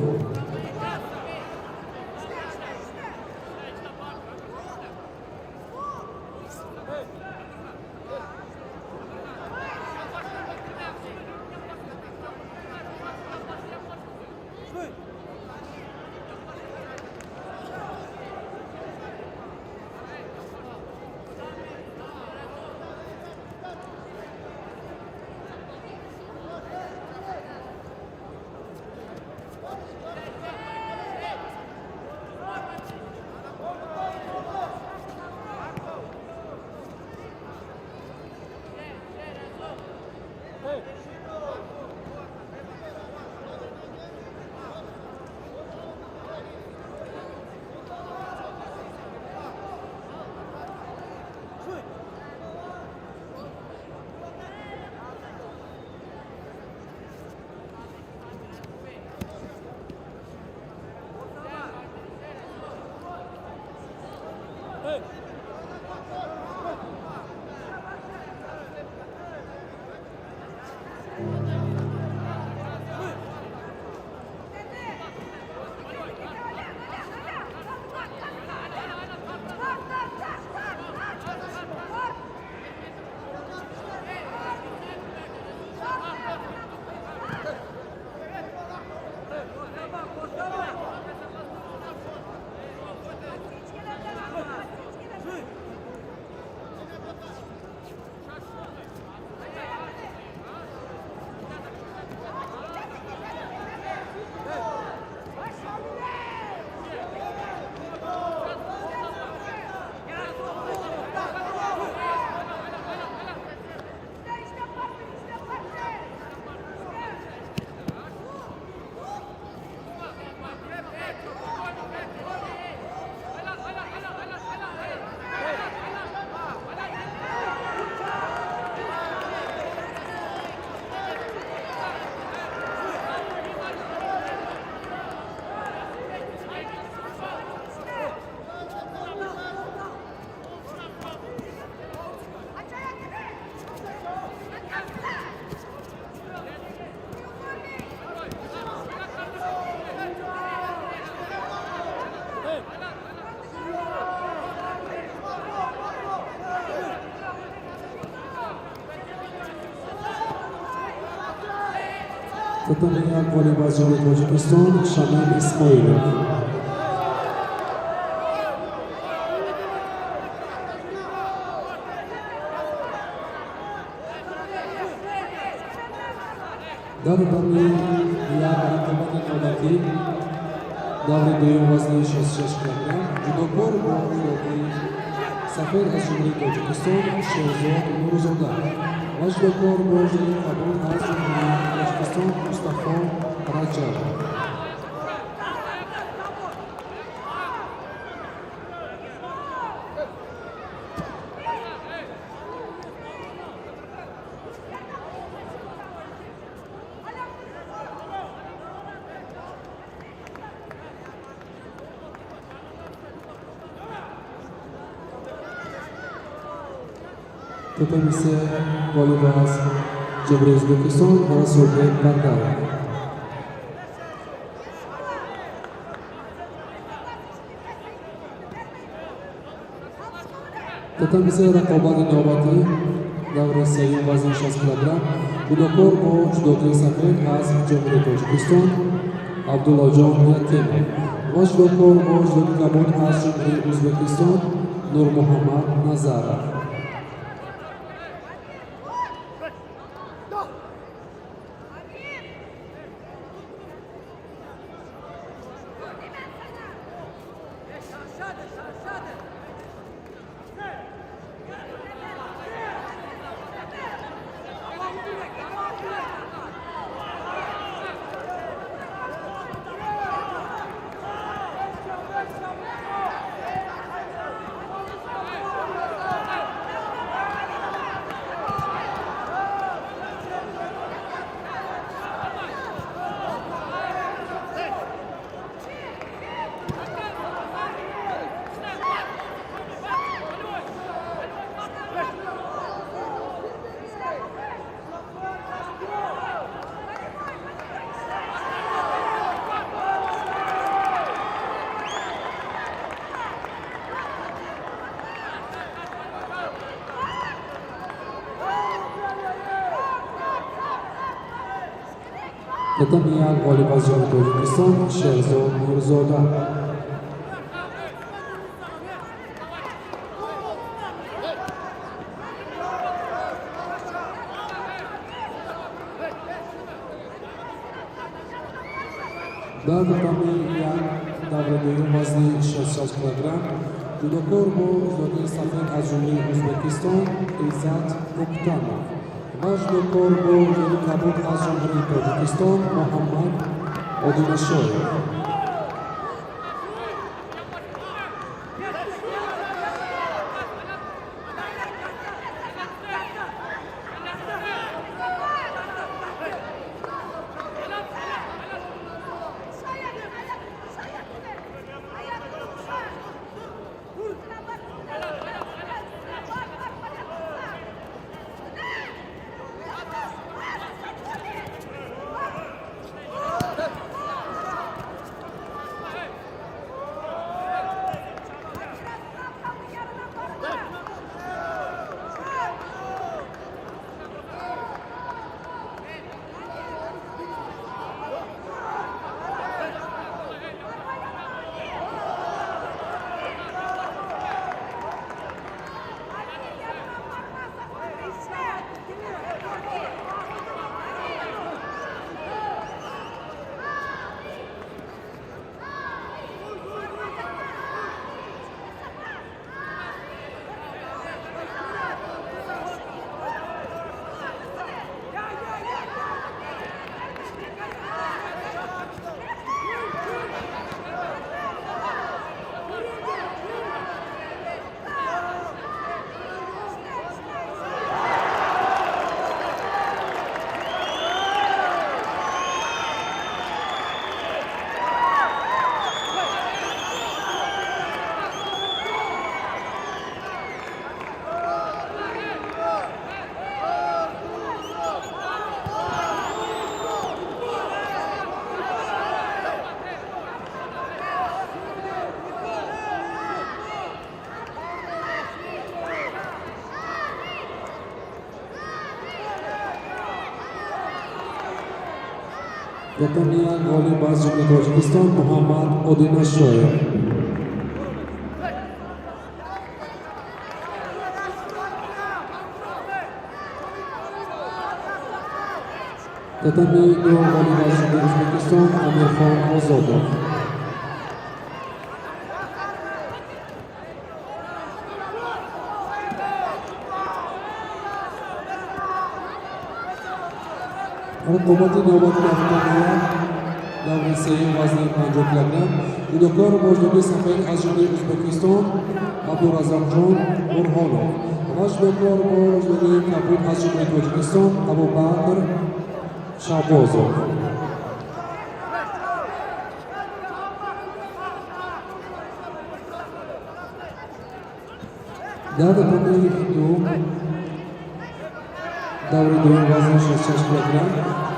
Татами як, ғолиб аз ҷониби Тоҷикистон Шамил Исмоилов. Дар татами як, рақобати навбатӣ, даври дуюм, вазни 66 килограмм, ҷудокор бо ҷудокии сафед аз Ҷумҳурии Тоҷикистон Шерзод Нурзода ва ҷудокор бо ҷудои кабуд аз Ҷумҳурии Тоҷикистон Мустафо Раҷабов. Татами се, ғолиб аз Ҷумҳурии Ӯзбекистон Расулбек Бардаев. Татами се, рақобати навбатӣ, даври сеюм, вазни 60 килограмм, ҷудокор бо ҷудокии сафед аз Ҷумҳурии Тоҷикистон Абдуллоҷон Ятимов ва ҷудокор бо ҷудоки кабуд аз Ҷумҳурии Ӯзбекистон Нурмуҳаммад Назаров. Татами як, ғолиб аз ҷониби Тоҷикистон Шерзод Нурзода. Дар татами як, даври дуюм, вазни 66 килограмм, ҷудокор бо ҷудокии сафед аз Ҷумҳурии Ӯзбекистон Иззат Уктамов ва ҷудокор бо ҷудоки кабуд аз Ҷумҳурии Тоҷикистон Муҳаммад Одинашоев. Татами як ғолиб аз Ҷумҳурии Тоҷикистон Муҳаммад Одинашоев. Татами ду ғолиб аз Ҷумҳурии Ӯзбекистон Амирхон Озодов. Рақобати навбати ҳафтоду як, даври сеюм, вазни 50 килограмм, ҷудокор бо ҷудои сафед аз Ҷумҳурии Ӯзбекистон Абдураззоқҷон Бурҳонов ва ҷудокор бо ҷудои кабуд аз Ҷумҳурии Тоҷикистон Абубакр Шаҳбозов. Дар татами ду, даври дуюм, вазни 66 килограмм,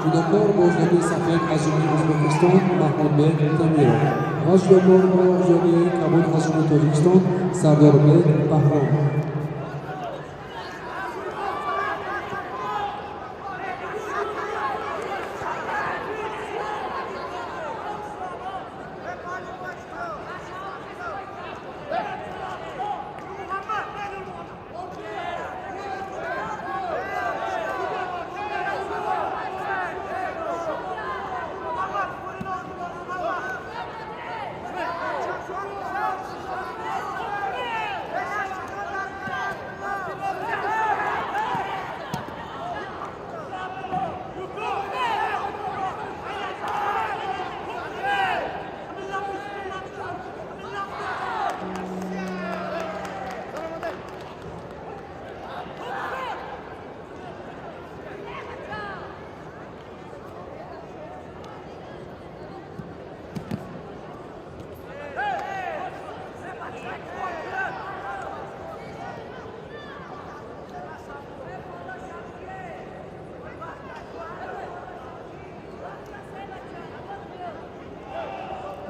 ҷудокор бо ҷудои сафед аз Ҷумҳурии Ӯзбекистон Маҳмудбек Тамиров ва ҷудокор бо ҷудои кабуд аз Ҷумҳурии Тоҷикистон Сардорбек Баҳромов.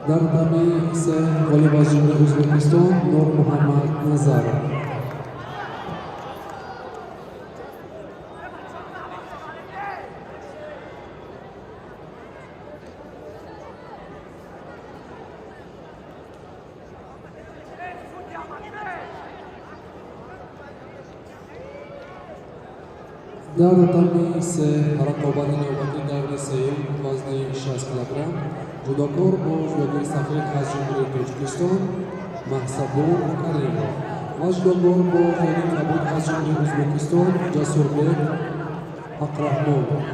Дар татами се, ғолиб аз Ҷумҳурии Ӯзбекистон Нурмуҳаммад Назаров. Дар татами се, рақобати навбати даври сеюм, вазни 60 килограмм, ҷудокор бо ҷудои сафед аз Ҷумҳурии Тоҷикистон Маҳсабон Каримов ва ҷудокор бо ҷудои кабуд аз Ҷумҳурии Ӯзбекистон Ҷасурбек Ҳақраҳмонов.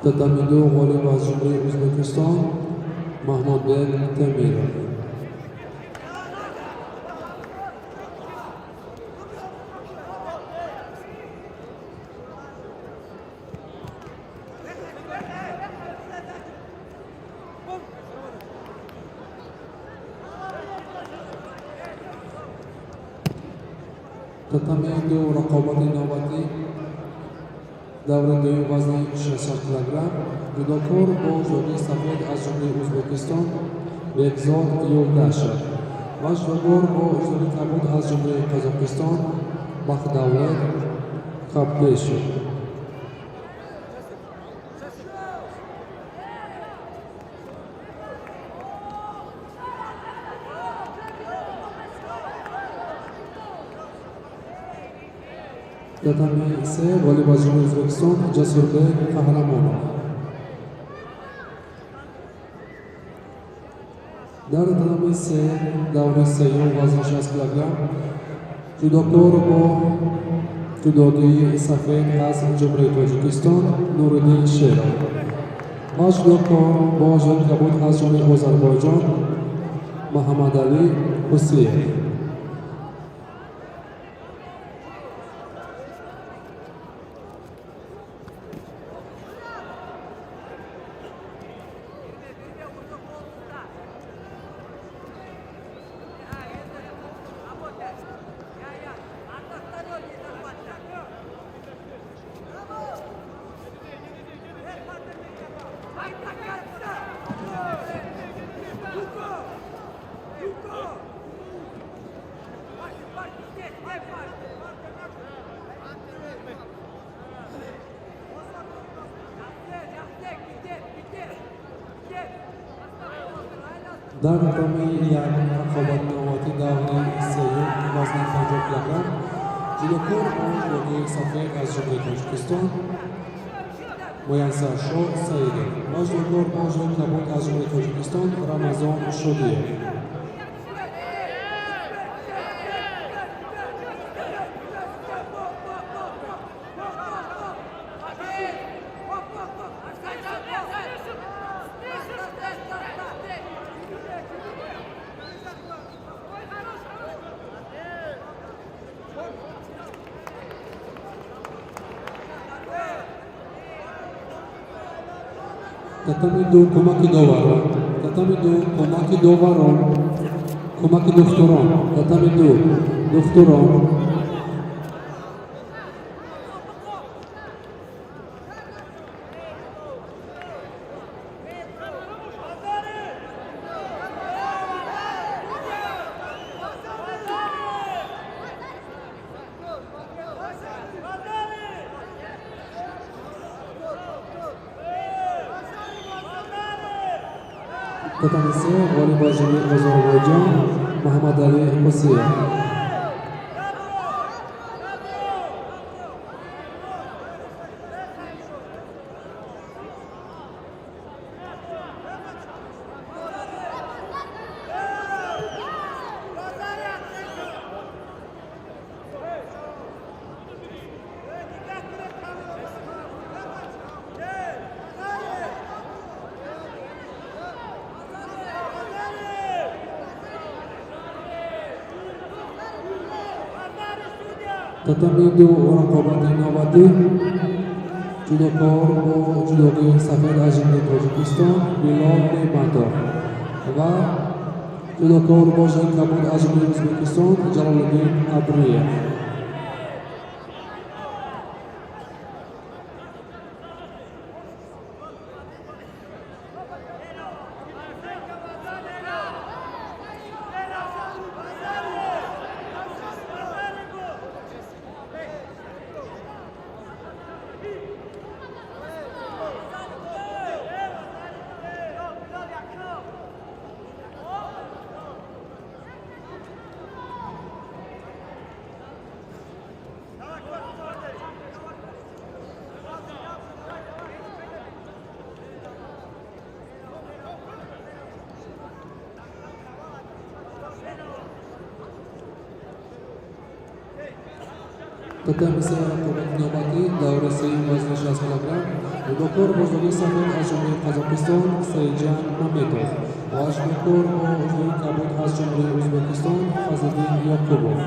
Татами 2 ғолиб аз Ҷумҳурии Ӯзбекистон Маҳмудбек Темиров. Татами 2 рақобати навбатӣ даври дуюм вазни 66 килограмм ҷудокор бо ҷудои сафед аз Ҷумҳурии Ӯзбекистон Бекзод Юлдашев ва ҷудокор бо ҷудои кабуд аз Ҷумҳурии Қазоқистон Бахдавлет Қабдешев. Татами 3 ғолиб аз Ҷумҳурии Ӯзбекистон Ҷасурбек Қаҳрамонов. Дар татами 3 даври сеюм вазни 60 килограмм ҷудокор бо ҷудогии сафед аз Ҷумҳурии Тоҷикистон Нуриддин Шеров ва ҷудокор бо ҷудои кабуд аз Ҷумҳурии Озарбойҷон Муҳаммадалӣ Ҳусиев. Дар татами 1 рақобати навбатӣ даври сеюм вазни 50 килограмм ҷудокор бо ҷудогии сафед аз Ҷумҳурии Тоҷикистон Муяссаршоҳ Саидов ва ҷудокор бо ҷудои кабуд аз Ҷумҳурии Тоҷикистон Рамазон Шодиев. Татами 2 кӯмаки доварон. Татами 2 кӯмаки доварон. Кӯмаки духтурон. Татами 2 духтурон. Татами 3 ғолиб аз Ҷумҳурии Озарбойҷон Муҳаммадалӣ Ҳусиев. Татами 2 рақобати навбатӣ ҷудокор бо ҷудогии сафед аз Ҷумҳурии Тоҷикистон Билол Неъматов ва ҷудокор бо ҷудои кабуд аз Ҷумҳурии Ӯзбекистон Ҷалолиддин Абриев. Татами се, рақобати навбатӣ, даври сеюм, вазни 60 килограмм. Ҷудокор бо ҷудои сафед аз Ҷумҳурии Қазоқистон Саидҷан Маметов ва ҷудокор бо ҷудои кабуд аз Ҷумҳурии Ӯзбекистон Фазлиддин Ёқубов.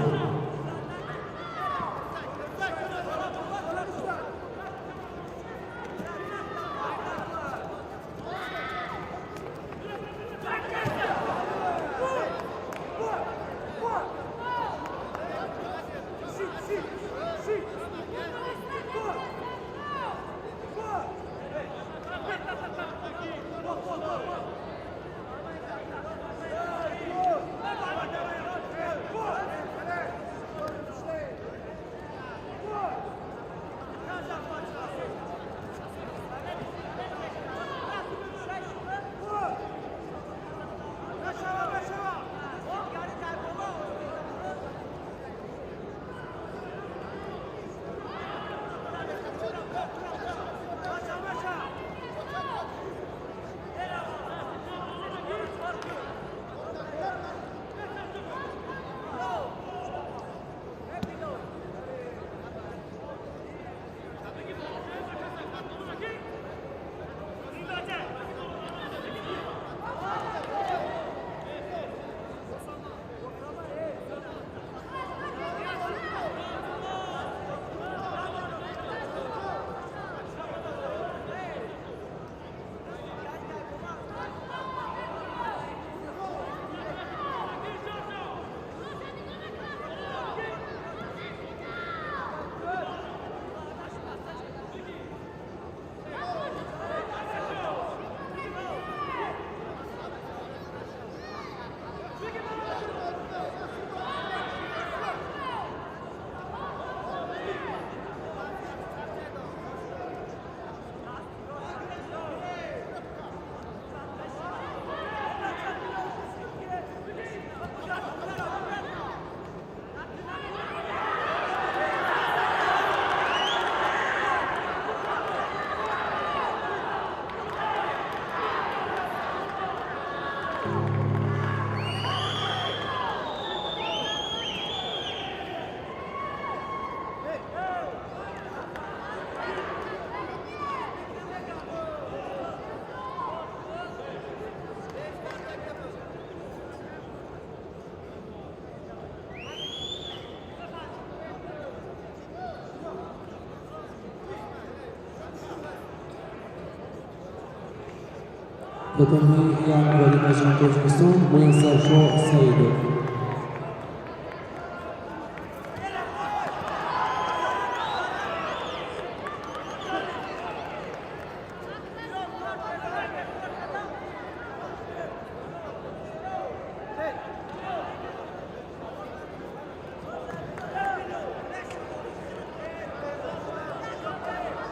Татами як, ғолиб аз Ҷумҳурии Тоҷикистон Муяссаршоҳ Саидов.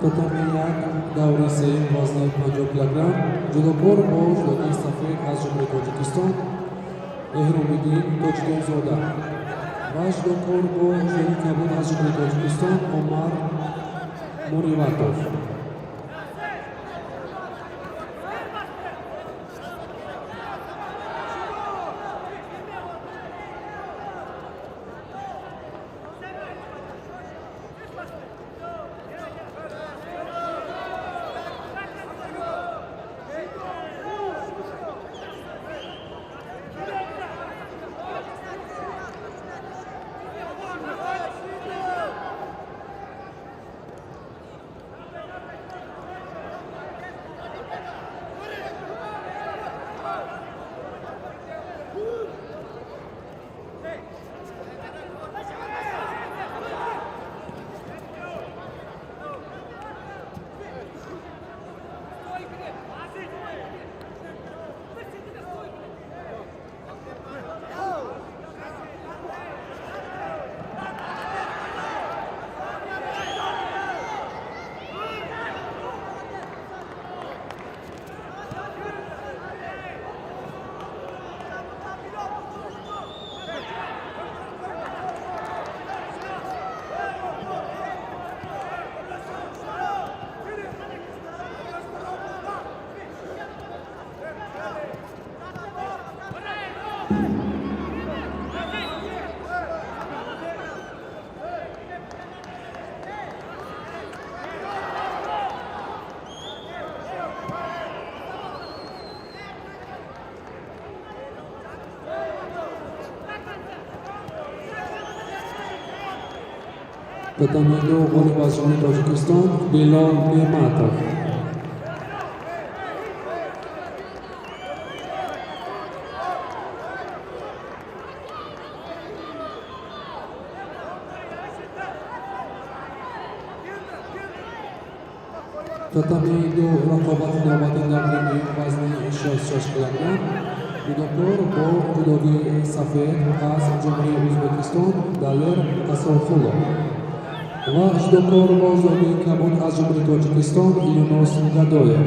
Татами як, даври сеюм, вазни 50 килограмм. Ҷудокор бо ҷудои сафед аз Ҷумҳурии Тоҷикистон Эҳромиддин Тоҷиддинзода ва ҷудокор бо ҷудои кабуд аз Ҷумҳурии Тоҷикистон Омар Муриватов. Татами ду ғолиб аз Ҷумҳурии Тоҷикистон Билол Неъматов. Татами ду рақобати навбати даври дуюм вазни 66 килограмм. Ҷудокор бо ҷудоги сафед аз Ҷумҳурии Ӯзбекистон Далер Асрорқулов ва ҷудокор бо ҷудоги кабуд аз Ҷумҳурии Тоҷикистон Юнус Гадоев.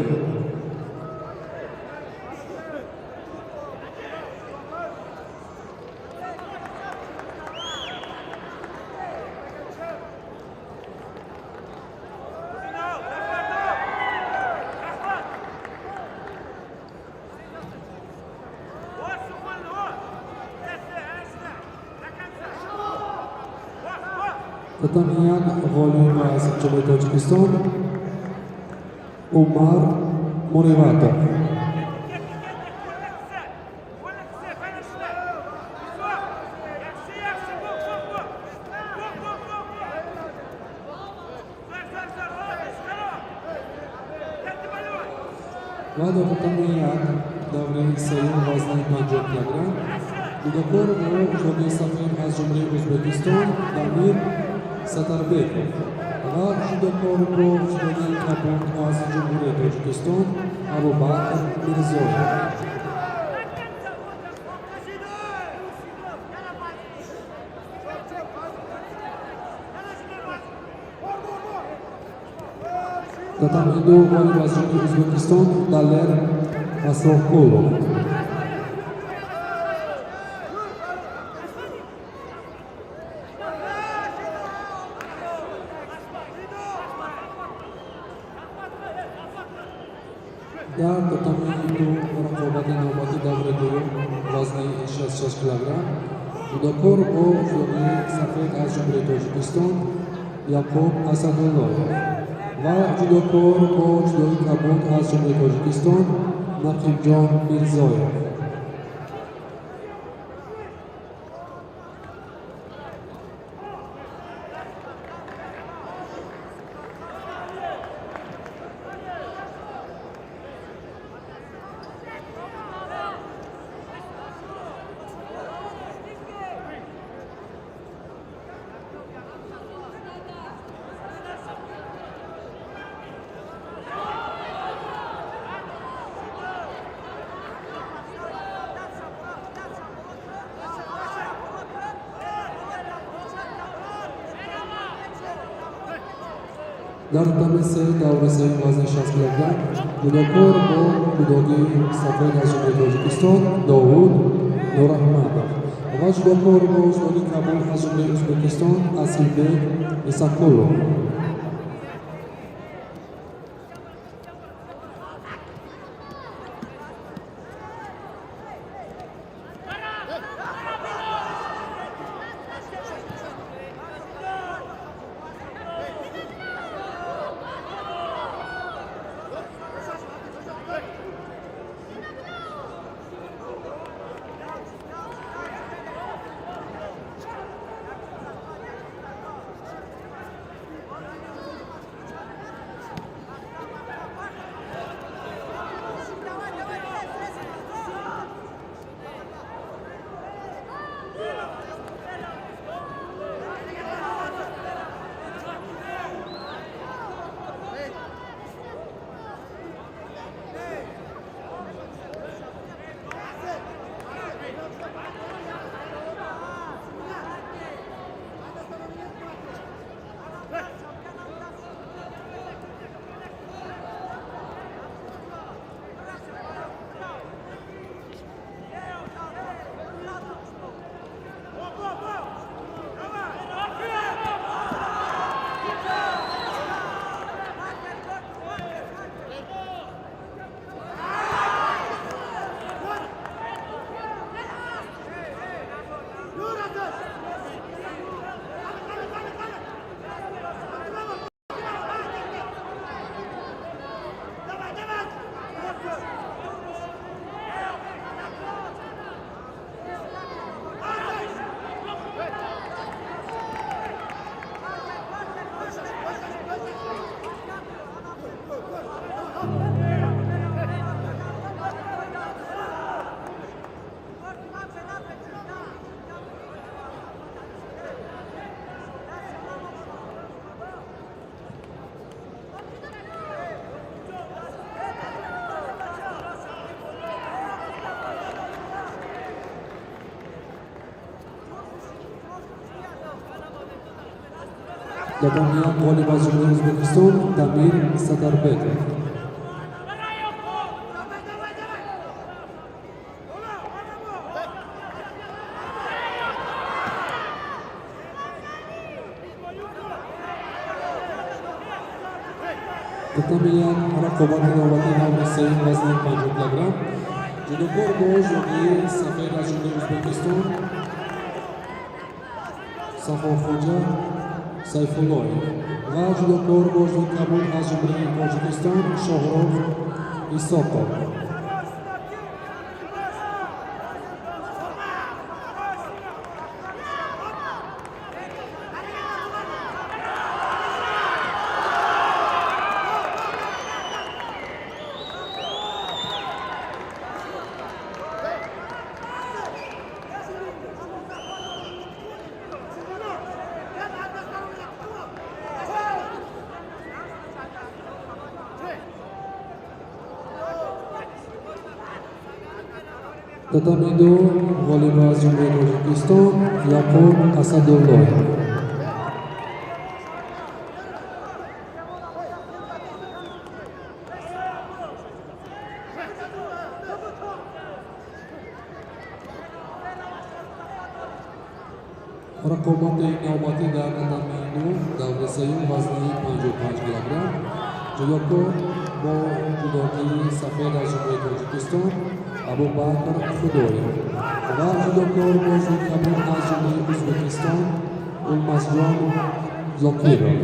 Татами як ғолиб аз Ҷумҳурии Тоҷикистон Умар Муриватов. Ва дар татами як давраи сеюм вазни 50 килограмм ҷудокор бо ҷудоги сафед аз Ҷумҳурии Ӯзбекистон Дамир Сатарбеков ва ҷудокор бо ҷудоги кабуд аз Ҷумҳурии Тоҷикистон Абубакр Мирзоев. Татами ду ғолиб аз Ҷумҳурии Ӯзбекистон Далер Асрорқулов. Дар татами ду рақобати навбати даври дуюм вазни 66 килограмм ҷудокор бо ҷудоги сафед аз Ҷумҳурии Тоҷикистон Яқуб Асадуллоев ва ҷудокор бо ҷудоги кабуд аз Ҷумҳурии Тоҷикистон Нақибҷон Мирзоев. Дар татами се даври сеюм вазни 60 килограмм ҷудокор бо ҷудоги сафед аз Ҷумҳурии Тоҷикистон Довуд Нурахматов ва ҷудокор бо ҷудоги кабуд аз Ҷумҳурии Ӯзбекистон Асилбек Исакулов. Татами як, ғолиб аз Ҷумҳурии Ӯзбекистон Дамир Садарбеков. Татами як, рақобати навбатӣ, даври сеюм, вазни 50 килограмм. Ҷудокор бо жокеи сафед аз Ҷумҳурии Ӯзбекистон Сафохоҷа Сайфуллоев ва ҷудокор бо кабуд аз Ҷумҳурии Тоҷикистон Шоҳрух Исоқов. Татами ду, ғолиб аз Ҷумҳурии Тоҷикистон Яқуб Асадуллоев. Рақобати навбатӣ дар татами ду, даври сеюм, вазни 55 килограмм. Ҷудокор бо ҷудокии сафед аз Ҷумҳурии Тоҷикистон Абубакр Худоев ва ҷудокор бо кабуд аз Ҷумҳурии Ӯзбекистон Улмасҷон Зокиров.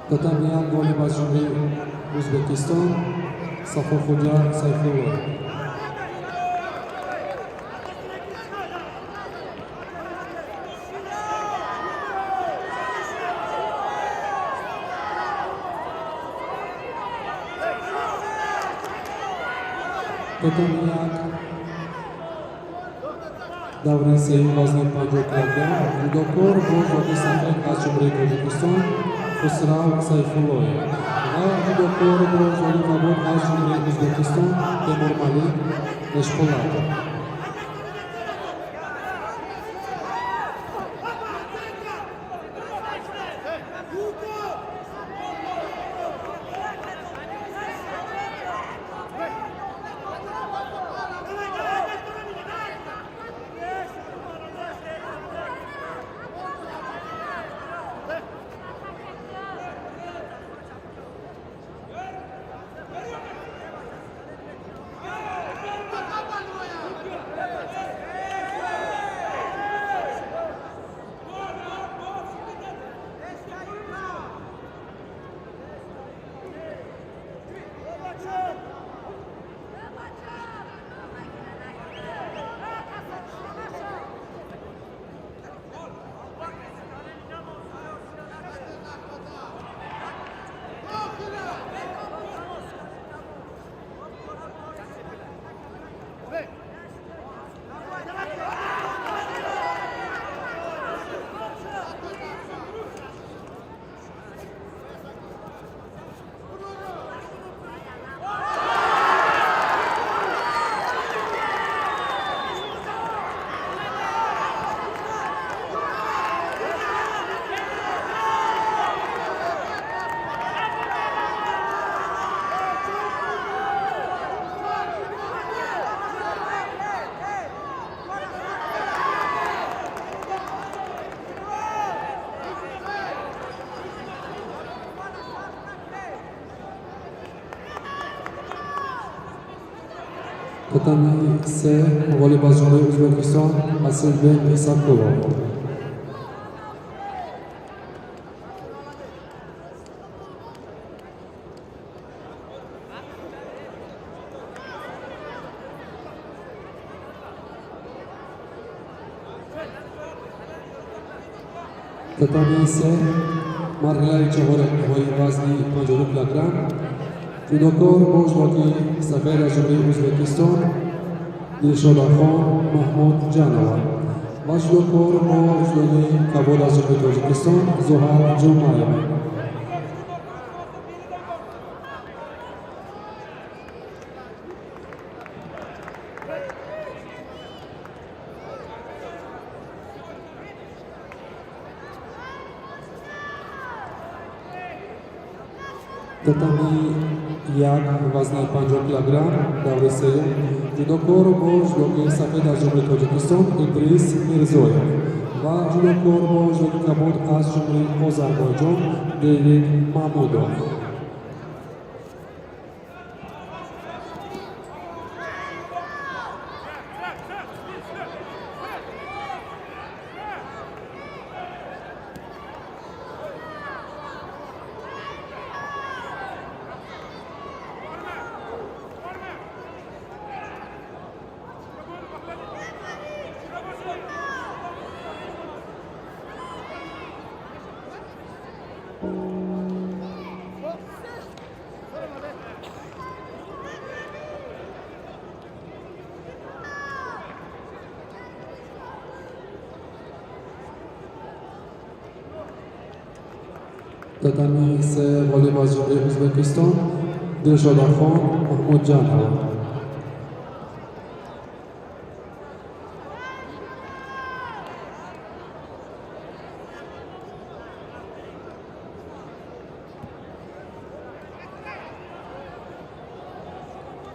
Татами як, ғолиб аз Ҷумҳурии Ӯзбекистон Сафохоҷа Сайфуллоев. Татами як, даври сеюм, вазни 50 килограмм. Ҷудокор бо ҷоки сафед аз Ҷумҳурии Тоҷикистон Хусрав Сайфуллоев ва ҷудокор бо ҷоки кабуд аз Ҷумҳурии Ӯзбекистон Темурмалик Эшпулатов. Татами се, ғолиб аз ҷумҳурии Ӯзбекистон Асилбек Исакулов. Татами се, марҳилаи чаҳорякниҳои вазни 52 килограмм. Ҷудокор бо ҷудоки сафед аз ҷумҳурии Ӯзбекистон Дилшодахон Маҳмудҷанова ва ҷудокор бо ҷудоки кабуд аз ҷумҳурии Тоҷикистон Зуҳал Ҷумаева. Татами як, вазни 50 килограмм, даври сеюм. Ҷудокор бо ҷудоки сафед аз ҷумҳурии Тоҷикистон Идрис Мирзоев ва ҷудокор бо ҷудоки кабуд аз ҷумҳурии Озарбойҷон Девид Мамудов. Татами се, ғолиб аз ҷумҳурии Ӯзбекистон Дилшодахон Маҳмудҷанова.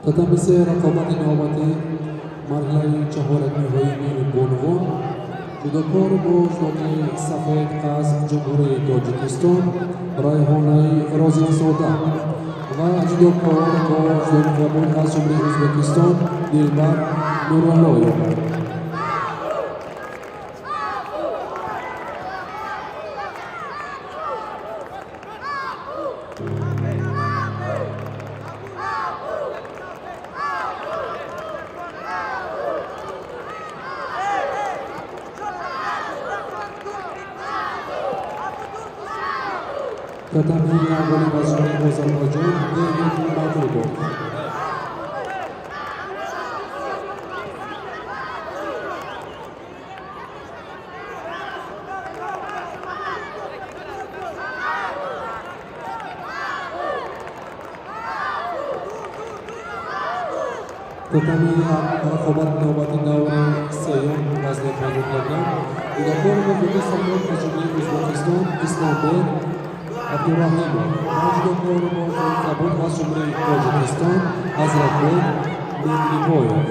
Татами се, рақобати навбатӣ, марҳилаи чаҳорякниҳои миёни бонувон. Ҷудокор бо ҷудоки сафед аз ҷумҳурии Тоҷикистон Райҳонаи Розиқзода ва ҷудокор бо ҷудоки кабуд аз ҷумҳурии Ӯзбекистон Дилбар Нураллоева. Татами як, ғолиб аз ҷумҳурии Озарбойҷон Девид Мамудов. Татами як, рақобати навбати, даври сеюм, вазни 50 килограмм. Ҷудокор бо ҷудоки сафед аз ҷумҳурии Ӯзбекистон Исломбек Абдураҳимов ва ҷудокор бо ҷойи кабуд аз Ҷумҳурии Тоҷикистон Ҳазратбек Меңлибоев.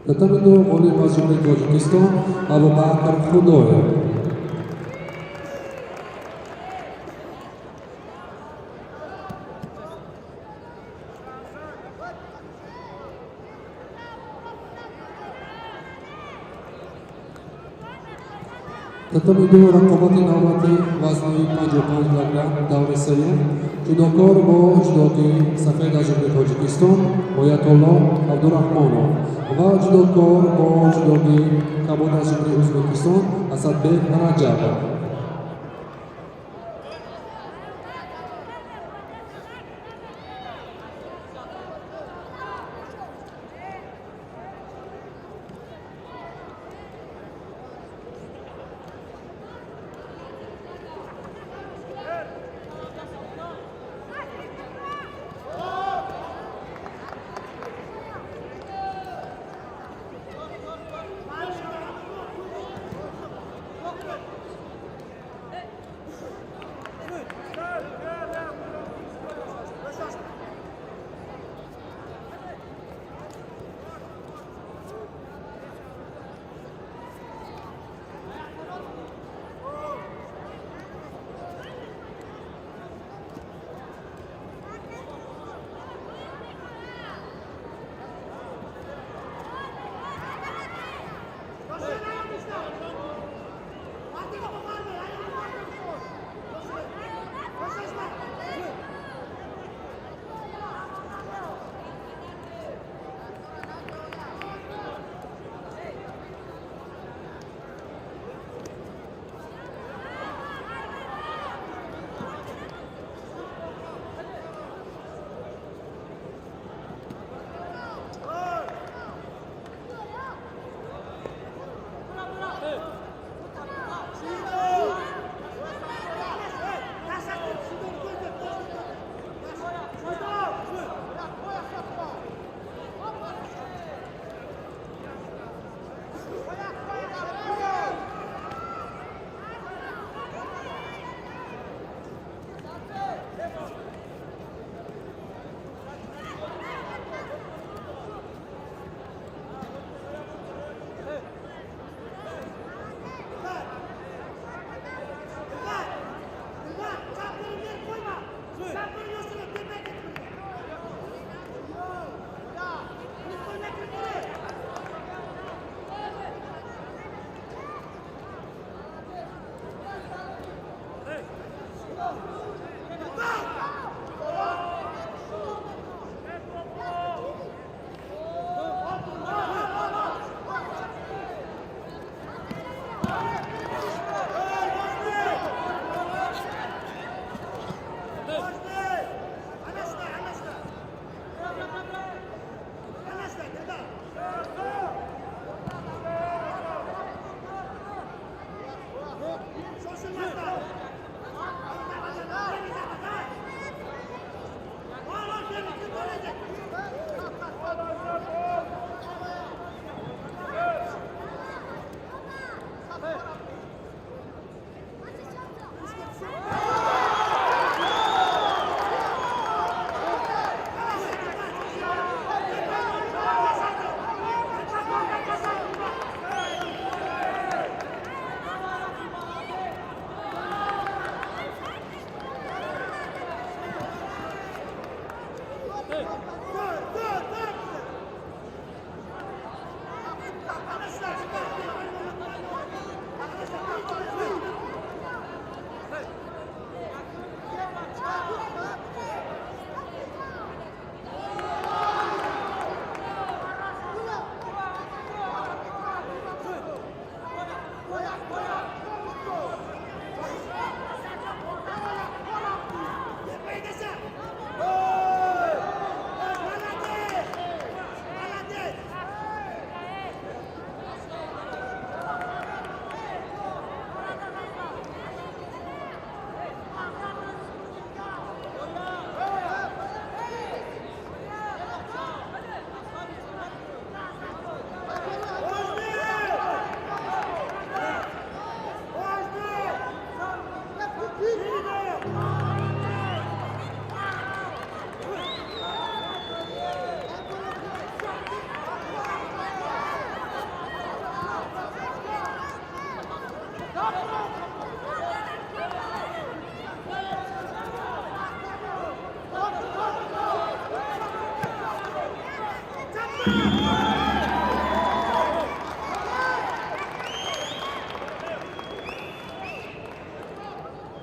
Татами ду ғолиб аз Ҷумҳурии Тоҷикистон Абубакр Худоев. Татами ду рақобати навбати вазни 55 килограмм, даври сеюм. Ҷудокор бо ҷудоки сафед аз Ҷумҳурии Тоҷикистон Оятулло Абдураҳмонов ва ҷудокор бо ҷудоки кабуд аз Ҷумҳурии Ӯзбекистон Асадбек Раҷабов.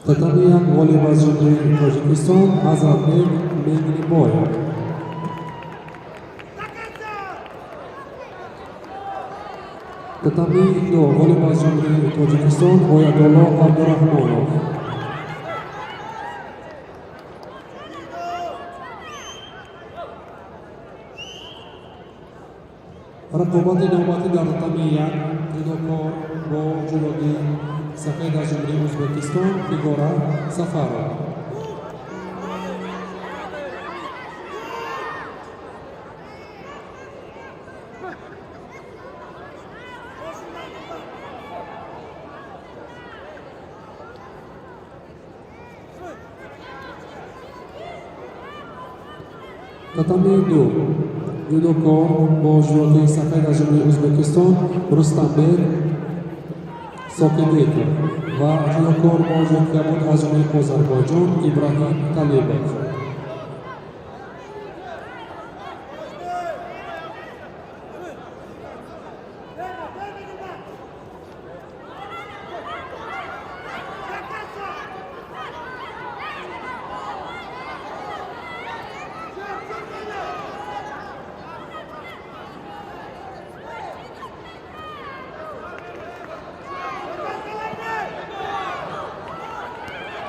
Татами як, ғолиб аз Ҷумҳурии Тоҷикистон Ҳазратбек Меңлибоев. Татами ду, ғолиб аз Ҷумҳурии Тоҷикистон Оядулло Абдураҳмонов. Рақобати навбатӣ дар татами як, ҷудокор бо ҷудоги сафед аз Ҷумҳурии Ӯзбекистон Нигора Сафарова. Татами ду, ҷудокор бо ҷудоги сафед аз Ҷумҳурии Ӯзбекистон Рустамбек Сокибеков ва ҷудокор бо ҷудоги кабуд аз Ҷумҳурии Озарбойҷон Иброҳим Талибов.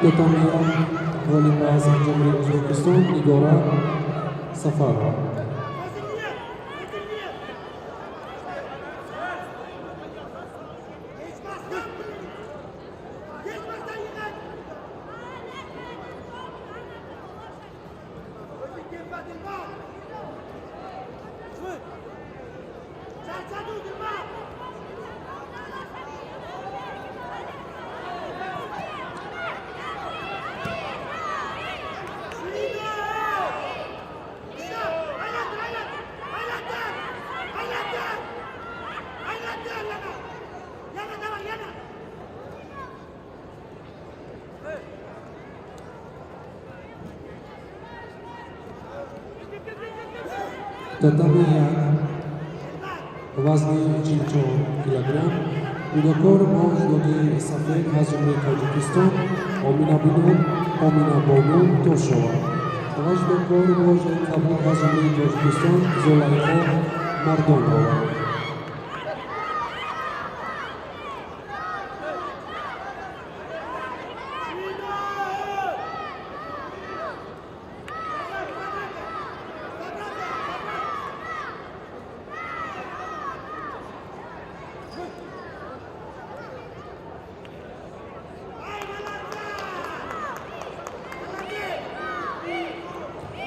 Татами як, ғолиб аз Ҷумҳурии Ӯзбекистон Нигора Сафарова. Татами як, вазни 44 килограмм, ҷудокор бо ҷудоги сафед аз Ҷумҳурии Тоҷикистон Оминабону Тошова ва ҷудокор бо ҷудоги кабуд аз Ҷумҳурии Тоҷикистон Зулайхо Мардонова.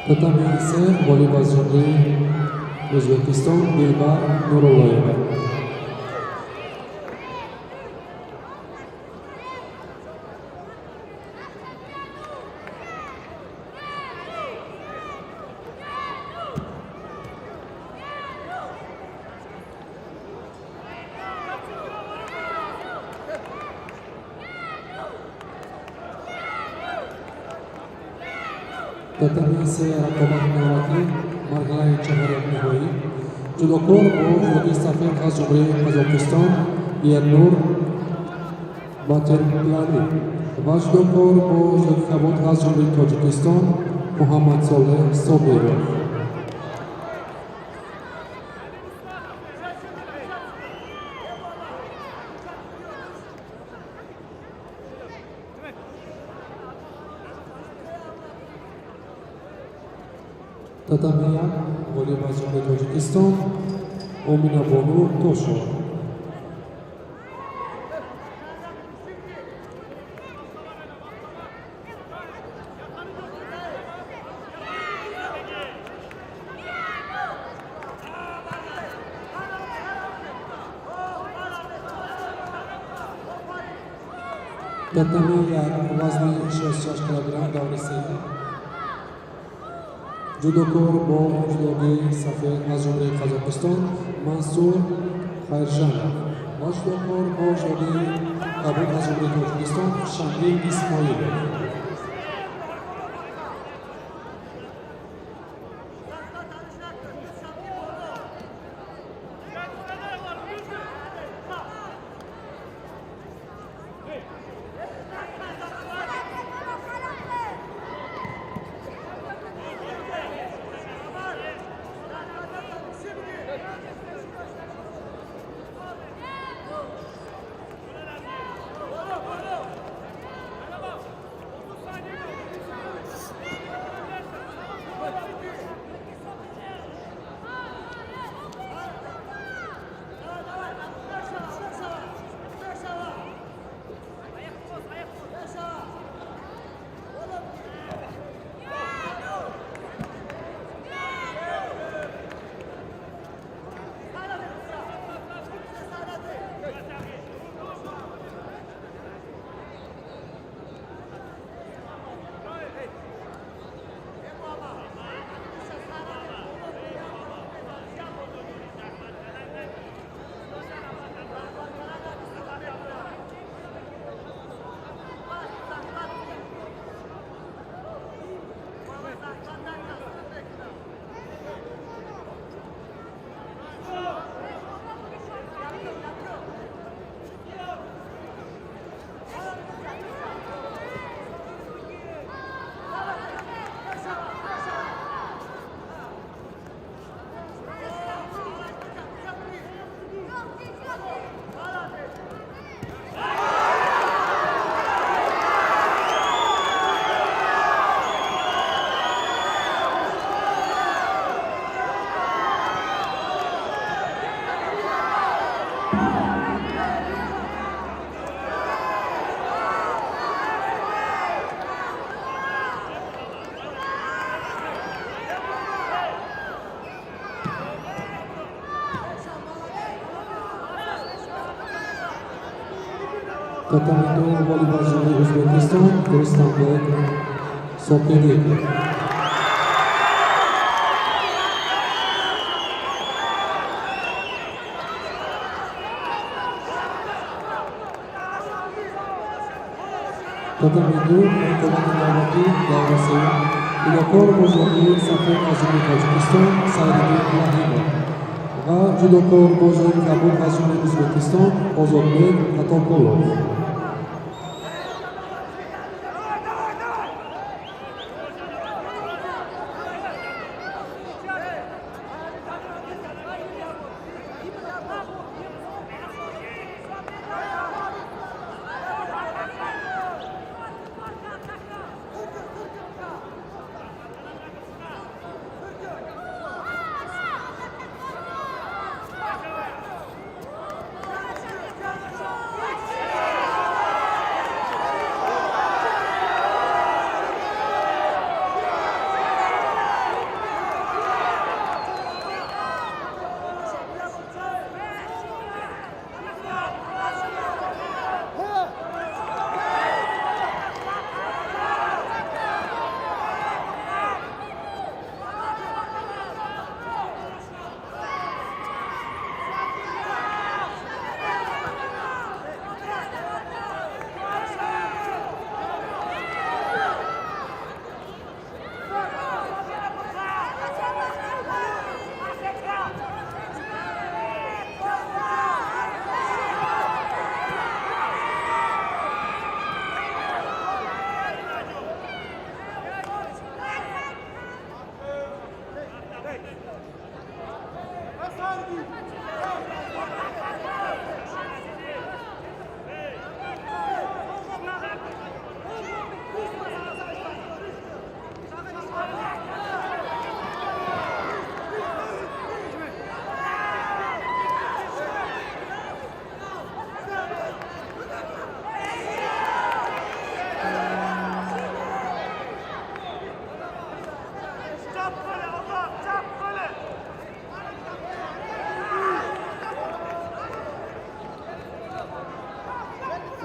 Татами се, ғолиб аз Ҷумҳурии Ӯзбекистон Дилбар Нуруллоева. Татами се, рақобати навбатӣ, марҳилаи чаҳорякниҳоӣ, ҷудокор бо ҷудоги сафед аз Ҷумҳурии Қазоқистон Ернур Батерплани ва ҷудокор бо ҷудоги кабуд аз Ҷумҳурии Тоҷикистон Муҳаммадсолеҳ Собиров. Татами як, ғолиб аз Ҷумҳурии Тоҷикистон Оминабону Тошова. Татами як, вазни 66 килограмм, даври сеюм, ҷудокор бо ҷудоги сафед аз Ҷумҳурии Қазоқистон Мансур Хайржанов ва ҷудокор бо ҷудоги кабуд аз Ҷумҳурии Тоҷикистон Шамил Исмоилов. Татами ду ғолиб аз ҷумҳурии Ӯзбекистон Рустамбек Сокиров. Татами ду рақобати навбатӣ, даври сеюм. Ҷудокор бо ҷони сафед аз ҷумҳурии Тоҷикистон Сайриддин Раҳимов ва ҷудокор бо ҷони кабуд аз ҷумҳурии Ӯзбекистон Озодбек Атоқулов.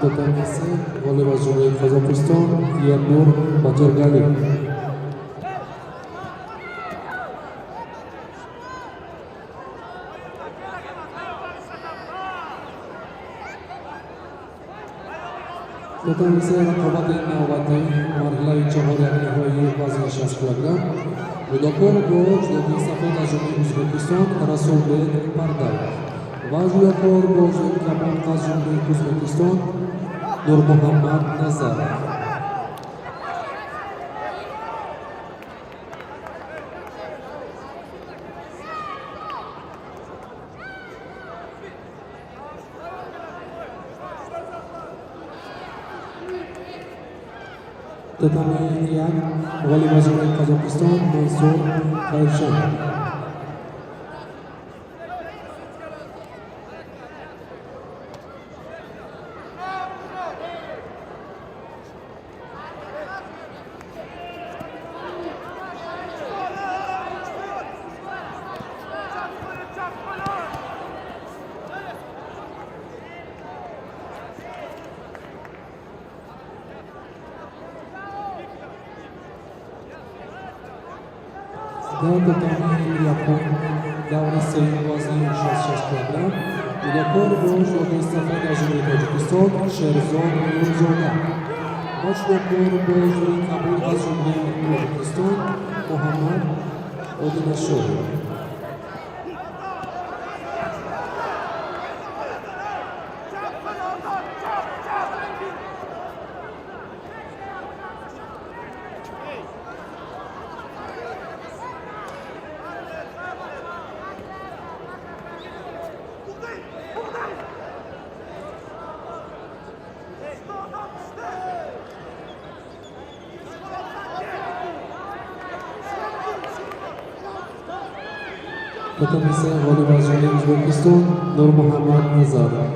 Татами се ғолиб аз ҷумҳурии Қазоқистон Ернур Батыргалиев. Татами се рақобати навбатӣ, марҳилаи чаҳорякниҳои вазни 60 килограмм. Ҷудокор бо ҷудоки сафед аз ҷумҳурии Ӯзбекистон Расулбек Пардаев ва ҷудокор бо ҷудоки кабуд аз ҷумҳурии Ӯзбекистон Нурмуҳаммад Назаров. Татами як ғолиб аз ҷумҳурии Қазоқистон Мансур Қайшанов. Дар татами якум даври сеюм вазни 66 килограмм ҷудокор бо ҷудокори сафед аз ҷумҳурии Тоҷикистон Шерзод Нурзода ва ҷудокор бо ҷудои кабуд аз ҷумҳурии Тоҷикистон Муҳаммад Одинашоев. Татами се ғолиб аз ҷумҳурии Ӯзбекистон Нурмуҳаммад Назаров.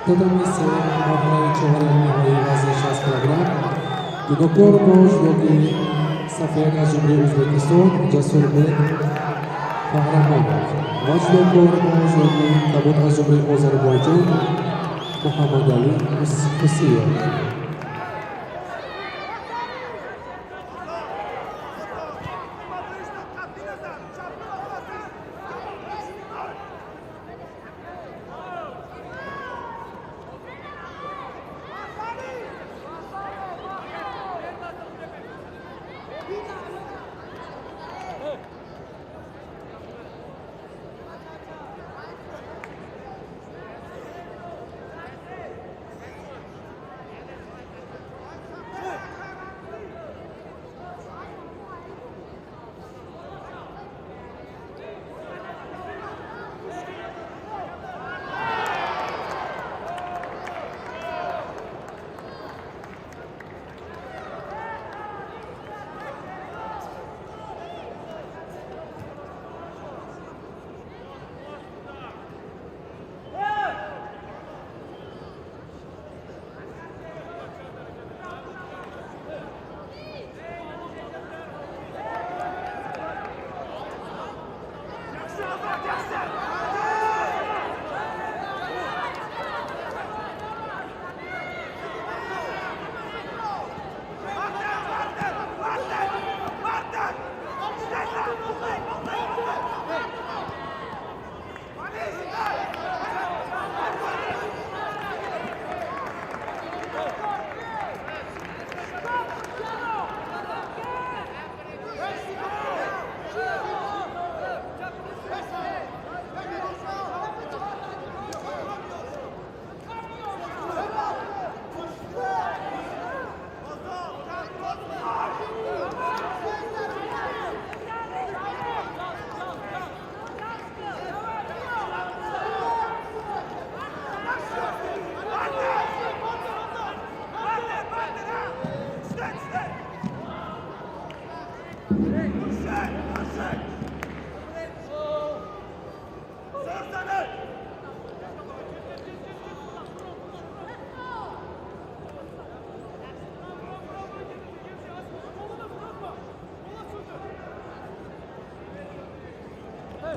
Татами се марҳилаи чорякниҳоии вазни 60 килограмм ҷудокор бо ҷудоки сафед аз ҷумҳурии Ӯзбекистон Ҷасурбек Қаҳрамонов ва ҷудокор бо ҷудоки кабуд аз ҷумҳурии Озарбойҷон Муҳаммадалӣ Хусиев.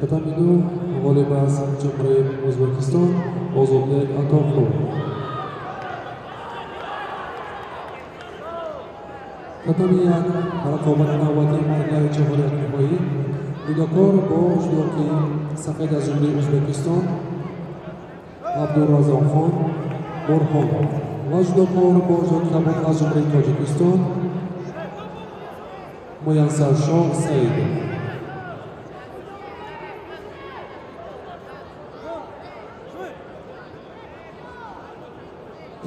Татами ду ғолиб аз ҷумҳурии Ӯзбекистон Озодбек Атоқулов. Татами як рақобати навбатии марҳилаи чорякниҳоӣ ҷудокор бо ҷудоки сафед аз ҷумҳурии Ӯзбекистон Абдуразоқхон Бурҳонов ва ҷудокор бо ҷудоки кабуд аз ҷумҳурии Тоҷикистон Муяссаршоҳ Саидов.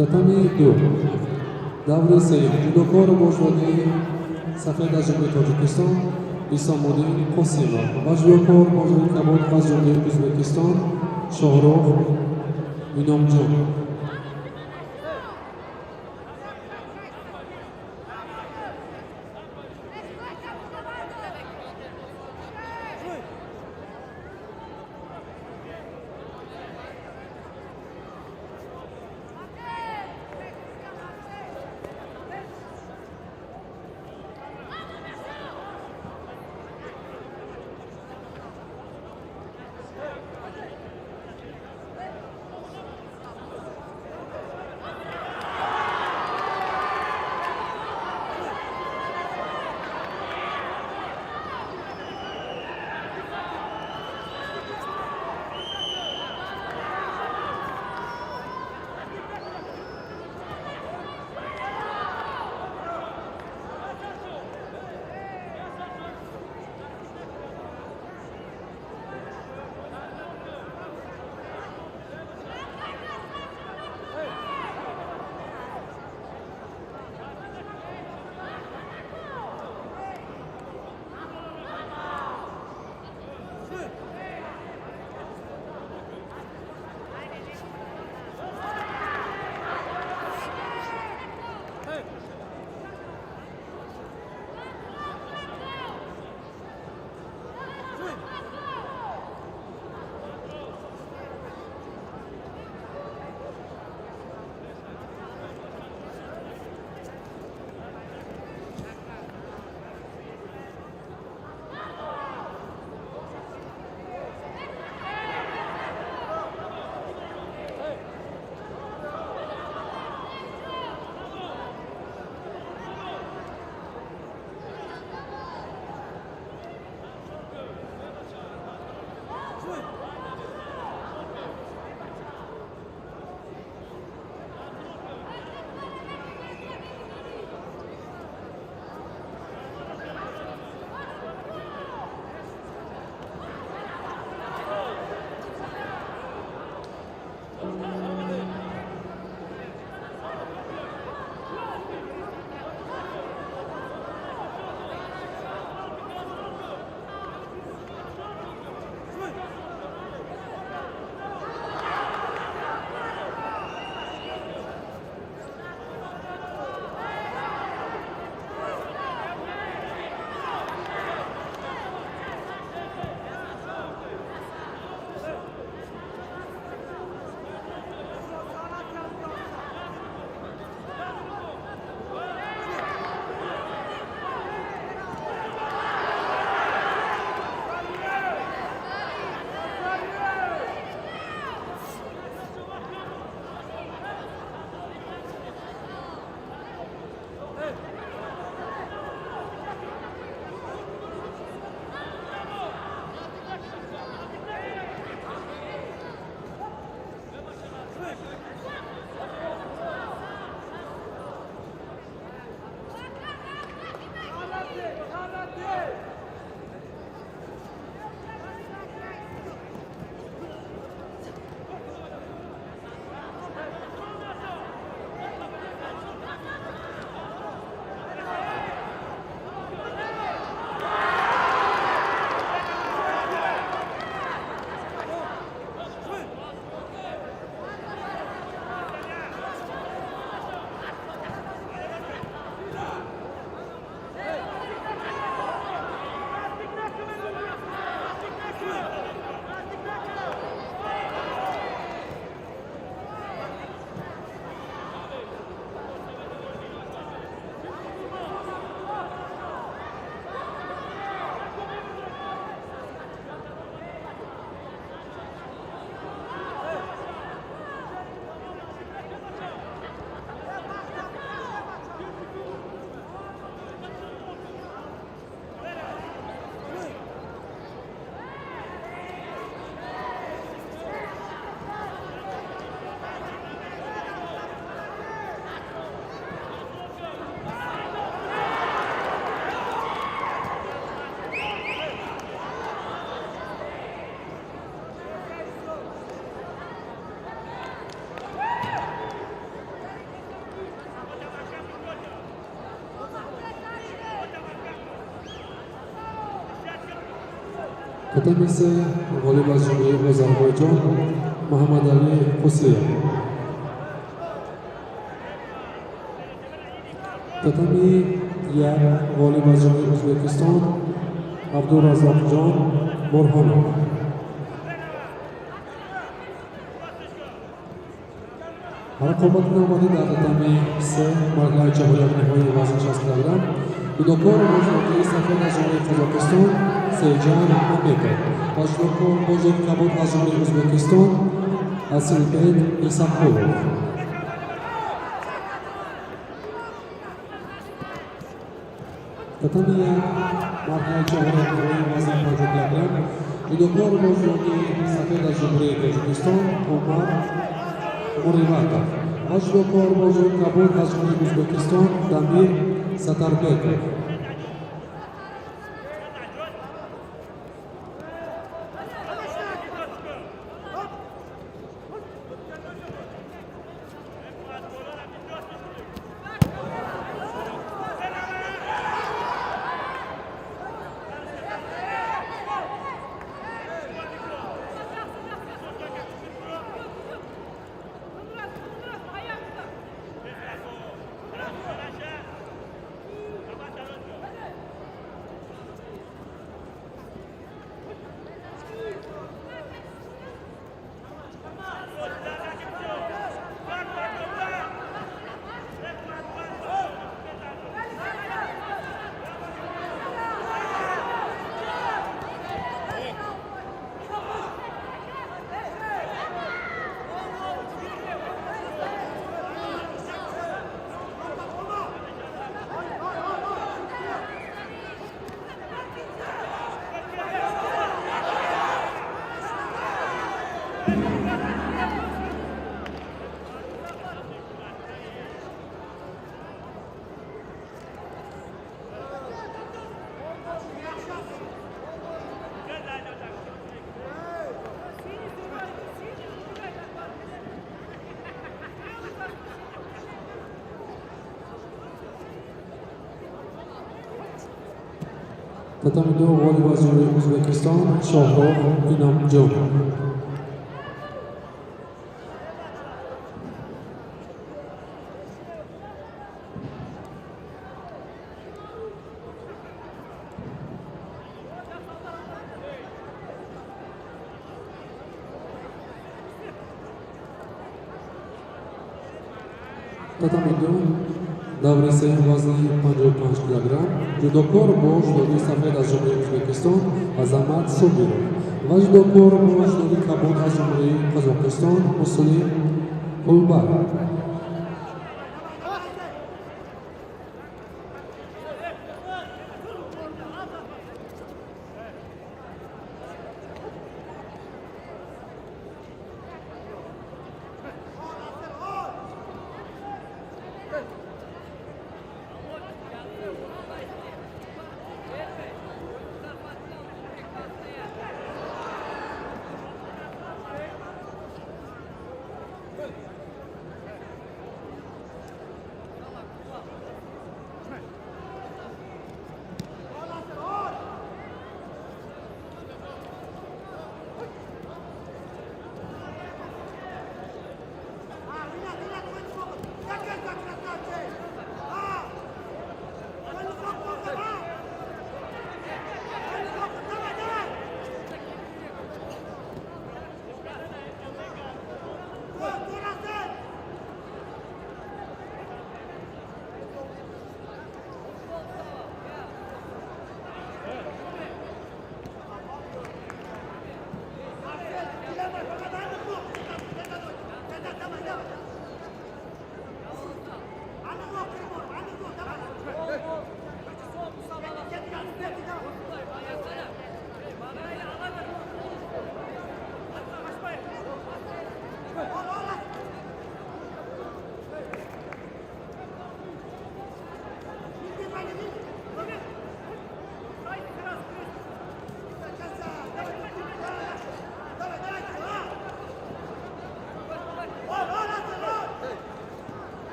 Татами ду Даври сеюм ҷудокор бо жвагаи сафед аз Ҷумҳурии Тоҷикистон Исомуддин Қосимов ва ҷудокор бо жвагаи кабуд аз Ҷумҳурии Ӯзбекистон Шоҳрух Иномҷон. Татами се, ғолиб аз Ҷумҳурии Озарбойҷон Муҳаммадалӣ Қусиев. Татами як, ғолиб аз Ҷумҳурии Ӯзбекистон Абдуразоқҷон Бурҳонов. Рақобати навбатӣ дар татами се, марҳилаи чаҳоряк ниҳоии вазни 60 килограмм. Ҷудокор бо ҷудокии сафед аз Ҷумҳурии Қазоқистон Сейджан Мамбетов ва ҷудокор бо ҷудоки кабуд аз Ҷумҳурии Ӯзбекистон Асилбек Исақулов. Татами як, марҳилаи чаҳоряк ниҳоии вазни 50 килограмм. Ҷудокор бо ҷудоки сафед аз Ҷумҳурии Тоҷикистон Умар Муриватов ва ҷудокор бо ҷудоки кабуд аз Ҷумҳурии Ӯзбекистон Дамир Сатарбеков. Татами ду, ғолиб аз Ҷумҳурии Ӯзбекистон Шоҳрух Иномҷон. Татами ду, даври сеюм, вазни 55 килограмм. Ҷудокор бо ҷудоги сафед аз Ҷумҳурии Ӯзбекистон Азамат Собиров ва ҷудокор бо ҷудоги кабуд аз Ҷумҳурии Қазоқистон Муслим Кулбар.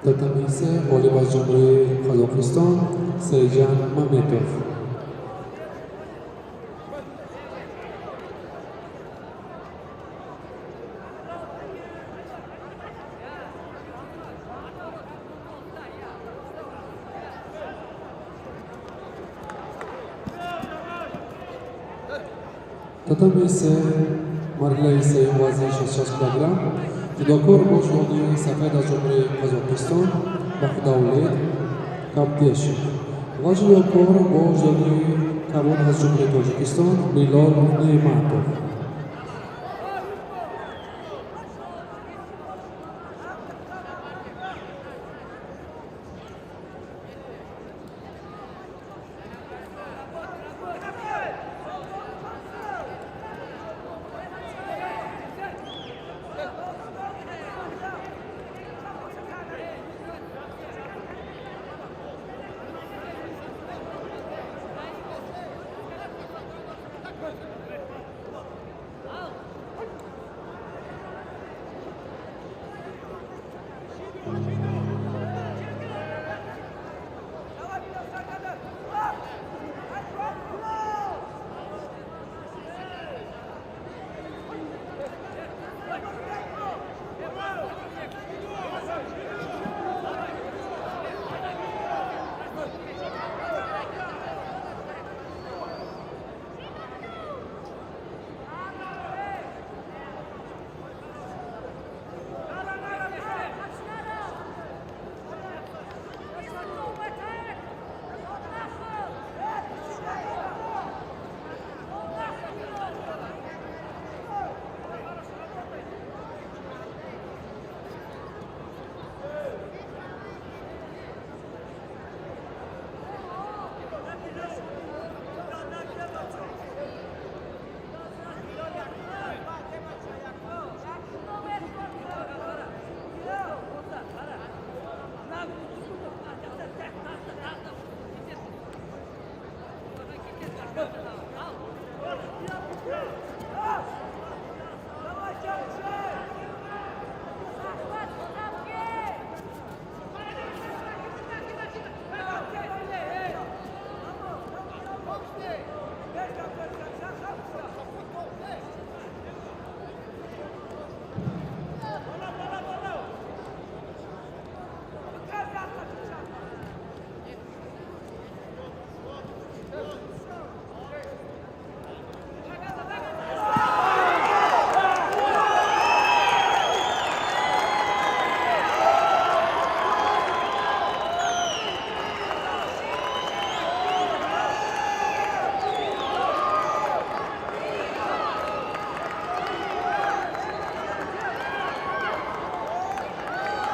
Татами се, ғолиб аз Ҷумҳурии Қазоқистон Сейҷан Маметов. Татами се, марҳилаи сеюм, вазни 66 килограмм, ҷудокор бо ҷудоги сафед аз Ҷумҳурии Қазоқистон Бақдавлет Кабдешев ва ҷудокор бо ҷудоги кабуд аз Ҷумҳурии Тоҷикистон Билол Неъматов.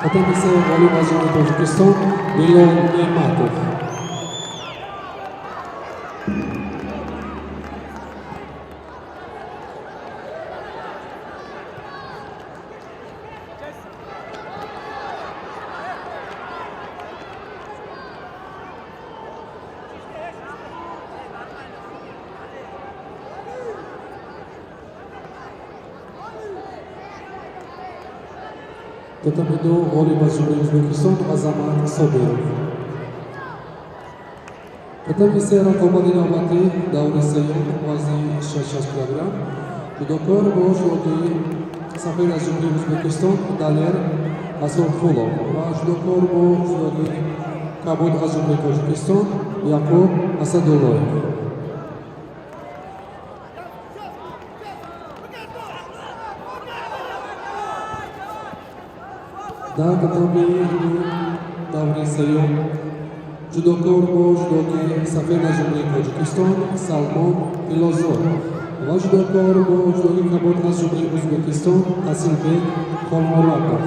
Татами се, ғолиб аз Ҷумҳурии Тоҷикистон Билол Неъматов. Татами ду, ғолиб аз Ҷумҳурии Ӯзбекистон Азамат Собиров. Татами се, рақобати навбатӣ, даври сеюм, вазни 66 килограмм, ҷудокор бо ҷудоги сафед аз Ҷумҳурии Ӯзбекистон Далер Асурхулов ва ҷудокор бо ҷудоги кабуд аз Ҷумҳурии Тоҷикистон Яқуб Асадуллоев. Дар татами даври сеюм, ҷудокор бо ҷудоги сафед аз Ҷумҳурии Тоҷикистон Салмон Илозод ва ҷудокор бо ҷудоги кабуд аз Ҷумҳурии Ӯзбекистон Асилбек Холмуратов.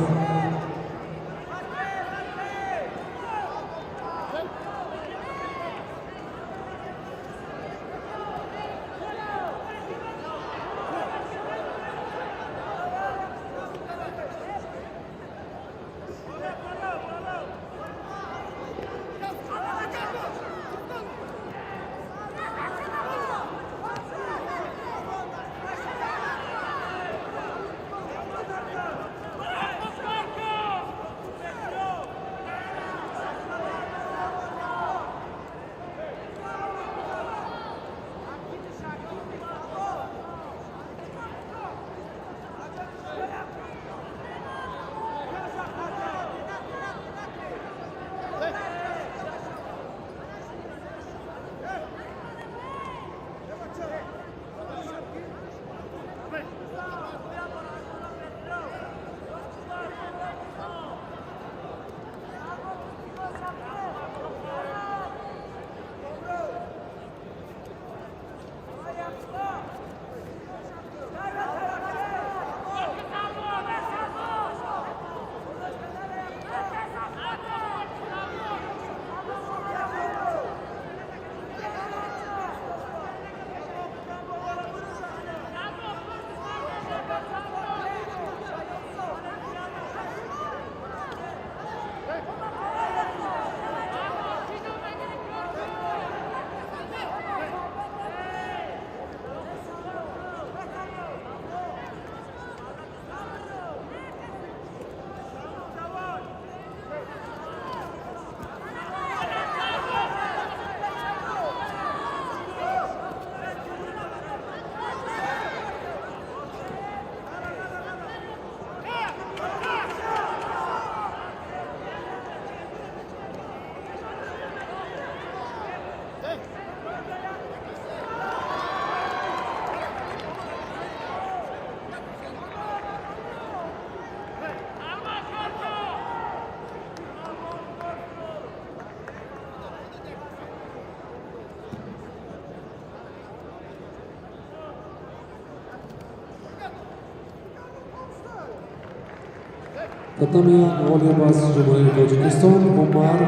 Татами як, ғолиб аз Ҷумҳурии Тоҷикистон Умар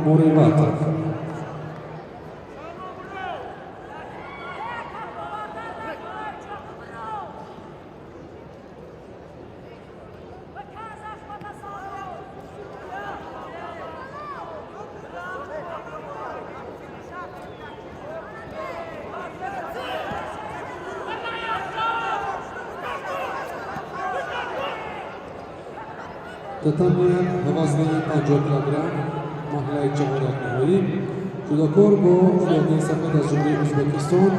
Муриватов. Татами як, вазни 50 килограмм, марҳилаи чорякниҳоӣ. Ҷудокор бо ҷудокии сафед аз Ҷумҳурии Ӯзбекистон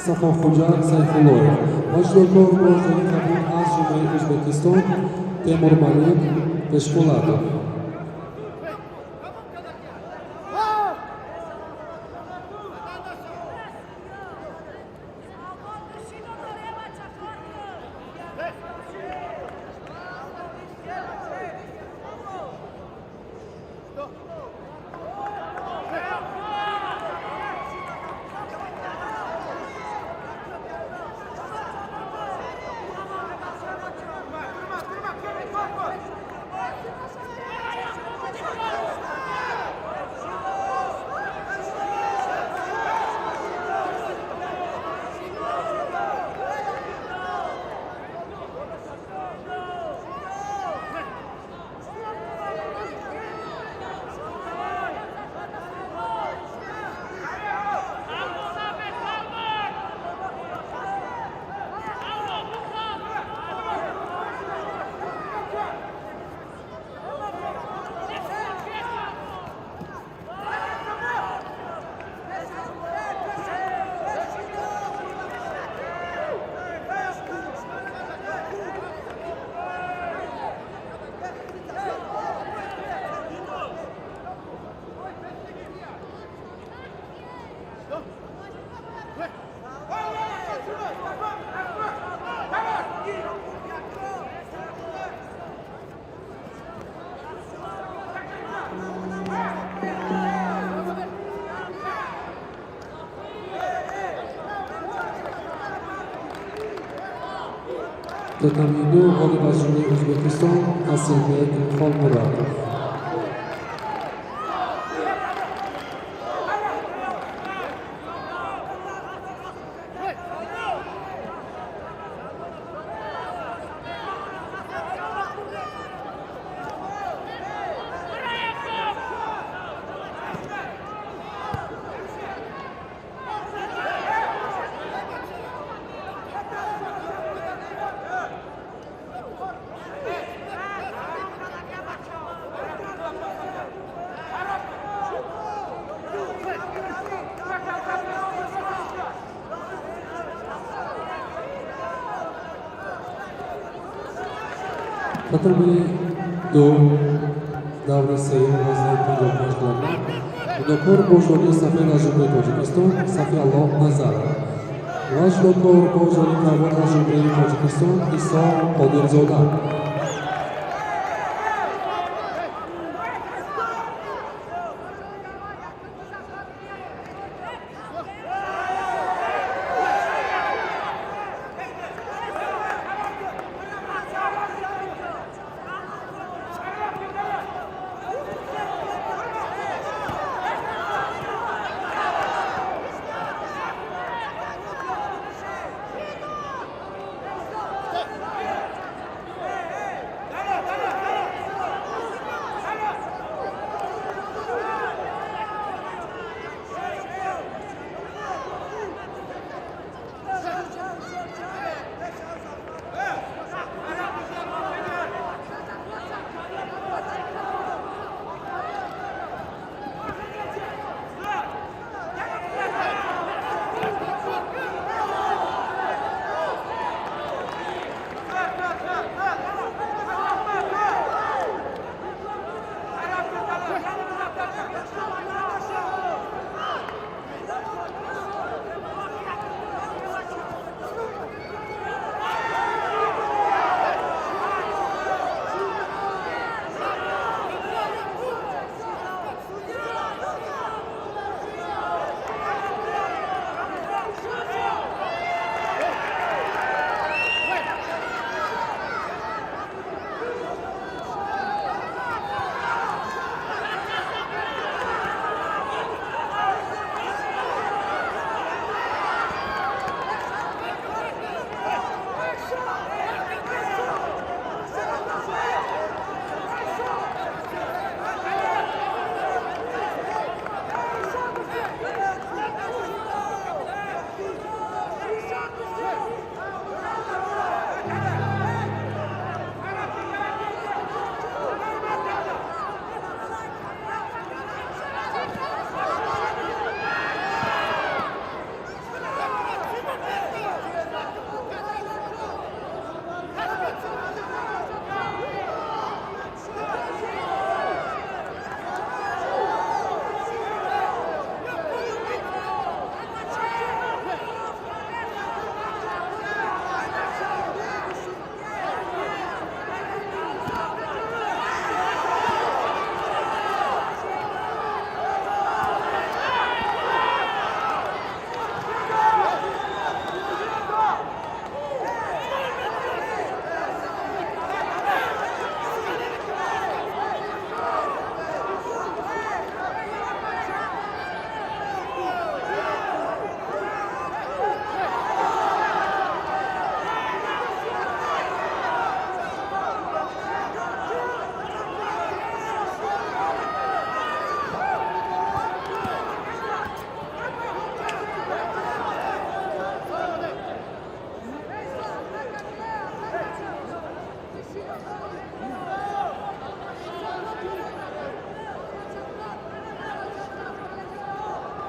Сафохӯҷа Сайфуллоев ва ҷудокор бо ҷудокии кабуд аз Ҷумҳурии Ӯзбекистон Темурмалик Тешпулатов. Татами ду, ғолиб аз Ҷумҳурии Ӯзбекистон Асилбек Холмуродов. Татами ду, даври сеюм, вазни 55 килограмм. Ҷудокор бо ҷудокии сафед аз Ҷумҳурии Тоҷикистон Сафиаллоҳ Назаров ва ҷудокор бо ҷудокии кабуд аз Ҷумҳурии Тоҷикистон Исо Қодирзода.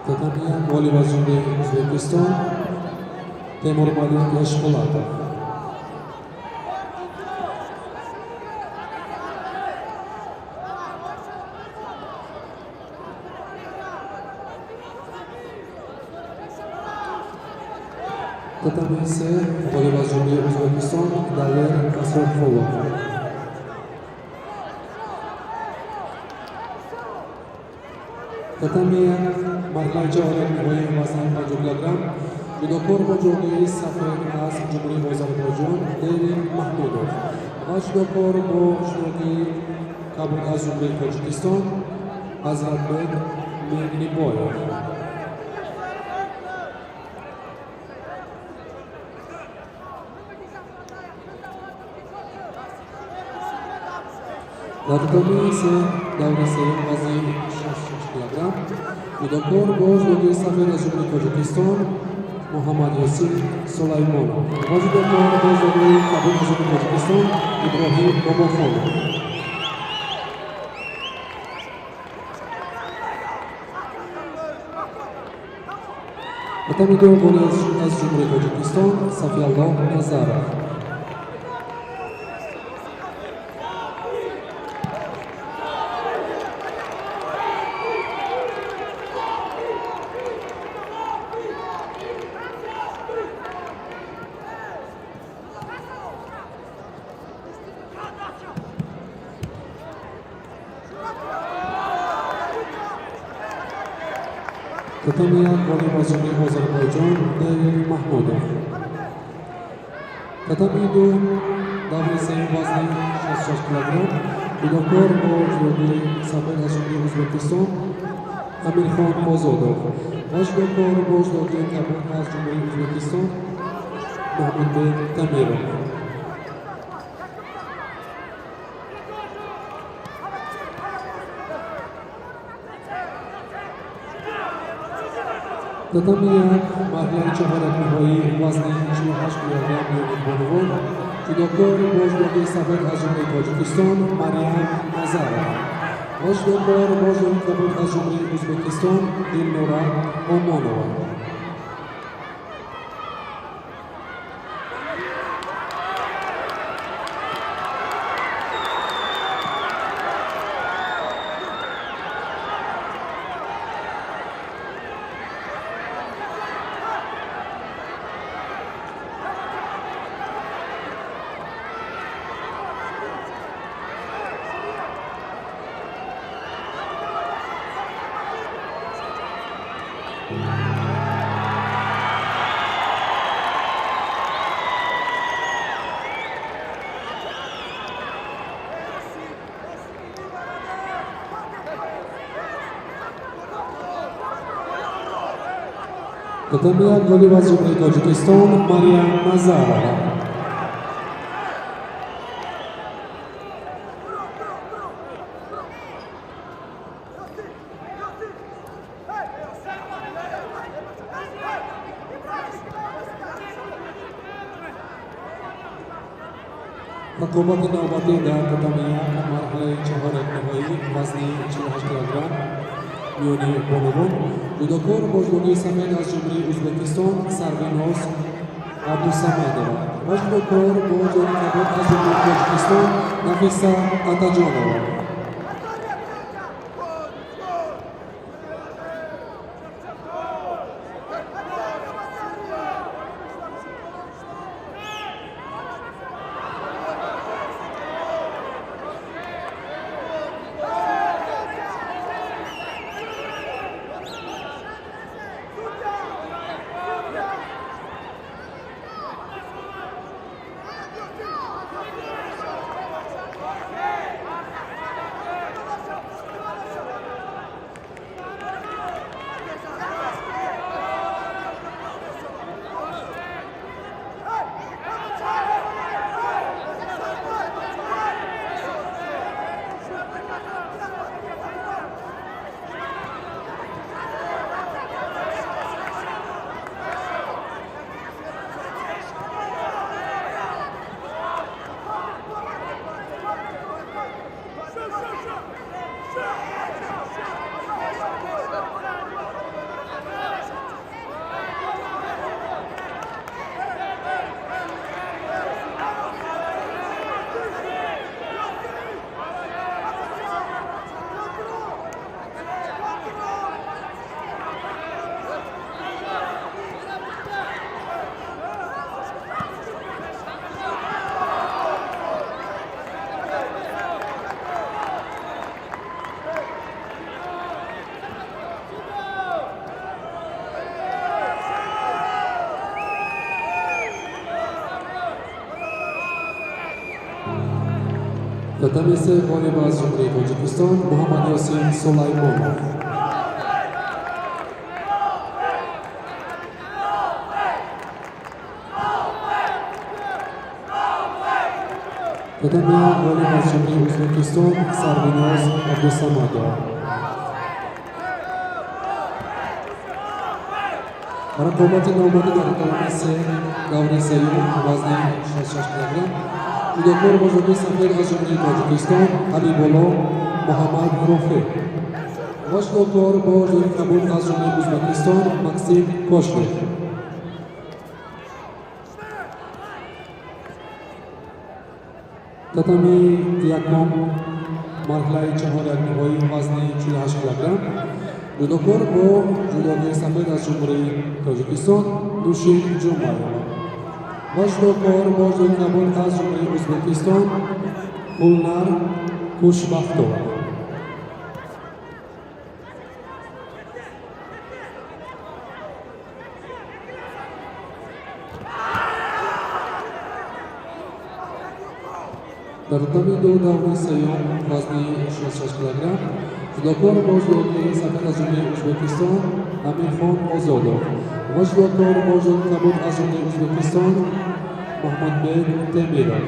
Татами як, ғолиб аз ҷумҳурии Ӯзбекистон Темурмалик Эшпулатов. Татами се, ғолиб аз ҷумҳурии Ӯзбекистон Далер Асрорқулов. Татами як, марҳилаи чоряк ниҳоии вазни 50 килограмм, ҷудокор бо ҷойгоҳи сафед аз Ҷумҳурии Озарбойҷон Девин Маҳмудов ва ҷудокор бо ҷойгоҳи кабуд аз Ҷумҳурии Тоҷикистон Ҳазратбек Меҳнибоев. Дар татами се, даври сеюм, вазни 66 килограмм, ҷудокор бо ҷойгоҳи сафед аз Ҷумҳурии Тоҷикистон Муҳаммад Ёсин Сулаймонов ва ҷудокор бо ҷойгоҳи кабуд аз Ҷумҳурии Тоҷикистон Иброҳим Бобохонов. Татами ду, ғолиб аз Ҷумҳурии Тоҷикистон Сафиаллоҳ Назаров. Татами як, ғолиб аз Ҷумҳурии Озарбойҷон Девин Маҳмудов. Татами ду, даври сеюм, вазни 66 килограмм, ҷудокор бо ҷойгоҳи сафед аз Ҷумҳурии Ӯзбекистон Амирхон Озодов ва ҷудокор бо ҷойгоҳи кабуд аз Ҷумҳурии Ӯзбекистон Маҳмудбек Тамиров. Татами як, марҳилаи чоряк ниҳоии вазни 48 килограмм миёни бонувон, ҷудокор бо ҷойгоҳи сафед аз Ҷумҳурии Тоҷикистон Марьям Назарова ва ҷудокор бо ҷойгоҳи кабуд аз Ҷумҳурии Ӯзбекистон Дилнора Омонова. Татами як, ғолиб аз Ҷумҳурии Тоҷикистон Марьям Назарова. Рақобати навбатӣ дар татами як, марҳилаи чаҳорякниҳоӣ, вазни 48 килограмм миёни бонувон. Ҷудокор бо ҷудогии сафед аз Ҷумҳурии Ӯзбекистон Сарвиноз Абдусамадова ва ҷудокор бо ҷудогии кабуд аз Ҷумҳурии Тоҷикистон Нафиса Атаҷонова. Татами се, ғолиб аз Ҷумҳурии Тоҷикистон Муҳаммад Ёсин Сулаймонов. Татами як, ғолиб аз Ҷумҳурии Ӯзбекистон Сарвиноз Абдусамадова. Рақобати навбатӣ дар татами се, даври сеюм, вазни 66 килограмм. Ҷудокор бо ҷудогии сафед аз Ҷумҳурии Тоҷикистон Ҳабибулло Муҳаммад Рофеъ ва ҷудокор бо ҷудогии кабуд аз Ҷумҳурии Ӯзбекистон Максим Кошкин. Татами якум, марҳилаи чаҳорякниҳоӣ, вазни 48 килограмм. Ҷудокор бо ҷудогии сафед аз Ҷумҳурии Тоҷикистон Нушин Ҷумаева ва ҷудокор бо ҷудогии кабуд аз Ҷумҳурии Ӯзбекистон Гулнар Хушбахтова. Дар татами ду, даври сеюм, вазни 66 килограмм. Ҷудокор бо ҷудогии сафед аз Ҷумҳурии Ӯзбекистон Амирхон Озодов ва ҷудокор бо ҷудогии кабуд аз Ҷумҳурии Ӯзбекистон Муҳаммадбек Темиров.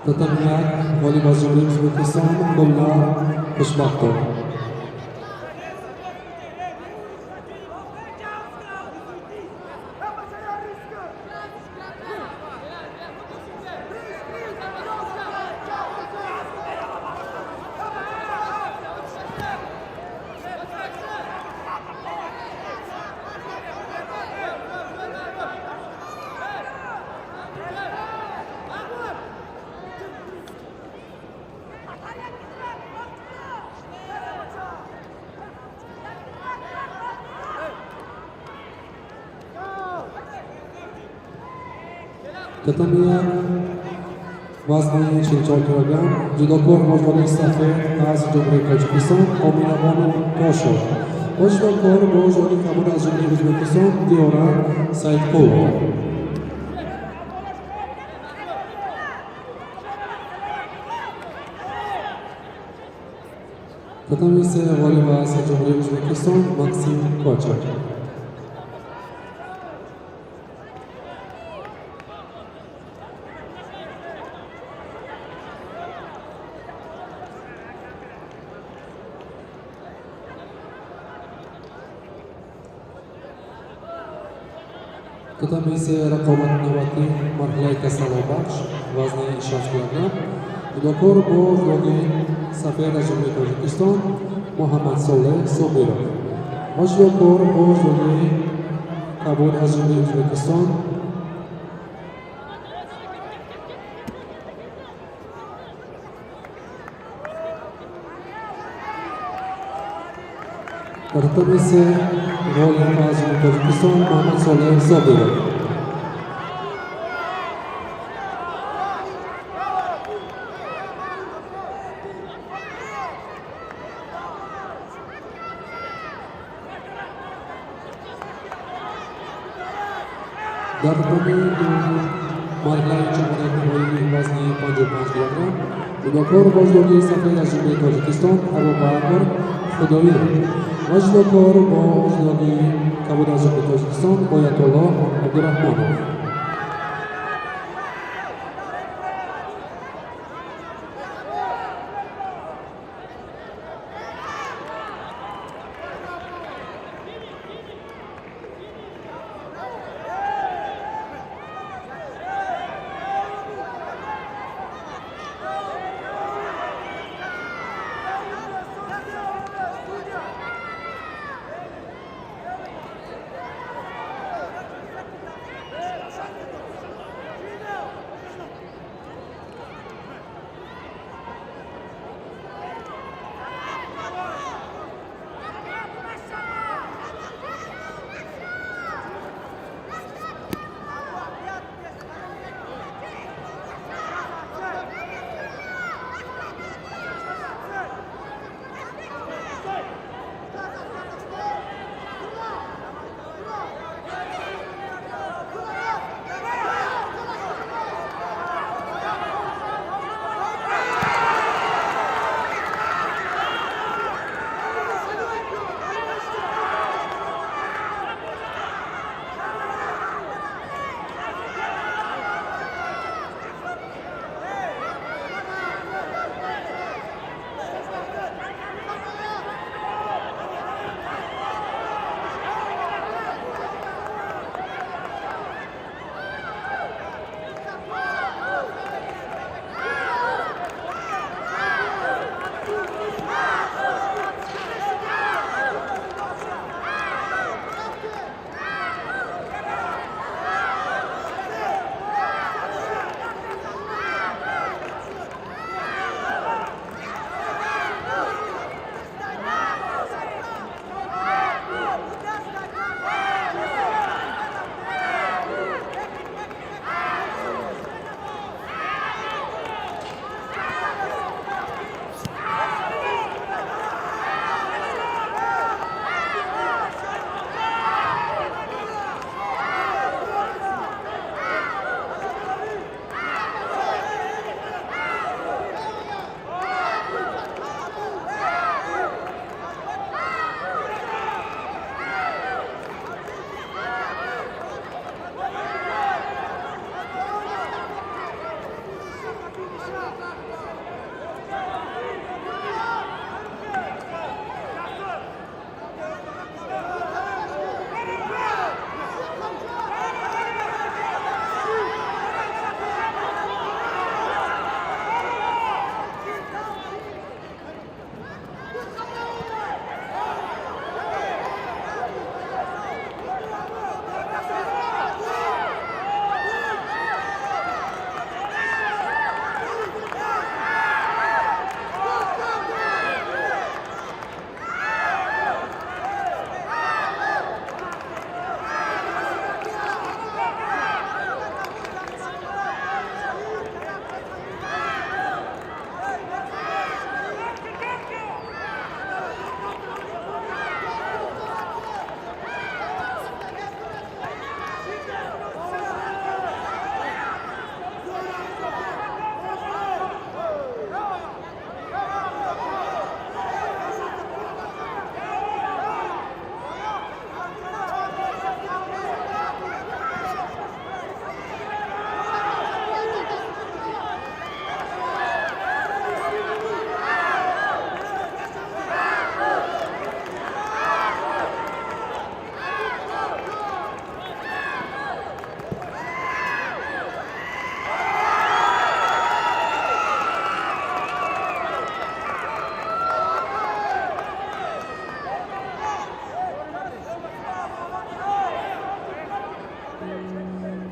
Татами як, ғолиб аз Ҷумҳурии Ӯзбекистон Қулла Хушбахтов. Татами як, вазни 44 килограмм, ҷудокор бо ҷони сафед аз Ҷумҳурии Тоҷикистон Оминабону Тошо ва ҷудокор бо ҷони кабуд аз Ҷумҳурии Ӯзбекистон Диёра Саидқулова. Татами се, ғолиб аз Ҷумҳурии Ӯзбекистон Максим Кочев. Татами се, рақобати навбатӣ, марҳилаи касалобахш, вазни 60 килограмм, ҷудокор бо ҷони сафед аз Ҷумҳурии Тоҷикистон Муҳаммадсолеҳ Собиров ва ҷудокор бо ҷони кабуд аз Ҷумҳурии Ӯзбекистон. Дар татами се, ғолиб аз Ҷумҳурии Тоҷикистон Муҳаммадсолеҳ Собиров. Дар татами ду, марҳилаи чемпионати ниҳоии, вазни 55 килограмм, ҷудокор бо ҷудоги сафед аз Ҷумҳурии Тоҷикистон Абубакр Худоиров ва ҷудокор бо ҷудоги кабуд аз Ҷумҳурии Тоҷикистон Оятуллоҳ Абдураҳмонов.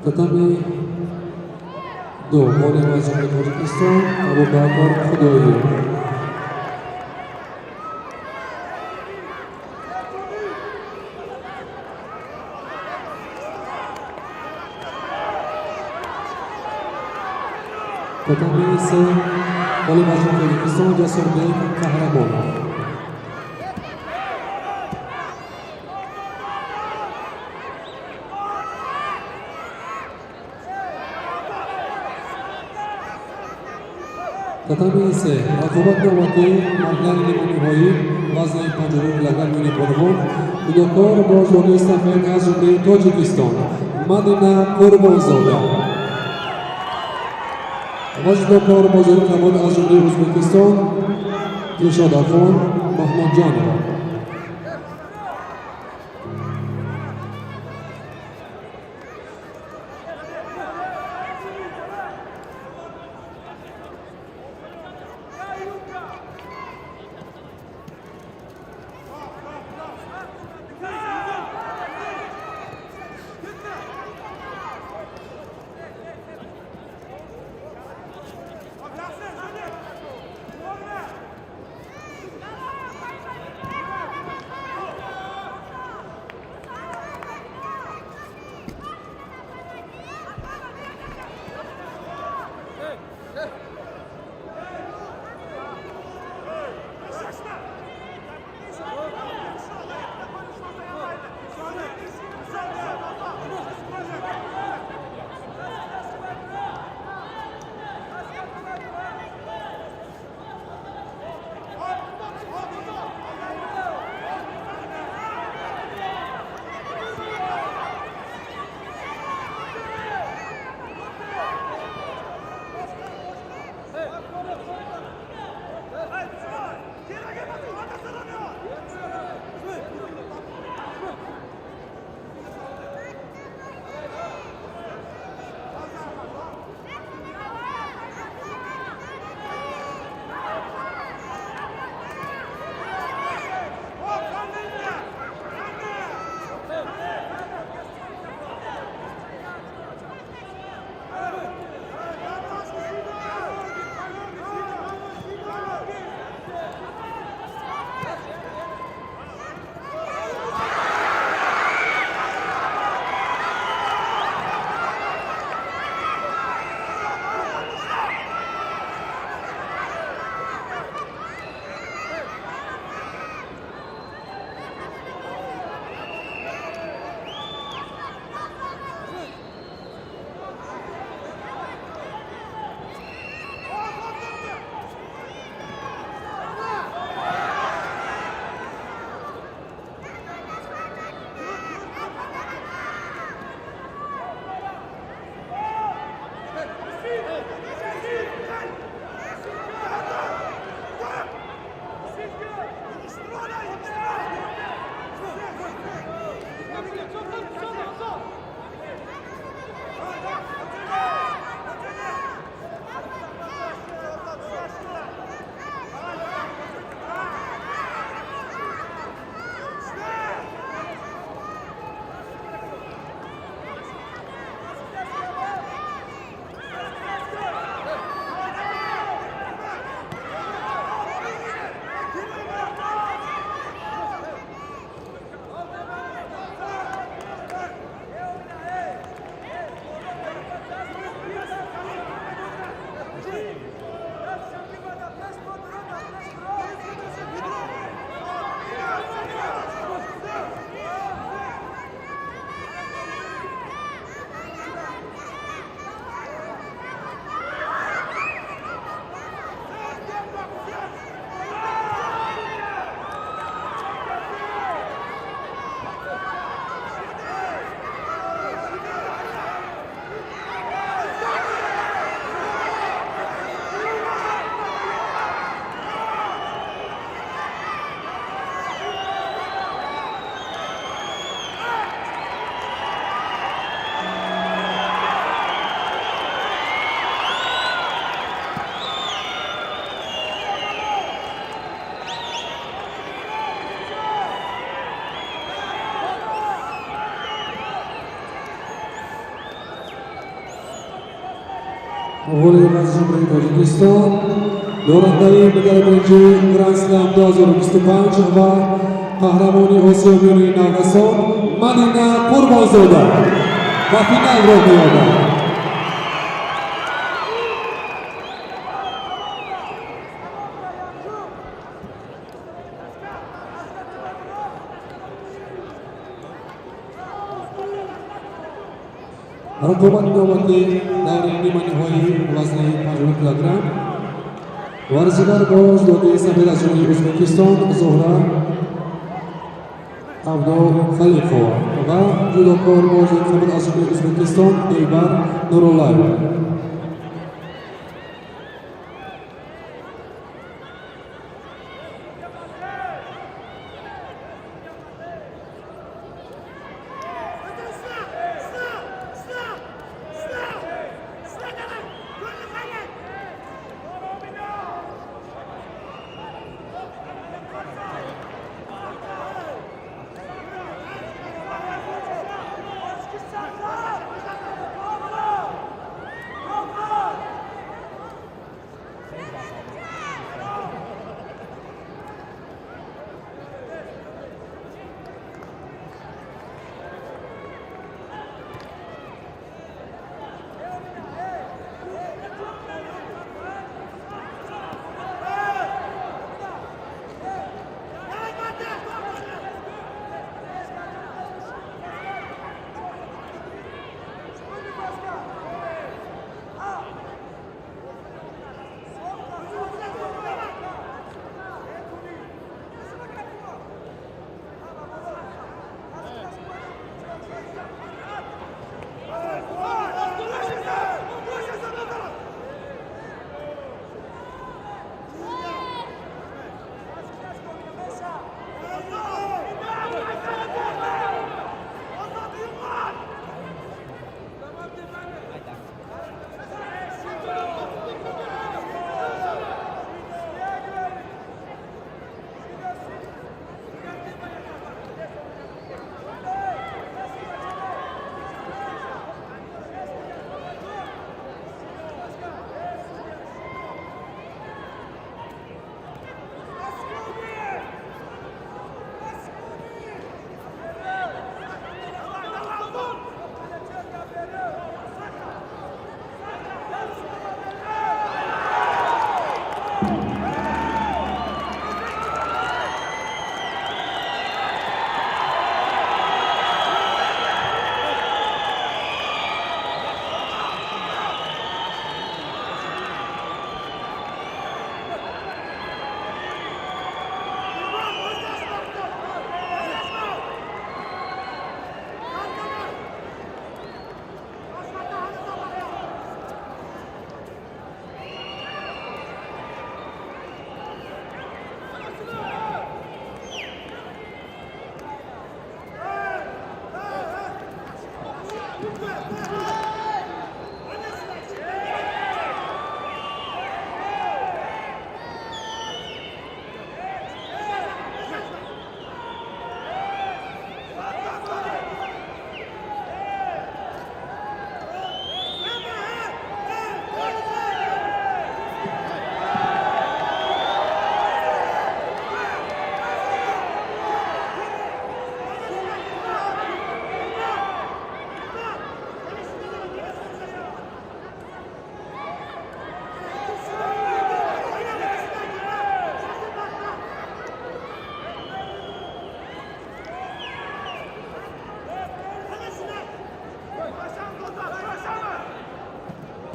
Татами ду, ғолиб аз ҷумҳурии Тоҷикистон Абубакр Худоиев. Татами се, ғолиб аз ҷумҳурии Тоҷикистон Ҷасурбек Қаҳрамонов. Татами се, рақобат навбатӣ, марҳилаи ниманиҳоӣ, вазни 52 килограмм миёни бонувон, ҷудокор бо ҷони сафед аз ҷумҳурии Тоҷикистон Мадина Қурбонзода ва ҷудокор бо ҷони кабуд аз ҷумҳурии Ӯзбекистон Дилшодахон Маҳмудҷонова. Ғолиб аз Ҷумҳурии Тоҷикистон, дорандаи медали биринҷии Гранд-слам 2025 ва қаҳрамони Осиё миёни наврасон Мадина Қурбонзода ба финал роҳ меёбад. Рақобати навбатӣ даври ниманиҳоии вазни 50 килограмм. Варзишгар бо ҷудокии сафед аз Ҷумҳурии Ӯзбекистон Зуҳра Абдухалиқова ва ҷудокор бо ҷудокии сафед аз Ҷумҳурии Ӯзбекистон Дилбар Нуруллаева.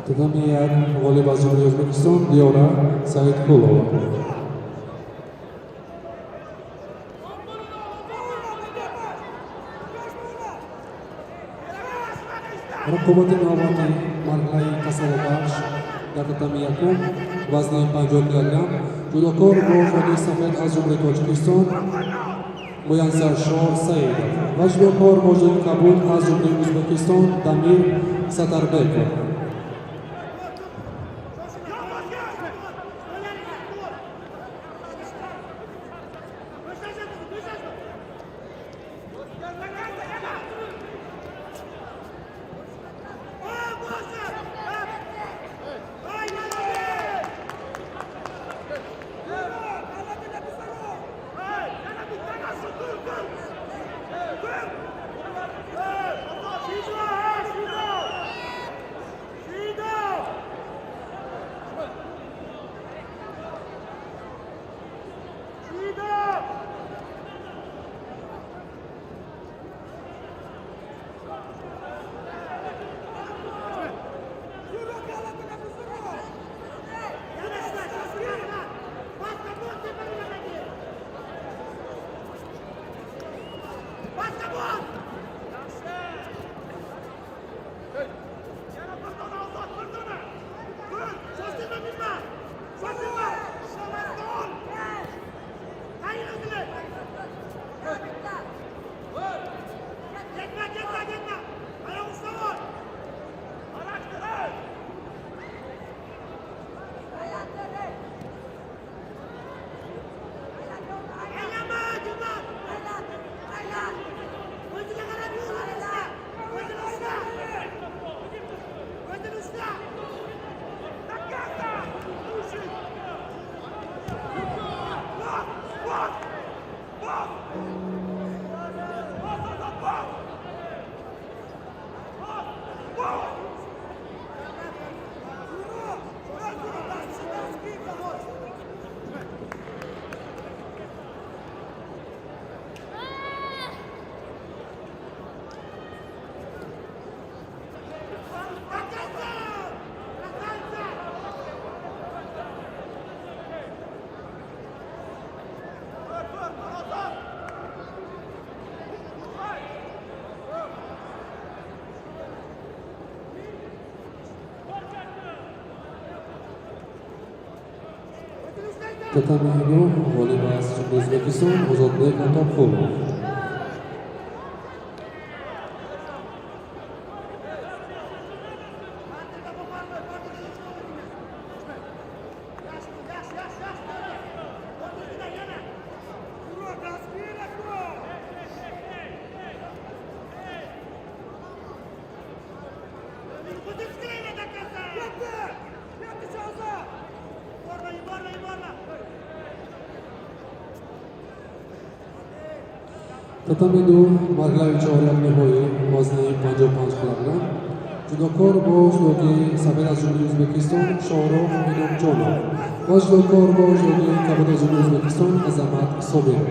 Татами як, ғолиб аз Ҷумҳурии Ӯзбекистон Дiyora Саидқулова. Рақобати навбати марҳилаи тасаллобахш дар татами якум, вазни 50 килограмм. Ҷудокор бо ҷудои сафед аз Ҷумҳурии Тоҷикистон Муяссаршоҳ Саидов ва ҷудокор бо ҷудои кабуд аз Ҷумҳурии Ӯзбекистон Дамир Сатарбеков. Татами 2 ғолиб аз ҷумҳурии Ӯзбекистон Озодбек Атоқулов. Татами 2 марҳилаи чоряк ниҳоӣ вазни 55 килограмм ҷудокор бо ҷудоки сафед аз ҷумҳурии Ӯзбекистон Шоҳрух Иnomjonов ва ҷудокор бо ҷудоки кабуд аз ҷумҳурии Ӯзбекистон Азамат Собиров.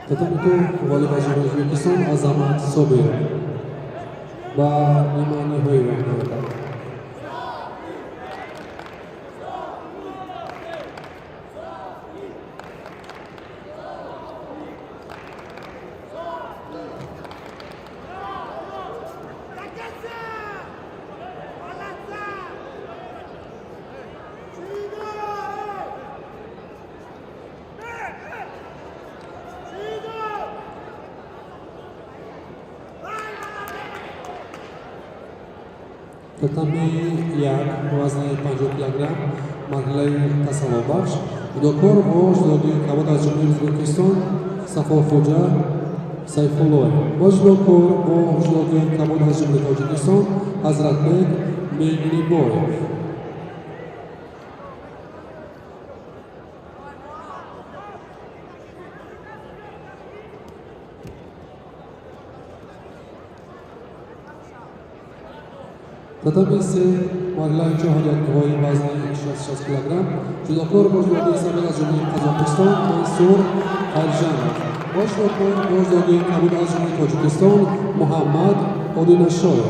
Татами 2 ғолиб аз ҷумҳурии Ӯзбекистон Азамат Собиров ба нима ниҳоӣ роҳ меёбад. Татами 1 вазни 50 килограмм марҳилаи тасаллобахш ҷудокор бо ҷудоки кабуд аз ҷумҳурии Ӯзбекистон Сафохӯҷа Сайфуллоев ва ҷудокор бо ҷудоки кабуд аз ҷумҳурии Тоҷикистон Ҳазратбек Меңлибоев. Татами 3 марҳилаи чоряк ниҳоӣ вазни 66 килограмм ҷудокор бо ҷудоки сафед аз ҷумҳурии Қазоқистон Мансур Қайржанов ва ҷудокор бо ҷудоки кабуд аз ҷумҳурии Тоҷикистон Муҳаммад Одинашоев.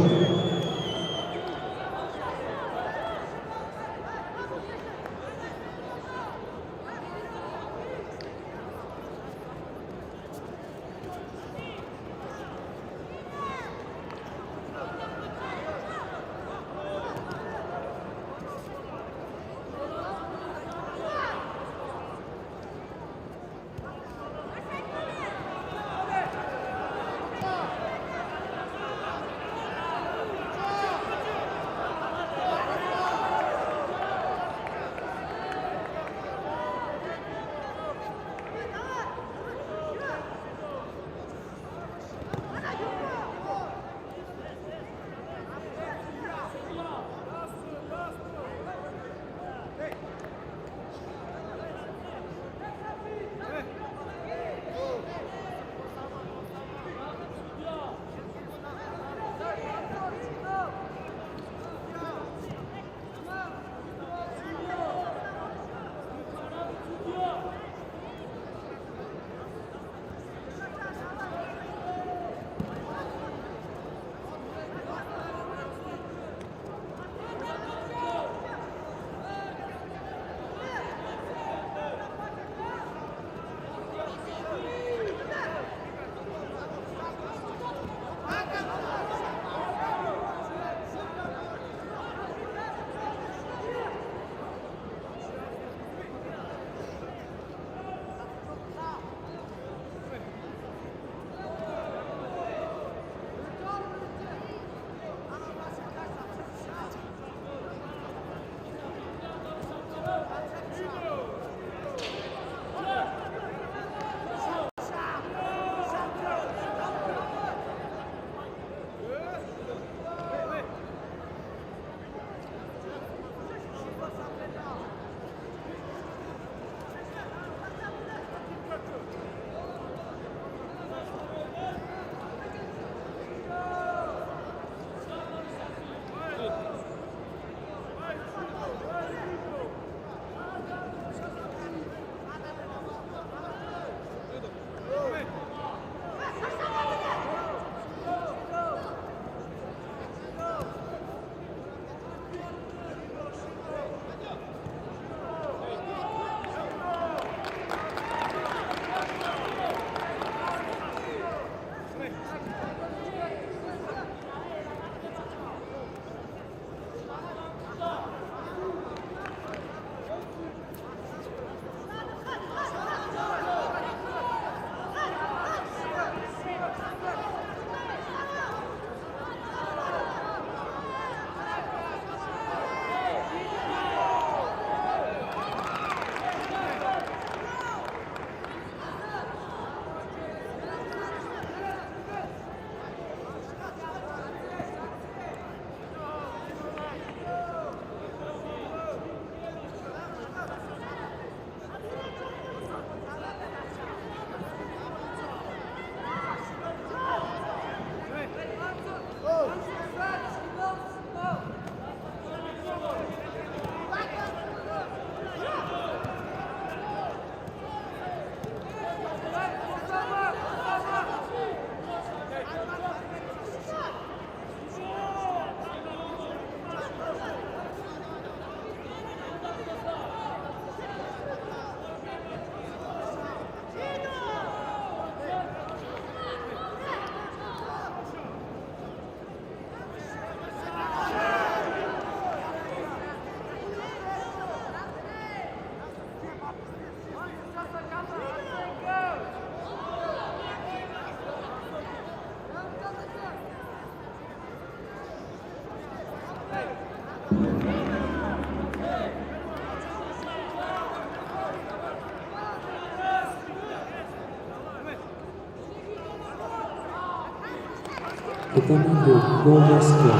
Татами ду, бо Москва.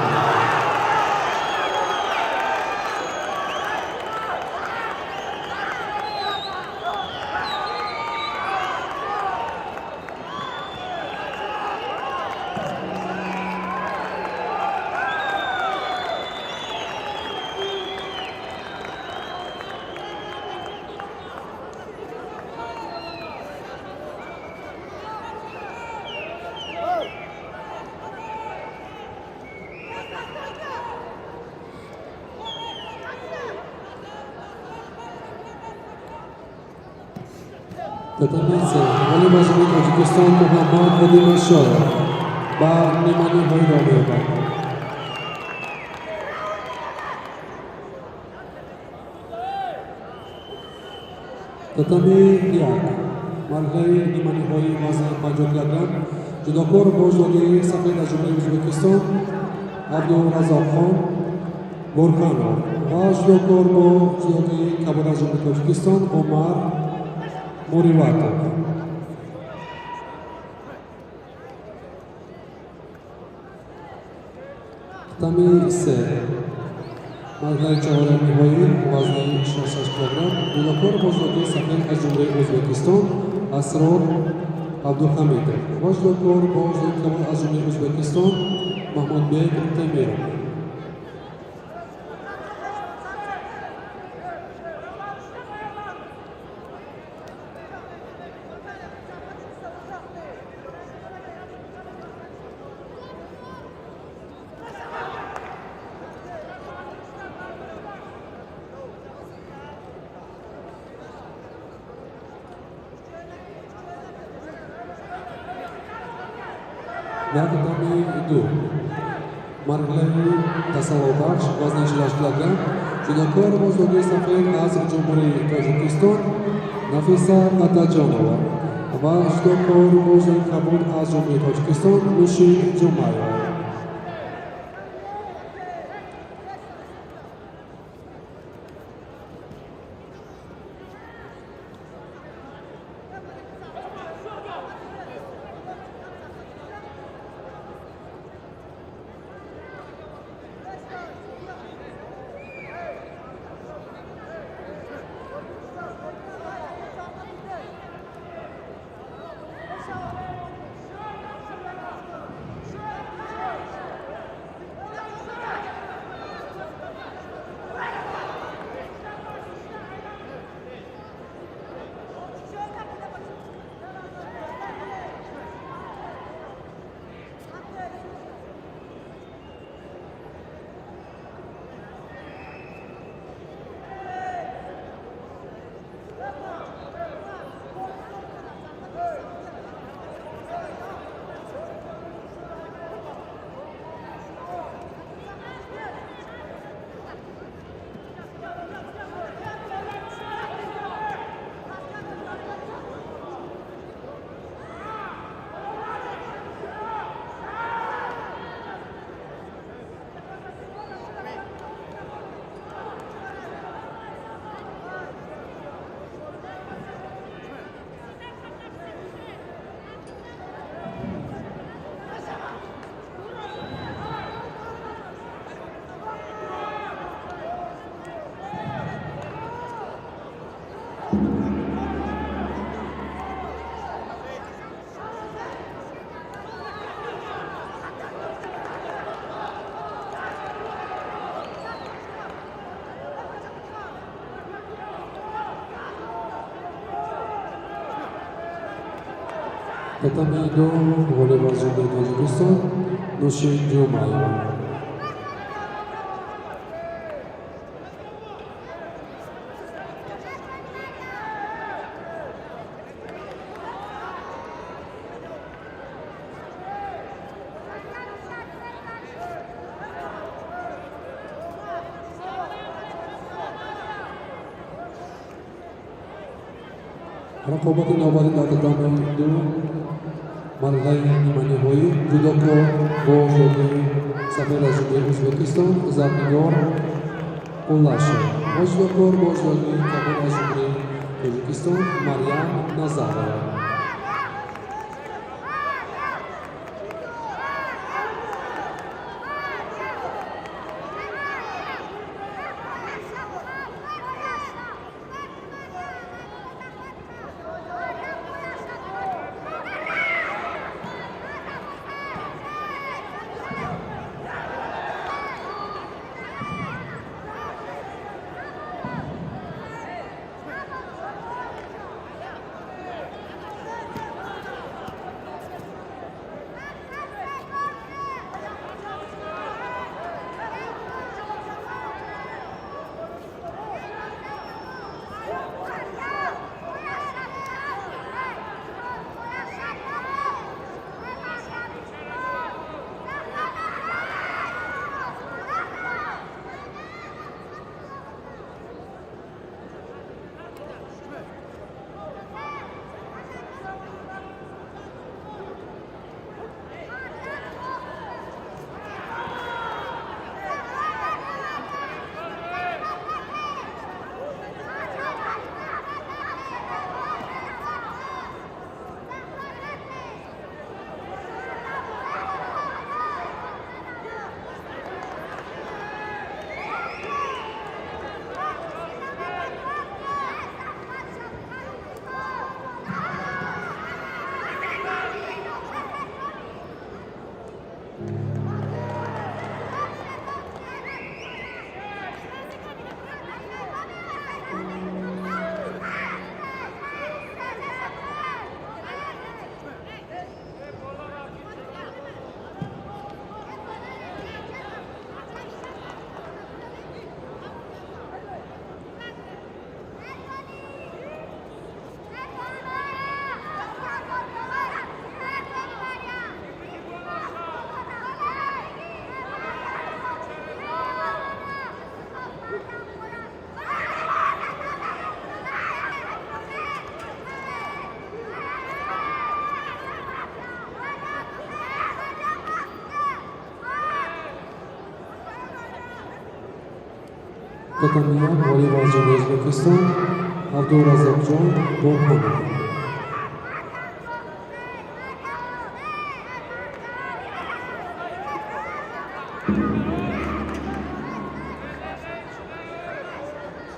Татами се, ғолиб аз ҷумҳурии Тоҷикистон Муҳаммад Одинашоев ба ниманиҳоӣ роҳ меёбад. Татами як, марҳилаи ниманиҳоии вазни 50 килограмм, ҷудокор бо ҷудогии сафед аз ҷумҳурии Ӯзбекистон Абдуразоқхон Бурханов ва ҷудокор бо ҷудогии кабуд аз ҷумҳурии Тоҷикистон Умар Муриватов. Татами се, марҳилаи чорумниҳоӣ вазни 66 килограмм, ҷудокор бо ҷудогии сафед аз ҷумҳурии Ӯзбекистон Асрор Абдуҳамидов ва ҷудокор бо ҷудогии кабуд аз ҷумҳурии Ӯзбекистон Маҳмудбек Темиров. Дар татами ду, марҳилаи тасаллобахш вазни 48 килограмм, ҷудокор бо ҷудогии сафед аз ҷумҳурии Тоҷикистон Нафиса Атаҷонова ва ҷудокор бо ҷудогии кабуд аз ҷумҳурии Тоҷикистон Нушин Ҷумаева. Татами ду, ғолиб аз ҷумҳурии Тоҷикистон Нушин Ҷумаева. Рақобати навбатӣ дар татами ду, марҳилаиниманиҳоӣ, ҷудокор бо ҷудогии сафед аз ҷумҳурии Ӯзбекистон Зарнигор Улашев ва ҷудокор бо ҷудокии кабуд аз Ҷумҳурии Тоҷикистон Марьям Назарова. Татами як ғолиб аз Ҷумҳурии Ӯзбекистон Абдураззоқҷон Бурҳонов.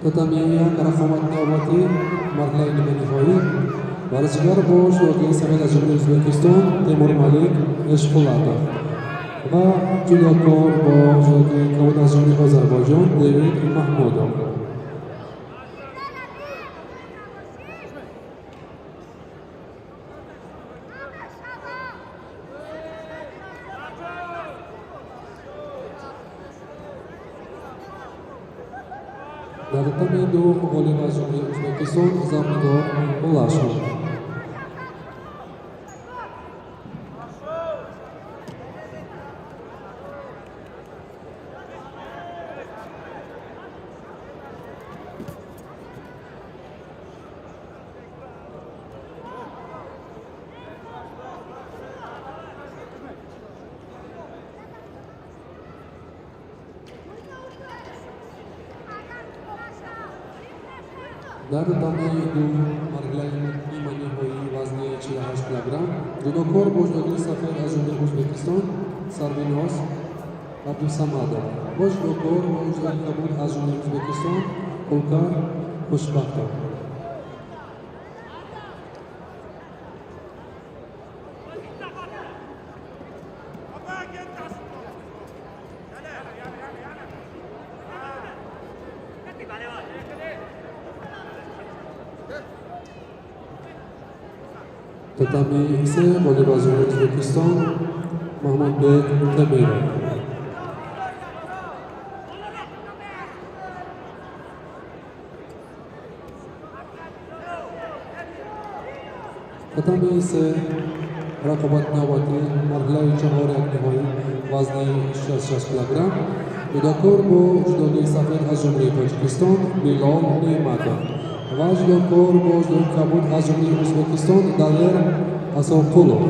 Татами як рақобати навбатӣ марҳилаи ниманиҳоӣ варзишгар бо ҷудокии сафед аз Ҷумҳурии Ӯзбекистон Темурмалик Эшқулатов ва ҷудокор бо ҷудокии кабуд аз Ҷумҳурии Озарбойҷон Девид Маҳмудов. Дар татами ду ғолиб аз Ҷумҳурии Ӯзбекистон Зарнигор Улашев. Дар татами ду марҳилаи ниманиҳоии вазни 48 килограмм ҷудокор бо ҷудокии сафед аз Ҷумҳурии Ӯзбекистон Сарвиноз Абдусамадова бо ҷудокор бо ҷудокии кабуд аз Ҷумҳурии Ӯзбекистон Хулкар Хушбахтов. Татами се ғолиб аз Ҷумҳурии Ӯзбекистон Маҳмудбек Темиров. Татами се рақобати навбатӣ марҳилаи чаҳорякниҳоӣ вазни 66 килограмм ҷудокор бо ҷудокии сафед аз Ҷумҳурии Тоҷикистон Билол Неъматов ва ҷудокор бо ҷудокии кабуд аз Ҷумҳурии Ӯзбекистон Далер Асонқулов.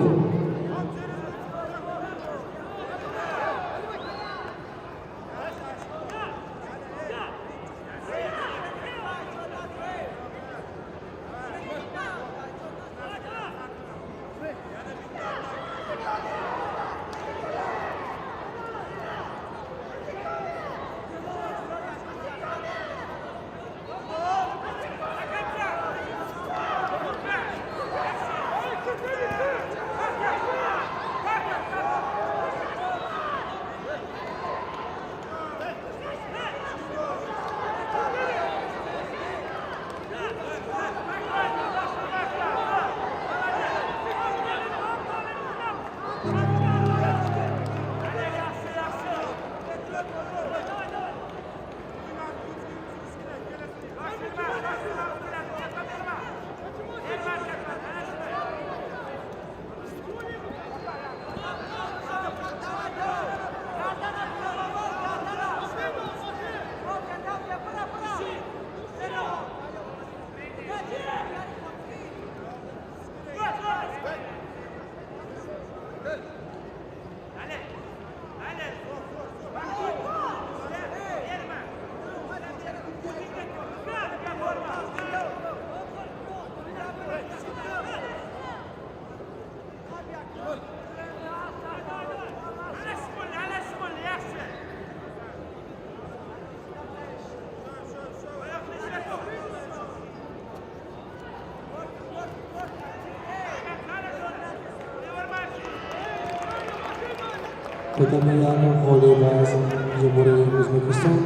Татами як ғолиб аз Ҷумҳурии Ӯзбекистон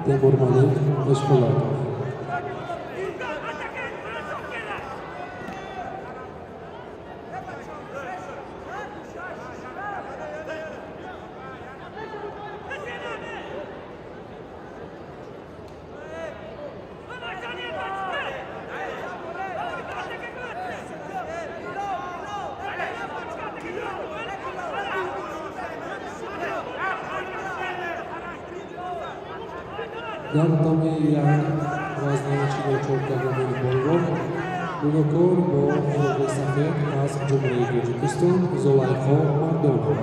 Темурмалик Эшпулатов. Дар татами як вазни 44 килограмми боло ҷудокор бо ҳиҷоби сафед аз Ҷумҳурии Тоҷикистон Зулайхо Мардонова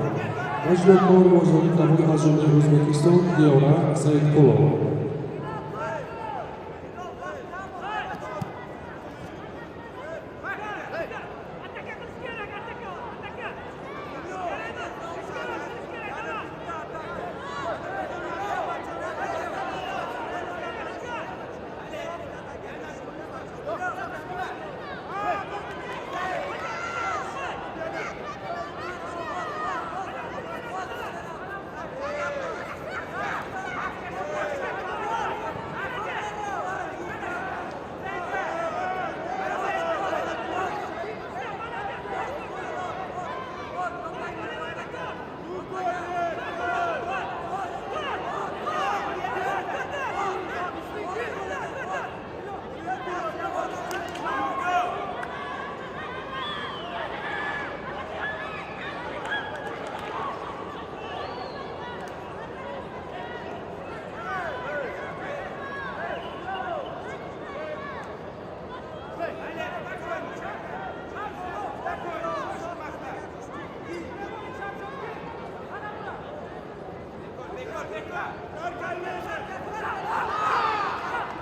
ва ҷудокор бо ҳиҷоби кабуд аз Ҷумҳурии Ӯзбекистон Диёра Саидқулова.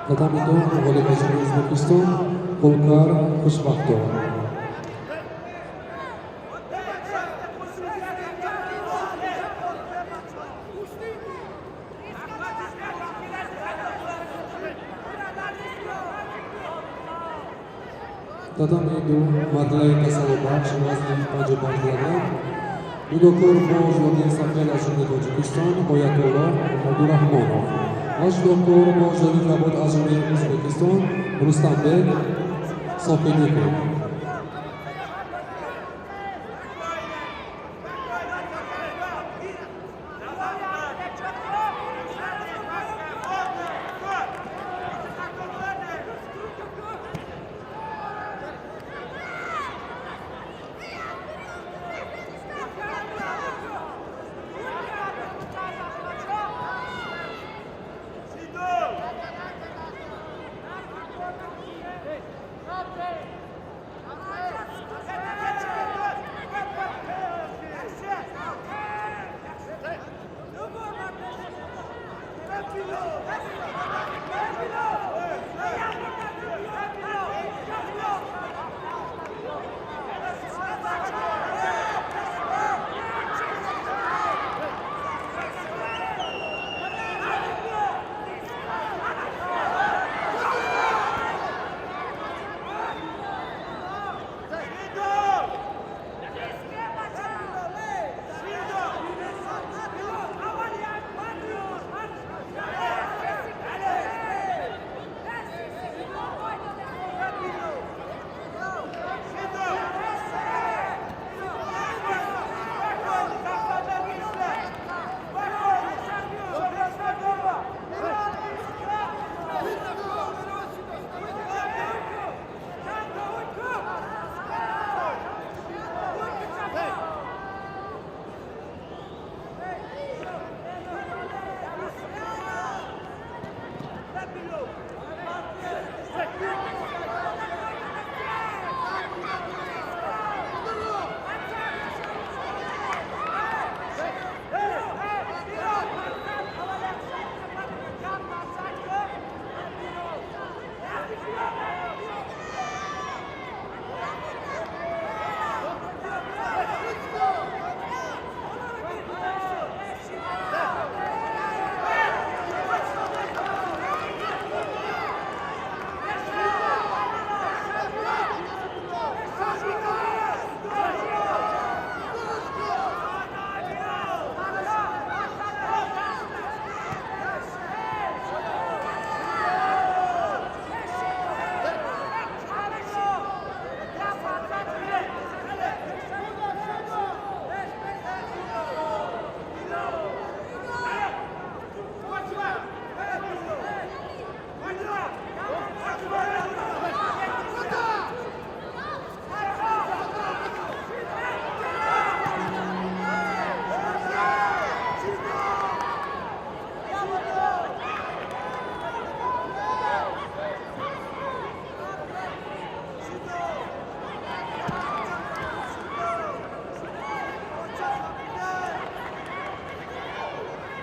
Татами ду ғолиб аз Ҷумҳурии Ӯзбекистон Хулкар Хушбахтов. Татами ду марҳилаи тасаллобахш вазни 55 килограмм ҷудокор бо ҳиҷоби сафед аз Ҷумҳурии Тоҷикистон Оятулло Абдураҳмонов ва ҷудокор бо ҳиҷоби кабуд аз Ҷумҳурии Ӯзбекистон Рустамбек Соқидиков.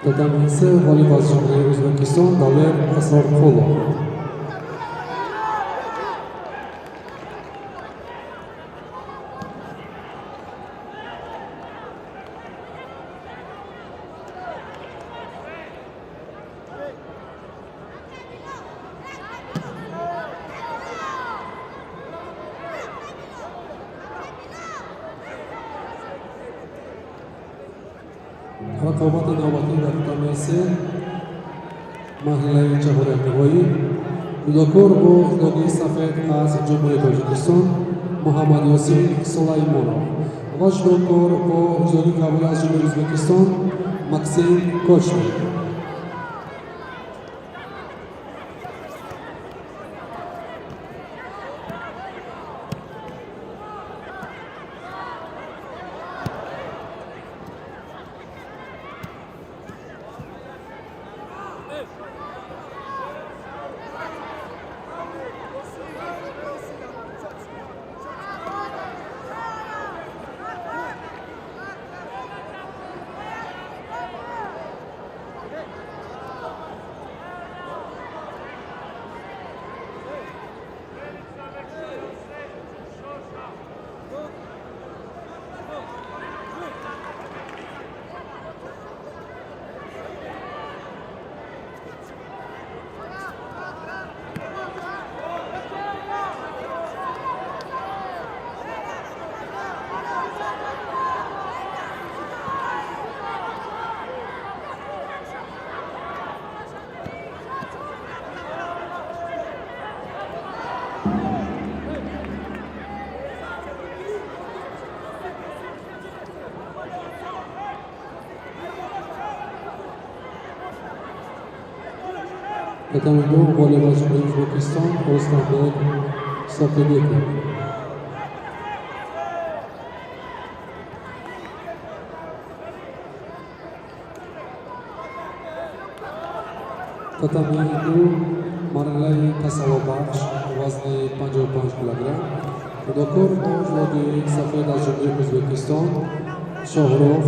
Татами се, ғолиб аз Ҷумҳурии Ӯзбекистон Далер Асрорқулов. Рақобати навбатӣ дар татами се, марҳилаи чаҳорякниҳоӣ, ҷудокор бо ҷудогии сафед аз Ҷумҳурии Тоҷикистон Муҳаммадёсин Сулаймонов ва ҷудокор бо ҷудогии кабуд аз Ҷумҳурии Ӯзбекистон Максим Кочник. Татами ду, ғолиб аз Ҷумҳурии Ӯзбекистон Рустамбек Соқибеков. Татами ду, марҳилаи тасаллобахш, вазни 55 килограмм, ҷудокор бо ҷудогии сафед аз Ҷумҳурии Ӯзбекистон Шоҳрух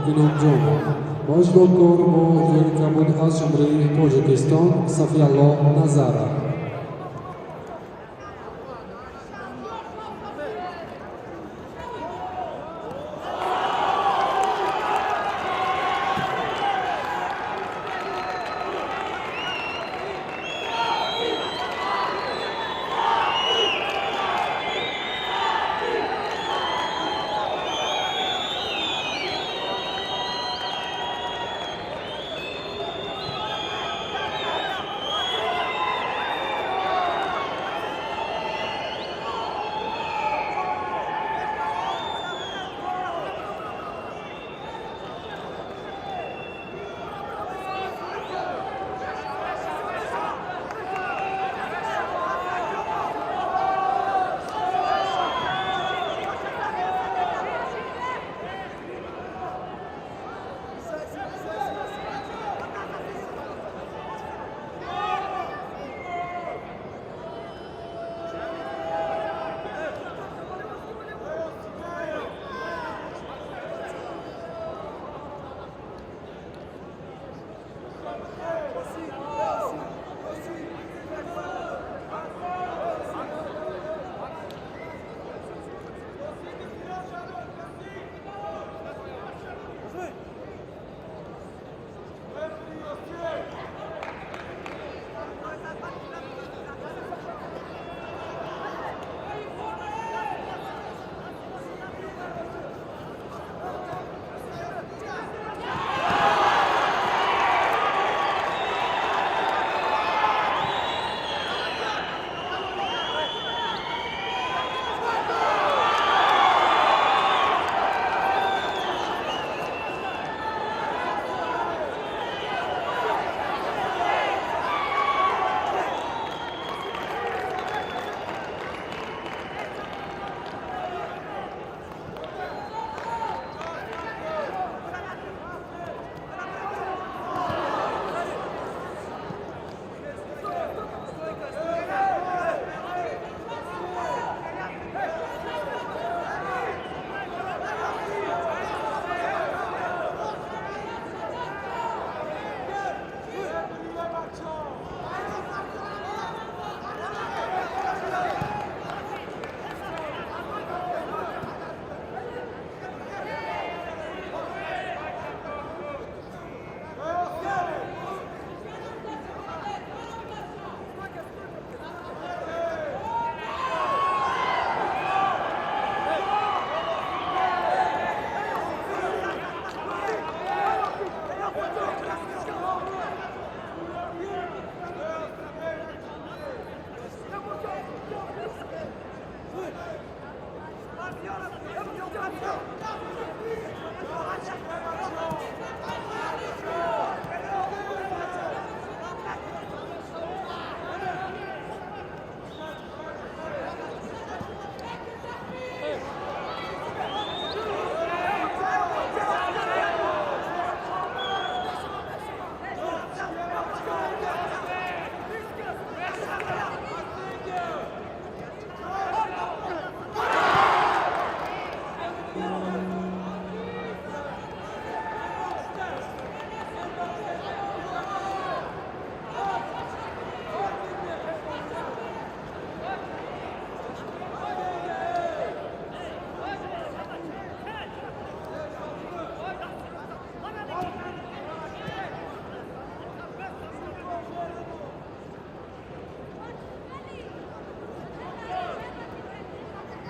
Иnomjonов ва ҷудокор бо ҷудогии кабуд аз Ҷумҳурии Тоҷикистон Сафиялло Назаров.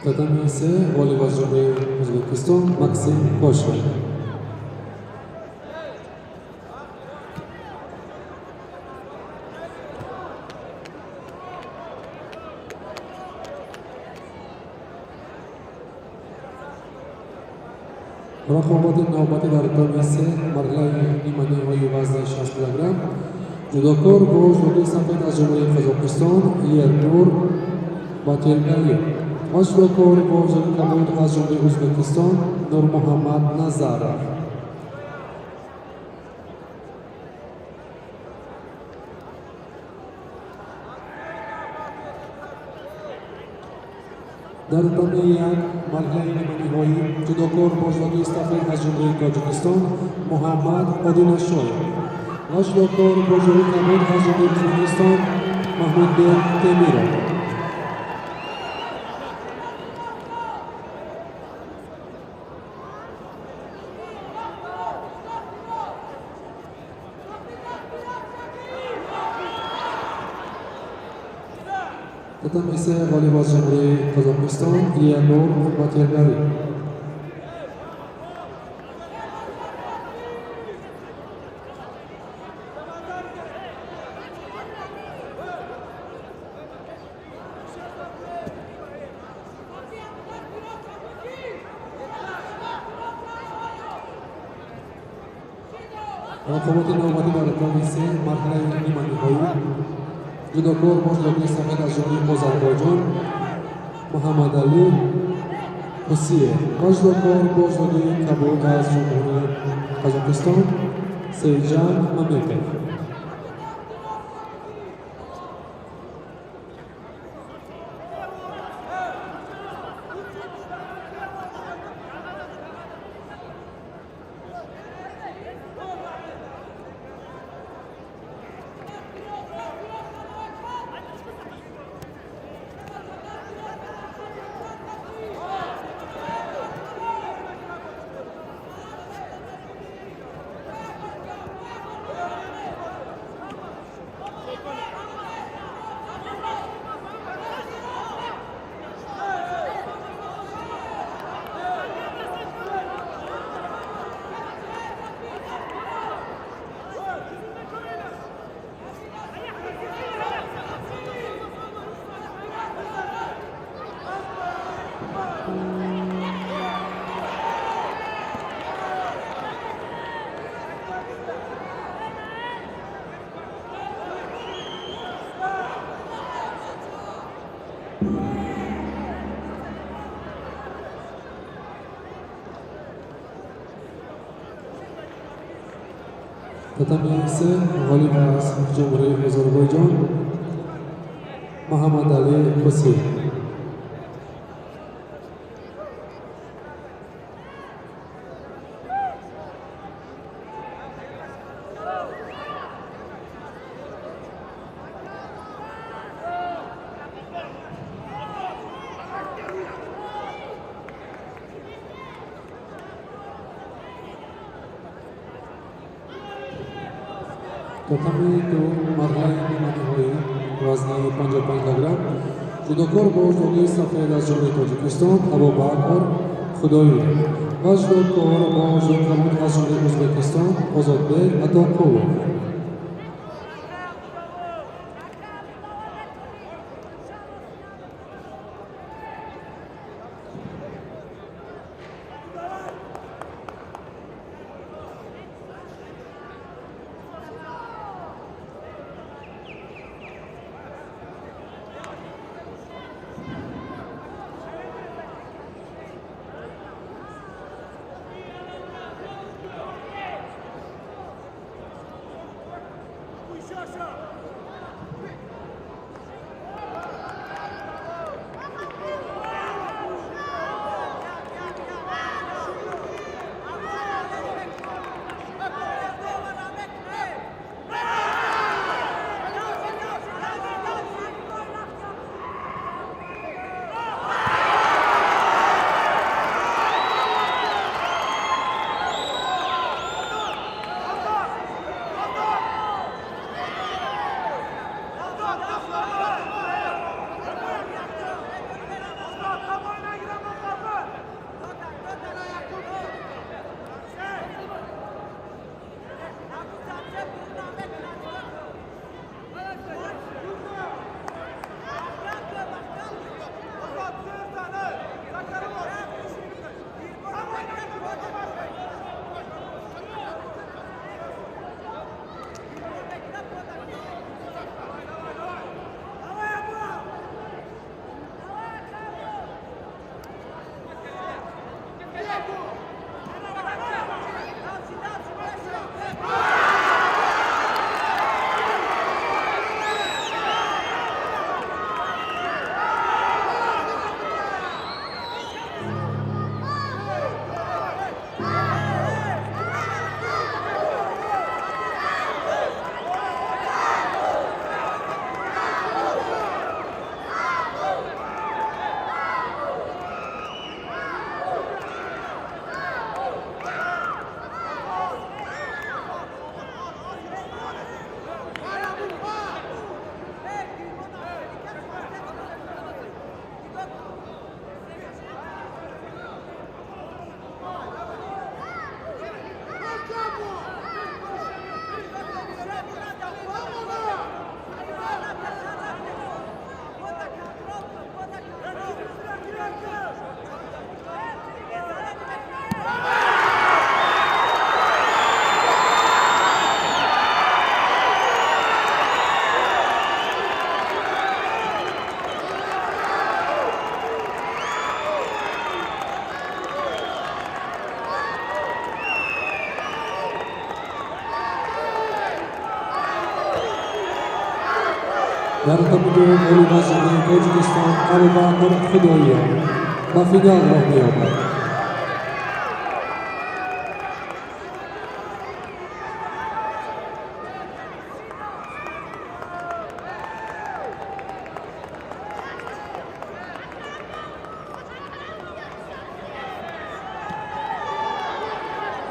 Татами се ғолиб аз Ҷумҳурии Ӯзбекистон Максим Кошин. Рақобати навбатӣ дар татами се марҳилаи ниманиҳоии вазни 60 килограмм ҷудокор бо ҷудои сафед аз Ҷумҳурии Қазоқистон Ернур Батиргалиев ва ҷудокор бо ҷудои кабуд аз Ҷумҳурии Ӯзбекистон Нурмуҳаммад Назаров. Дар татами як марҳилаи ниманиҳоӣ ҷудокор бо ҷудои сафед аз Ҷумҳурии Тоҷикистон Муҳаммад Одинашоев ва ҷудокор бо ҷудои кабуд аз Ҷумҳурии Ӯзбекистон Маҳмудбек Темиров. Татами се ғолиб аз Ҷумҳурии Қазоқистон Ернур Батиргалиев. Рақобати навбатӣ дар татами се марҳилаи ниманиҳоӣ ҷудокор бо ҷудои сафед аз Ҷумҳурии Озарбойҷон Муҳаммадалӣ Ҳусиев ва ҷудокор бо ҷудои кабуд аз Ҷумҳурии Қазоқистон Сейҷан Маметов. Татами се ғолиб аз Ҷумҳурии Озарбойҷон Муҳаммадалӣ Ҳусиев. Татами ду марҳилаи ниманиҳоӣ вазни 55 килограмм ҷудокор бо ҷудои сафед аз Ҷумҳурии Тоҷикистон Абубакр Худоиров ва ҷудокор бо ҷудои кабуд аз Ҷумҳурии Ӯзбекистон Озодбек Атоқулов. Дар татами дуюм ғолиб аз Ҷумҳурии Тоҷикистон Абубакр Худоиёр ба финал роҳ меёбад.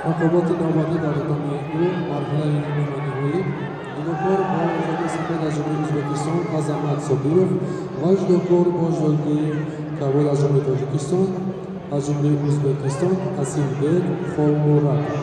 Рақобати навбатӣ дар татами ду, марҳилаи ниманиҳоӣ: ҷудокор бо ҷилди сафед аз Ҷумҳурии Ӯзбекистон Азамат Собиров ва ҷудокор бо ҷилди кабуд аз Ҷумҳурии Тоҷикистон, аз Ҷумҳурии Ӯзбекистон Асилбек Холмуратов.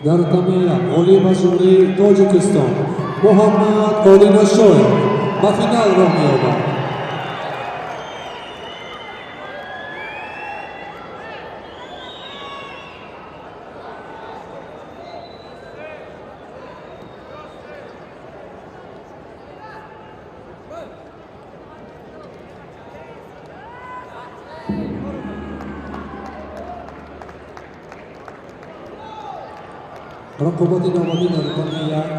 Дар татами як ғолиб аз Ҷумҳурии Тоҷикистон Муҳаммад Олинашоев ба финал роҳ меёбад. Рақобати навбатӣ дар татами як,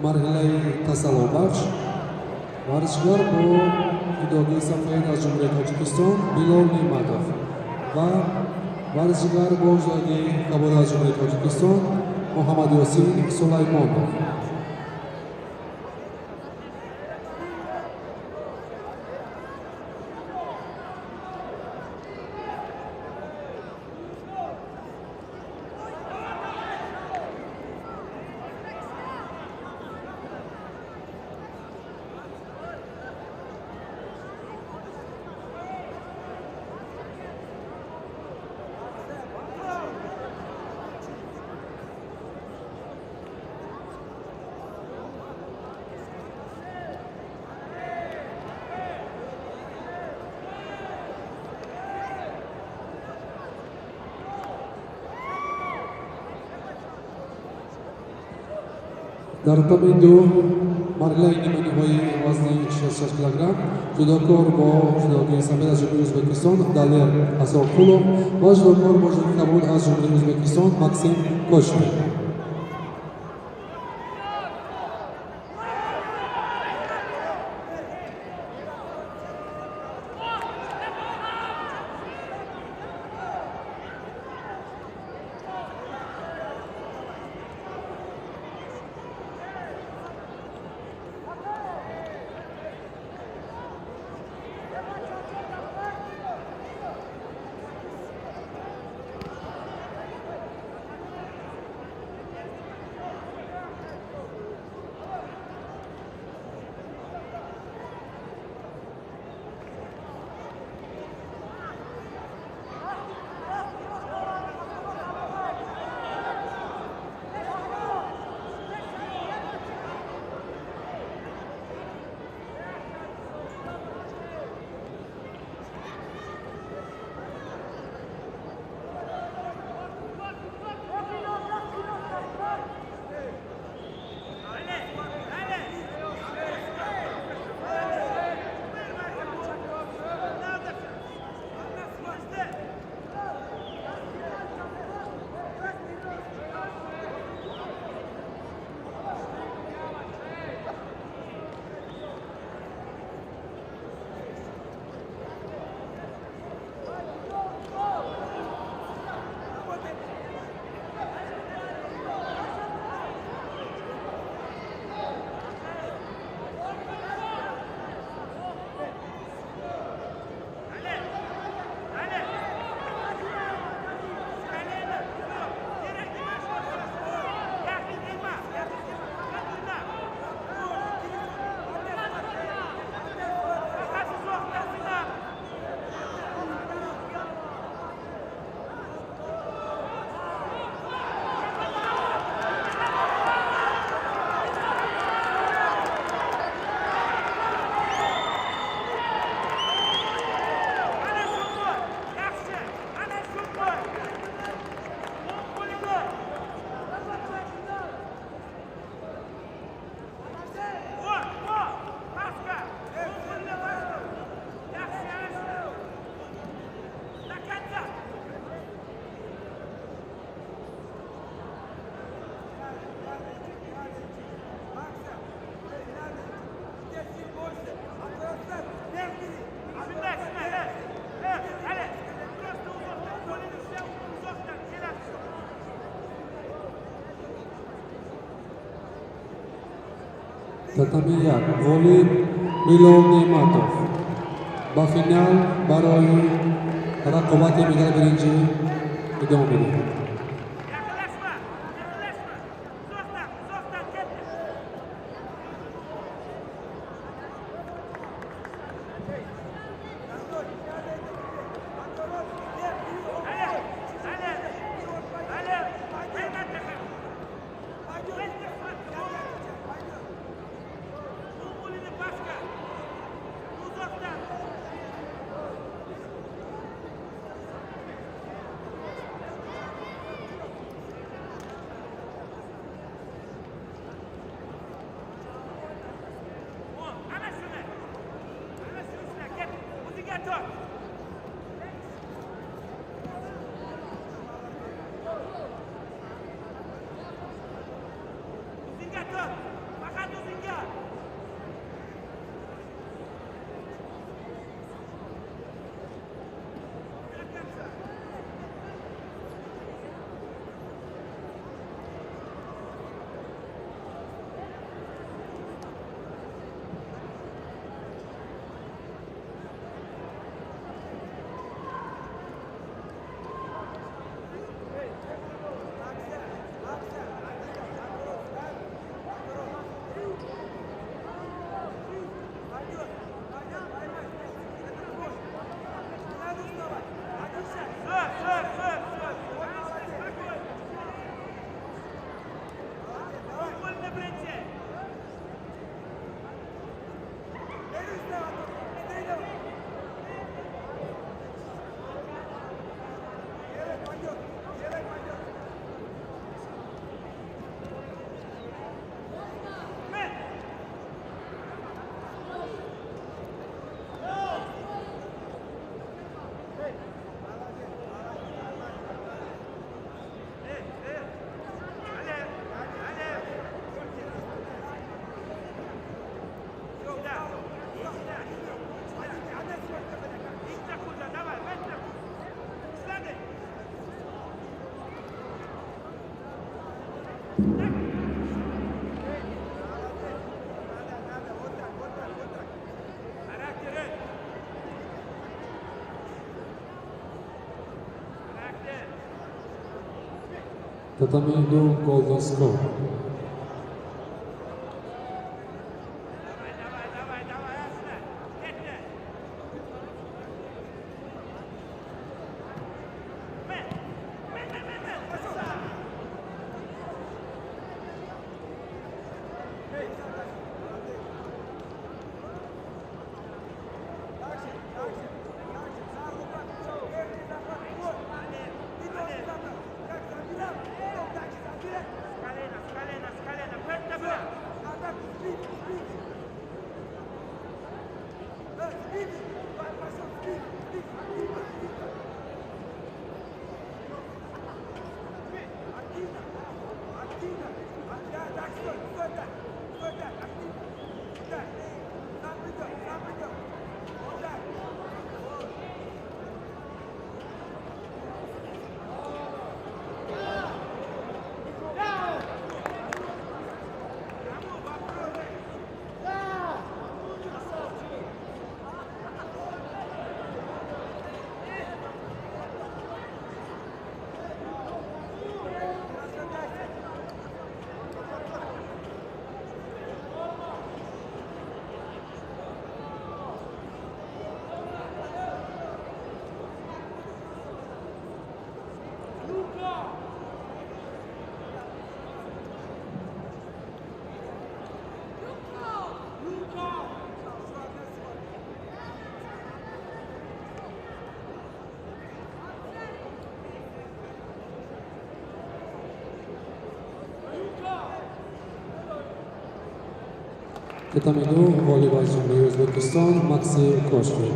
марҳилаи тасаллобахш, варзишгар бо ҷудогии сафед аз Ҷумҳурии Тоҷикистон Билол Неъматов ва варзишгар бо ҷудогии кабуд аз Ҷумҳурии Тоҷикистон Муҳаммад Ёсин Сулаймонов. Дар татами ду, марҳилаи ниманиҳоии вазни 66 килограмм, ҷудокор бо ҷудогии сафед аз Ҷумҳурии Ӯзбекистон Далер Асоқулов ва ҷудокор бо ҷудогии кабуд аз Ҷумҳурии Ӯзбекистон Максим Кочнев. Татами як, ғолиб Билол Неъматов ба финал барои рақобати медали биринҷӣ идома медиҳад. Yaqinlashma! Yaqinlashma! Uzoqdan, uzoqdan ketdi. Hali, hali. Татами 2 Golden Score. Татами 2 ғолиб аз ҷумҳурии Ӯзбекистон Максим Кошкин.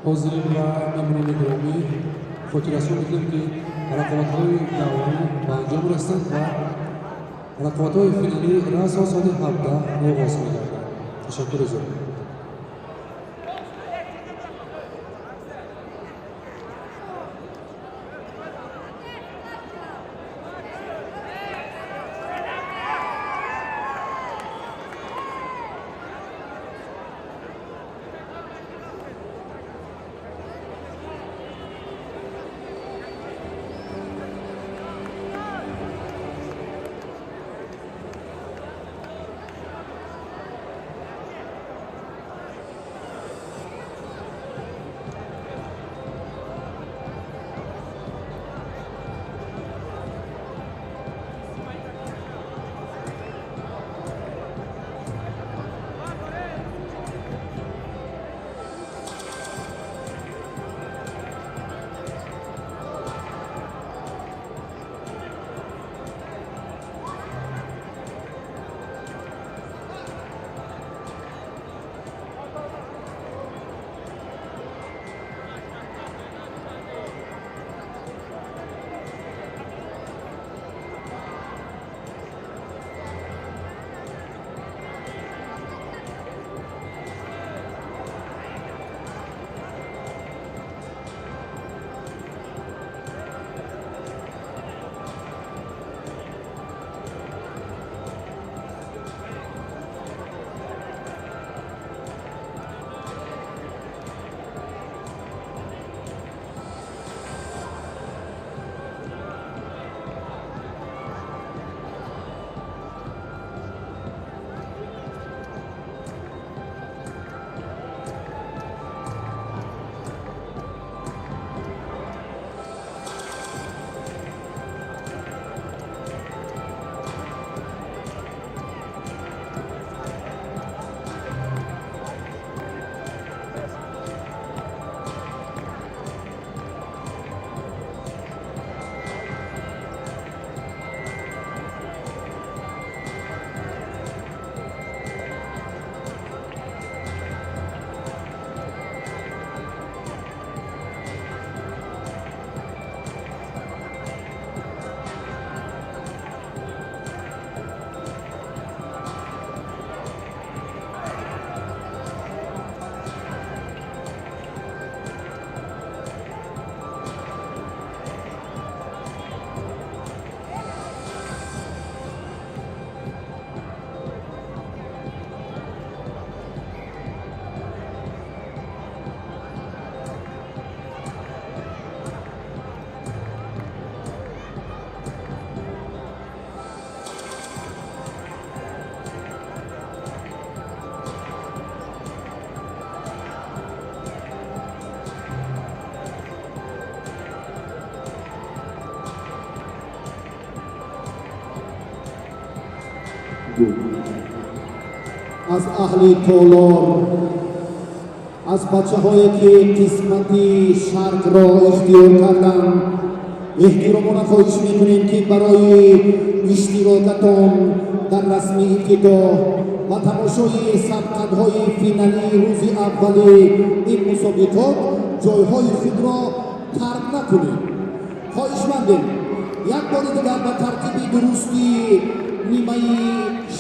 Ҳозирин ва меҳмонони гиромӣ, хотиррасон мекунем, ки рақобатҳои даврӣ ба анҷом расиданд ва рақобатҳои финалӣ расо соати 17 оғоз мегардад. Ташаккури зиёд. Ду. Аз аҳли толор, аз бачаҳое ки қисмати шарқро ихтиёр карданд, эҳтиромона хоҳиш мекунем, ки барои иштирокатон дар расми ифтитоҳ ва тамошои сабқатҳои финалии рӯзи аввали ин мусобиқот ҷойҳои худро тарк накунед. Хоҳишмандем, як бори дигар ба тартиби дурусти нимаи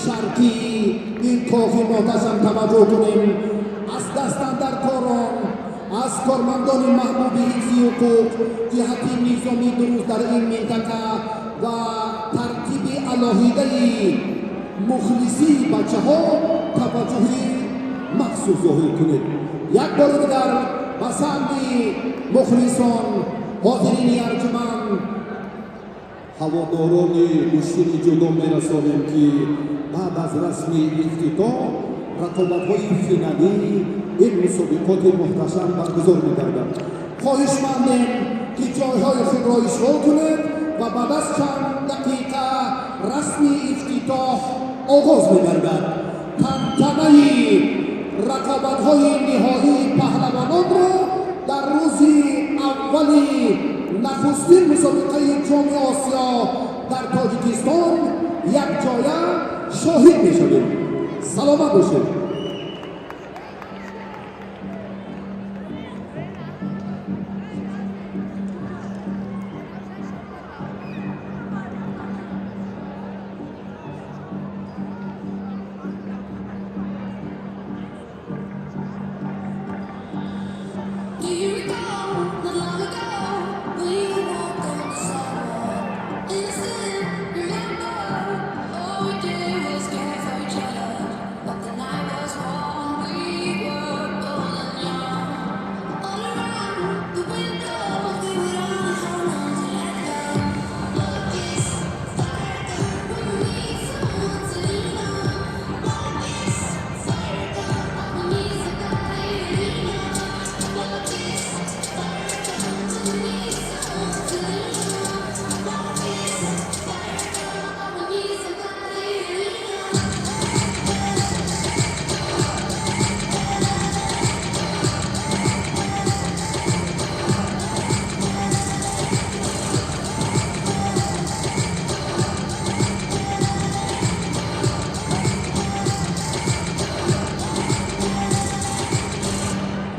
шарқии ин кохи муҳташам таваҷҷӯҳ кунем. Аз дастандаркорон, аз кормандони маҳбуби ҳифзи ҳуқуқ ҷиҳати низоми дуруст дар ин минтақа ва тартиби алоҳидаи мухлисии бачаҳо таваҷҷӯҳи махсус зоҳир кунед. Як бори дигар ба самти мухлисон, ҳозирини арҷуманд, Ҳаводорони гӯштини ҷудо мерасонем, ки баъд аз расми ифтитоҳ рақобатҳои финалии ин мусобиқоти муҳташам баргузор мегардад. Хоҳишмандем, ки ҷойҳои худро ишғол кунед ва баъд аз чанд дақиқа расми ифтитоҳ оғоз мегардад. Тантанаи рақобатҳои ниҳоии паҳлавононро дар рӯзи аввали нахустин мусобиқаи Ҷоми Осиё дар Тоҷикистон якҷоя шоҳид мешавем. Саломат бошед. Do you recall not long ago when you walked on the sidewalk? Innocent, remember all we did was care for each other. But the night was warm, we were bold and young. All around the window, we would only hold on to let go. Love is fire, we need someone to lean on. Love is fire, we need somebody to lean on. Love is fire, we need someone to lean on. Love is fire, we need somebody to lean on.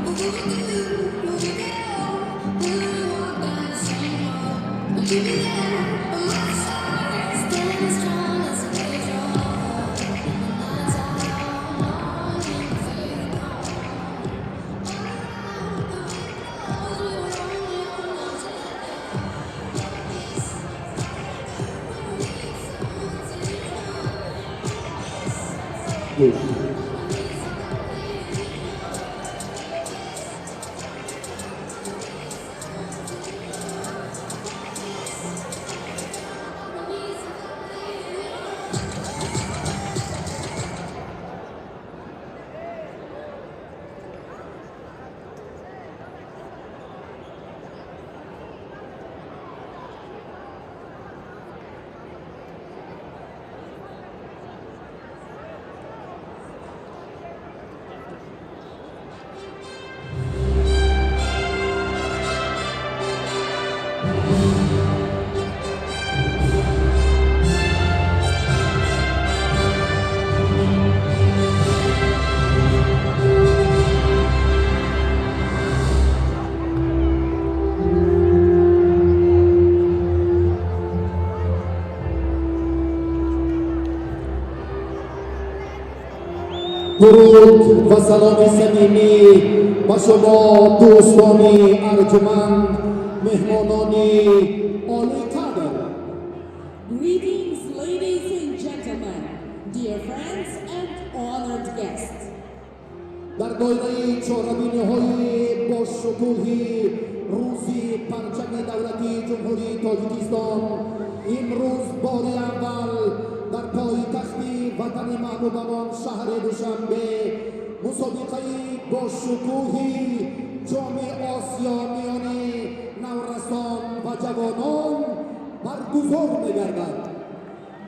What would we do? Would we go? Would we walk down the same road? Would you be there on my side, standing strong as a rover? In the nights I longing for you gone. All around the windows, we were only young enough to let go. Love is fire, we need someone to lean on. Ду. We need somebody to lean on. We need somebody to lean on. Дуруд ва саломи самимӣ ба шумо, дӯстони арҷуманд, меҳмонони олиқадр. Greetings, ladies and gentlemen, dear friends and honored guests. Дар доираи чорабиниҳои бошукӯҳи рӯзи парчами давлатии Ҷумҳурии Тоҷикистон имрӯз бори аввал дар пойтахти ватани маҳбубамон, шаҳри Душанбе, мусобиқаи бошукӯҳи Ҷоми Осиё миёни наврасон ва ҷавонон баргузор мегардад.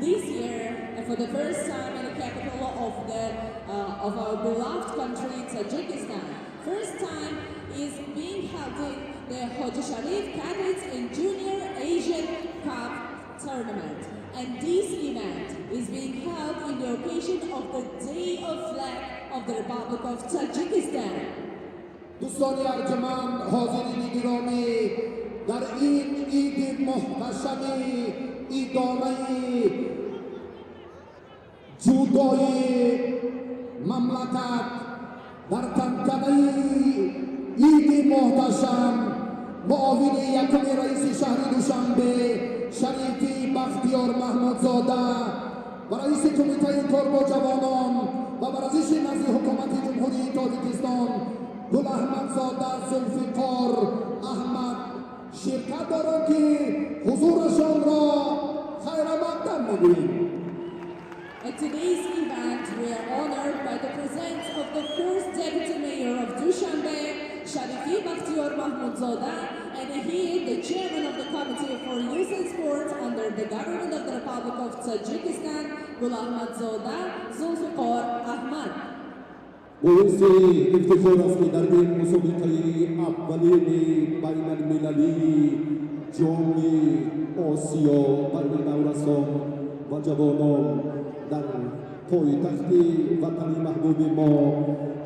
This year, and for the first time in the capital of our beloved country, Tajikistan. First time is being held in the Hoji Sharif Cadets and Junior Asian Cup tournament. And this event is being held in the occasion of the Day of Flag of the Republic of Tajikistan. Дӯстони арҷманд, ҳозирини гиромӣ, дар ин иди муҳташами идонаи ҷудои мамлакат, дар тантанаи иди муҳташам муовини якуми раиси шаҳри Душанбе Шарифӣ Бахтиёр Маҳмудзода ва раиси Кумитаи кор бо ҷавонон ва варзиши назди Ҳукумати Ҷумҳурии Тоҷикистон Гулаҳмадзода Зулфиқор Аҳмад ширкат доранд, ки ҳузурашонро хайрамақдам мегӯем. At today's event, we are honored by the presence of the first deputy mayor of Dushanbe, Sharifi Bakhtiyor Mahmudzoda, and he, the chairman of the Committee for Youth and Sports under the government of the Republic of Tajikistan, Gulahmadzoda Zulfiqor Ahmad. Боиси ифтихор аст, ки дар ин мусобиқаи аввалини байналмилалии Ҷоми Осиё байни наврасон ва ҷавонон дар пойтахти ватани маҳбуби мо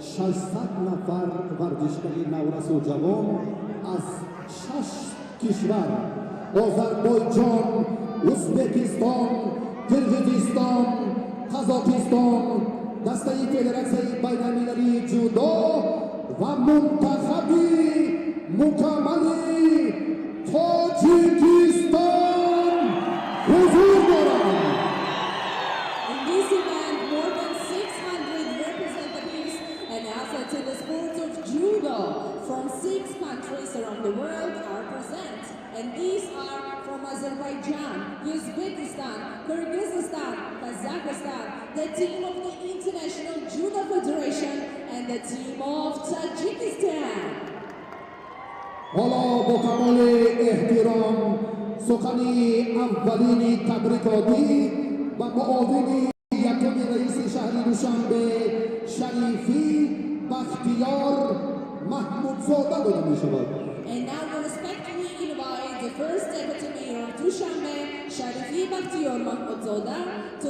600 нафар варзишгари наврасу ҷавон аз шаш кишвар: Озарбойҷон, Ӯзбекистон, Қирғизистон, Қазоқистон, дастаи Федератсияи байналмилалии ҷудо ва мунтахаби мукаммали Тоҷикистон ҳузур доранд. In this event, more than 600 representatives and athletes in the sport of judo from six countries around the world are present. And these are from Azerbaijan, Uzbekistan, Kyrgyzstan, Kazakhstan, the team of the International Judo Federation, and the team of Tajikistan. Ҳоло бо камоли эҳтиром сухани аввалини табрикотӣ ба муовини якуми раиси шаҳри Душанбе Шарифӣ Бахтиёр Маҳмудзода дода мешавад. And now we respectfully invite the first deputy mayor of Dushanbe, Sharifi Bakhtiyor Mahmudzoda, to